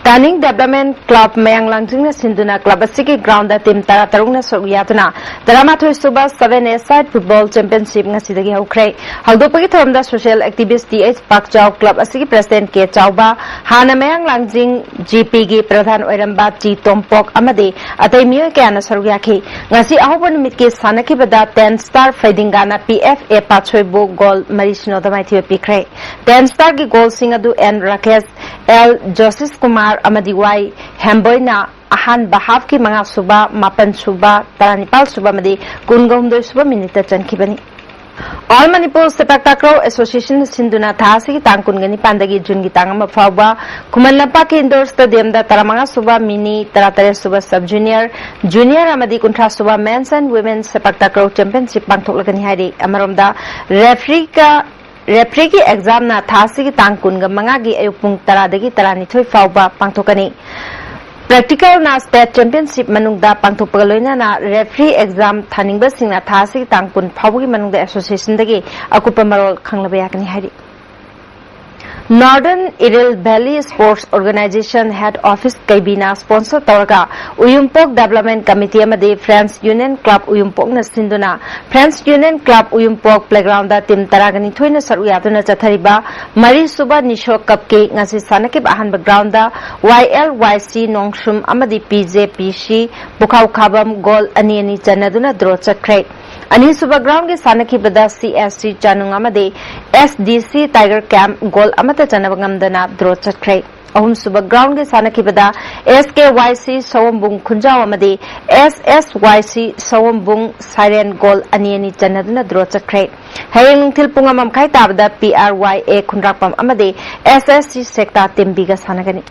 Taning Development Club ꯃꯌꯥꯡ ꯂꯥꯡꯖꯤꯡꯅ ꯁꯤꯟꯗꯨꯅ club ꯑꯁꯤꯒꯤ ground ꯇꯤꯝ ꯇꯔꯥ ꯇꯔꯨꯛꯅ ꯁꯔꯨꯛ ꯌꯥꯗꯨꯅ ꯇꯔꯥꯃꯥꯊꯣꯏ ꯁꯨꯕ seven A side football championship ꯉꯁꯤꯗꯒꯤ ꯍꯧꯈ꯭ꯔꯦ꯫ ꯍꯧꯗꯣꯛꯄꯒꯤ ꯊꯧꯔꯝꯗ social activist T H ꯄꯥꯛꯆꯥꯎ, club ꯑꯁꯤꯒꯤ president K ꯆꯥꯎꯕ, ꯍꯥꯟꯅ ꯃꯌꯥꯡ ꯂꯥꯡꯖꯤꯡ G P ꯒꯤ ꯄ꯭ꯔꯙꯥꯟ ꯑꯣꯏꯔꯝꯕ T ꯇꯣꯝꯄꯣꯛ ꯑꯃꯗꯤ ꯑꯇꯩ ꯃꯤꯑꯣꯏ ꯀꯌꯥꯅ ꯁꯔꯨꯛ ꯌꯥꯈꯤ꯫ ꯉꯁꯤ ꯑꯍꯧꯕ ꯅꯨꯃꯤꯠꯀꯤ ꯁꯥꯟꯅꯈꯤꯕꯗ ten star ꯐꯩꯗꯤꯡꯒꯥꯅ P F A ꯄꯥꯠꯁꯣꯏꯕꯨ goal ꯃꯔꯤ ꯁꯤꯅꯣꯗ ꯃꯥꯏꯊꯤꯕ ꯄꯤꯈ꯭ꯔꯦ꯫ Ten star ꯒꯤ goal ꯁꯤꯡ ꯑꯗꯨ N ꯔꯥꯀꯦꯁ, L ꯖꯣꯁꯤꯁ ꯀꯨꯃꯥꯔ ꯑꯃꯗꯤ Y ꯍꯦꯝꯕꯣꯏꯅ ꯑꯍꯥꯟꯕ half ꯀꯤ ꯃꯉꯥ ꯁꯨꯕ, ꯃꯥꯄꯟ ꯁꯨꯕ, ꯇꯔꯥꯅꯤꯄꯥꯜ ꯁꯨꯕ ꯑꯃꯗꯤ ꯀꯨꯟꯒ ꯍꯨꯝꯗꯣꯏ ꯁꯨꯕ minute ꯇ ꯆꯟꯈꯤꯕꯅꯤ꯫ All Manipur Sepak Takraw Association ꯅ ꯁꯤꯟꯗꯨꯅ ꯊꯥ ꯑꯁꯤꯒꯤ ꯇꯥꯡ ꯀꯨꯟꯒ ꯅꯤꯄꯥꯟꯗꯒꯤ ꯖꯨꯟꯒꯤ ꯇꯥꯡ ꯑꯃ ꯐꯥꯎꯕ ꯈꯨꯃꯟ ꯂꯝꯄꯥꯛꯀꯤ indoor stadium ꯗ ꯇꯔꯥꯃꯉꯥ ꯁꯨꯕ mini, ꯇꯔꯥꯇꯔꯦꯠ ꯁꯨꯕ sub junior, junior ꯑꯃꯗꯤ ꯀꯨꯟꯊ꯭ꯔꯥ ꯁꯨꯕ men's and women's Sepak Takraw championship ꯄꯥꯡꯊꯣꯛꯂꯒꯅꯤ ꯍꯥꯏꯔꯤ꯫ ꯑꯃꯔꯣꯝꯗ referee ꯒ referee ꯒꯤ exam ꯅ ꯊꯥ ꯑꯁꯤꯒꯤ ꯇꯥꯡ ꯀꯨꯟꯒ ꯃꯉꯥꯒꯤ ꯑꯌꯨꯛ ꯄꯨꯡ ꯇꯔꯥꯗꯒꯤ ꯇꯔꯥꯅꯤꯊꯣꯏ ꯐꯥꯎꯕ ꯄꯥꯡꯊꯣꯛꯀꯅꯤ꯫ Practical ꯅ state championship ꯃꯅꯨꯡꯗ ꯄꯥꯡꯊꯣꯛꯄꯒ ꯂꯣꯏꯅꯅ referee exam ꯊꯥꯅꯤꯡꯕꯁꯤꯡꯅ ꯊꯥ ꯑꯁꯤꯒꯤ ꯇꯥꯡ ꯀꯨꯟ ꯐꯥꯎꯕꯒꯤ ꯃꯅꯨꯡꯗ association ꯗꯒꯤ ꯑꯀꯨꯞꯄ ꯃꯔꯣꯜ ꯈꯪꯂꯕ ꯌꯥꯒꯅꯤ ꯍꯥꯏꯔꯤ꯫ Northern Iril Valley Sports Organization head office ꯀꯩꯕꯤꯅ sponsor ꯇꯧꯔꯒ ꯎꯌꯨꯝꯄꯣꯛ Development Committee ꯑꯃꯗꯤ Friends Union Club ꯎꯌꯨꯝꯄꯣꯛꯅ ꯁꯤꯟꯗꯨꯅ Friends Union Club ꯎꯌꯨꯝꯄꯣꯛ playground team ꯇꯔꯥꯒ ꯅꯤꯊꯣꯏꯅ ꯁꯔꯨꯛ ꯌꯥꯗꯨꯅ ꯆꯠꯊꯔꯤꯕ ꯃꯔꯤ ꯁꯨꯕ ꯅꯤꯁꯣ cup ꯀꯤ ꯉꯁꯤ ꯁꯥꯟꯅꯈꯤꯕ ꯑꯍꯥꯟꯕ ground Y L Y C ꯅꯣꯡꯁꯨꯝ ꯑꯃꯗꯤ P J P C ꯄꯨꯈꯥꯎ ꯈꯥꯕꯝ goal ꯑꯅꯤ ꯑꯅꯤ ꯆꯟꯅꯗꯨꯅ draw ꯆꯠꯈ꯭ꯔꯦ꯫ ꯑꯅꯤꯁꯨꯕ ground ꯀꯤ ꯁꯥꯟꯅꯈꯤꯕꯗ C S C ꯆꯥꯅꯨꯡ ꯑꯃꯗꯤ S D C Tiger Camp goal ꯑꯃꯠꯇ ꯆꯟꯅꯕ ꯉꯝꯗꯅ draw ꯆꯠꯈ꯭ꯔꯦ꯫ ꯑꯍꯨꯝꯁꯨꯕ ground ꯀꯤ ꯁꯥꯟꯅꯈꯤꯕꯗ S K Y C ꯁꯑꯣꯝꯕꯨꯡ ꯈꯨꯟꯖꯥꯎ ꯑꯃꯗꯤ S S Y C ꯁꯑꯣꯝꯕꯨꯡ ꯁꯥꯏꯔꯦꯟ goal ꯑꯅꯤ ꯑꯅꯤ ꯆꯟꯅꯗꯨꯅ draw ꯆꯠꯈ꯭ꯔꯦ꯫ ꯍꯌꯦꯡ ꯅꯨꯡꯊꯤꯜ ꯄꯨꯡ ꯑꯃ ꯃꯈꯥꯏ ꯇꯥꯕꯗ P R Y A ꯈꯨꯟꯗ꯭ꯔꯥꯛꯄꯝ ꯑꯃꯗꯤ S S C ꯁꯦꯛꯇꯥ ꯇꯤꯝꯕꯤꯒ ꯁꯥꯟꯅꯒꯅꯤ꯫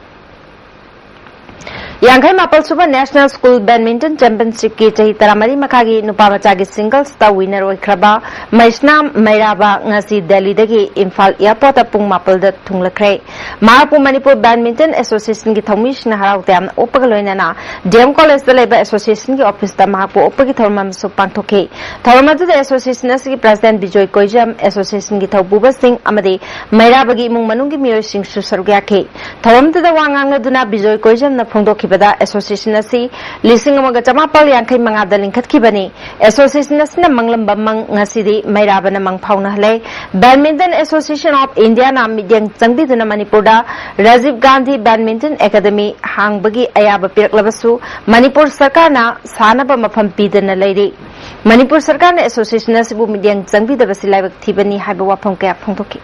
ꯌꯥꯡꯈꯩ ꯃꯥꯄꯜ ꯁꯨꯕ National School Badminton Championship ꯀꯤ ꯆꯍꯤ ꯇꯔꯥꯃꯔꯤ ꯃꯈꯥꯒꯤ ꯅꯨꯄꯥ ꯃꯆꯥꯒꯤ singles ꯇ winner ꯑꯣꯏꯈ꯭ꯔꯕ ꯃꯩꯁꯅꯥꯝ ꯃꯩꯔꯥꯕ ꯉꯁꯤ ꯗꯦꯜꯂꯤꯗꯒꯤ ꯏꯝꯐꯥꯜ airport ꯇ ꯄꯨꯡ ꯃꯥꯄꯜꯗ ꯊꯨꯡꯂꯈ꯭ꯔꯦ꯫ ꯃꯍꯥꯛꯄꯨ ꯃꯅꯤꯄꯨꯔ Badminton Association ꯒꯤ ꯊꯧꯃꯤꯁꯤꯡꯅ ꯍꯔꯥꯎ ꯇꯌꯥꯝꯅ ꯑꯣꯛꯄꯒ ꯂꯣꯏꯅꯅ D M College ꯇ ꯂꯩꯕ association ꯒꯤ office ꯇ ꯃꯍꯥꯛꯄꯨ ꯑꯣꯛꯄꯒꯤ ꯊꯧꯔꯝ ꯑꯃꯁꯨ ꯄꯥꯡꯊꯣꯛꯈꯤ꯫ ꯊꯧꯔꯝ ꯑꯗꯨꯗ association ꯑꯁꯤꯒꯤ president ꯕꯤꯖꯣꯏ ꯀꯣꯏꯖꯝ, association ꯒꯤ ꯊꯧꯄꯨꯕꯁꯤꯡ ꯑꯃꯗꯤ ꯃꯩꯔꯥꯕꯒꯤ ꯏꯃꯨꯡ ꯃꯅꯨꯡꯒꯤ ꯃꯤꯑꯣꯏꯁꯤꯡꯁꯨ ꯁꯔꯨꯛ ꯌꯥꯈꯤ꯫ ꯊꯧꯔꯝꯗꯨꯗ ꯋꯥ ꯉꯥꯡꯅꯗꯨꯅ ꯕꯤꯖꯣꯏ ꯀꯣꯏꯖꯝꯅ ꯐꯣꯡꯗꯣꯛꯈꯤꯕꯗ, association ꯑꯁꯤ ꯂꯤꯁꯤꯡ ꯑꯃꯒ ꯆꯃꯥꯄꯜ ꯌꯥꯡꯈꯩ ꯃꯉꯥꯗ ꯂꯤꯡꯈꯠꯈꯤꯕꯅꯤ꯫ Association ꯑꯁꯤꯅ ꯃꯪꯂꯝꯕ ꯃꯪ ꯉꯁꯤꯗꯤ ꯃꯩꯔꯥꯕꯅ ꯃꯪ ꯐꯥꯎꯅꯍꯜꯂꯦ꯫ Badminton Association of India ꯅ ꯃꯤꯠꯌꯦꯡ ꯆꯪꯕꯤꯗꯨꯅ ꯃꯅꯤꯄꯨꯔꯗ ꯔꯥꯖꯤꯕ ꯒꯥꯟꯙꯤ Badminton Academy ꯍꯥꯡꯕꯒꯤ ꯑꯌꯥꯕ ꯄꯤꯔꯛꯂꯕꯁꯨ, ꯃꯅꯤꯄꯨꯔ ꯁꯔꯀꯥꯔꯅ ꯁꯥꯟꯅꯕ ꯃꯐꯝ ꯄꯤꯗꯅ ꯂꯩꯔꯤ꯫ ꯃꯅꯤꯄꯨꯔ ꯁꯔꯀꯥꯔꯅ association ꯑꯁꯤꯕꯨ ꯃꯤꯠꯌꯦꯡ ꯆꯪꯕꯤꯗꯕꯁꯤ ꯂꯥꯏꯕꯛ ꯊꯤꯕꯅꯤ ꯍꯥꯏꯕ ꯋꯥꯐꯝ ꯀꯌꯥ ꯐꯣꯡꯗꯣꯛꯈꯤ꯫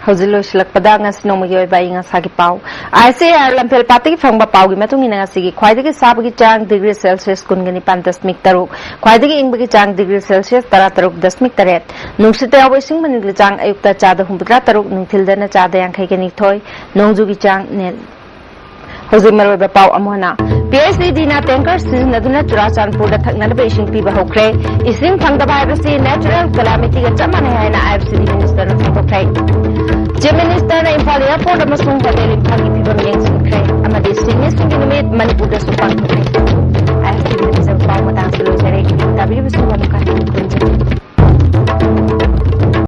ꯍꯧꯖꯤꯛ ꯂꯣꯏꯁꯤꯜꯂꯛꯄꯗ ꯉꯁꯤ ꯅꯣꯡꯃꯒꯤ ꯑꯣꯏꯕ ꯑꯏꯪ ꯑꯁꯥꯒꯤ ꯄꯥꯎ꯫ I C A R ꯂꯝꯐꯦꯜ ꯄꯥꯠꯇꯒꯤ ꯐꯪꯕ ꯄꯥꯎꯒꯤ ꯃꯇꯨꯡ ꯏꯟꯅ, ꯉꯁꯤꯒꯤ ꯈ꯭ꯋꯥꯏꯗꯒꯤ ꯁꯥꯕꯒꯤ ꯆꯥꯡ degree Celsius ꯀꯨꯟꯒ ꯅꯤꯄꯥꯟ ꯗꯁꯃꯤꯛ ꯇꯔꯨꯛ, ꯈ꯭ꯋꯥꯏꯗꯒꯤ ꯏꯪꯕꯒꯤ ꯆꯥꯡ degree Celsius ꯇꯔꯥ ꯇꯔꯨꯛ ꯗꯁꯃꯤꯛ ꯇꯔꯦꯠ, ꯅꯨꯡꯁꯤꯠꯇ ꯌꯥꯎꯕ ꯏꯁꯤꯡ ꯃꯅꯤꯟꯒꯤ ꯆꯥꯡ ꯑꯌꯨꯛꯇ ꯆꯥꯗ ꯍꯨꯝꯐꯨꯇꯔꯥ ꯇꯔꯨꯛ, ꯅꯨꯡꯊꯤꯜꯗꯅ ꯆꯥꯗ ꯌꯥꯡꯈꯩꯒ ꯅꯤꯊꯣꯏ, ꯅꯣꯡꯖꯨꯒꯤ ꯆꯥꯡ ꯅꯦꯜꯂꯤ꯫ ꯍꯧꯖꯤꯛ ꯃꯔꯨꯑꯣꯏꯕ ꯄꯥꯎ ꯑꯃꯨꯛ ꯍꯟꯅ꯫ P H E D ꯅ tanker ꯁꯤꯖꯤꯟꯅꯗꯨꯅ ꯆꯨꯔꯥꯆꯥꯟꯄꯨꯔꯗ ꯊꯛꯅꯅꯕ ꯏꯁꯤꯡ ꯄꯤꯕ ꯍꯧꯈ꯭ꯔꯦ꯫ ꯏꯁꯤꯡ ꯐꯪꯗꯕ ꯍꯥꯏꯕꯁꯤ natural calamity ꯒ ꯆꯞ ꯃꯥꯟꯅꯩ ꯍꯥꯏꯅ I F C D minister ꯅ ꯐꯣꯡꯗꯣꯛꯈ꯭ꯔꯦ꯫ Chief Minister ꯅ ꯏꯝꯐꯥꯜ airport ꯑꯃꯁꯨꯡ hotel ꯏꯝꯐꯥꯜꯒꯤ ꯐꯤꯕꯝ ꯌꯦꯡꯁꯤꯟꯈ꯭ꯔꯦ ꯑꯃꯗꯤ ꯁꯤꯟꯃꯤꯁꯤꯡꯒꯤ ꯅꯨꯃꯤꯠ ꯃꯅꯤꯄꯨꯔꯗꯁꯨ ꯄꯥꯡꯊꯣꯛꯈ꯭ꯔꯦ꯫ I F C D ꯅ ꯄꯤꯖꯕ ꯄꯥꯎ ꯃꯇꯥꯡꯁꯤ ꯂꯣꯏꯖꯔꯦ꯫ ꯇꯥꯕꯤꯔꯤꯕꯁꯤꯡ ꯑꯃꯨꯛ ꯍꯟꯅ ꯈꯨꯔꯨꯝꯖꯔꯤ꯫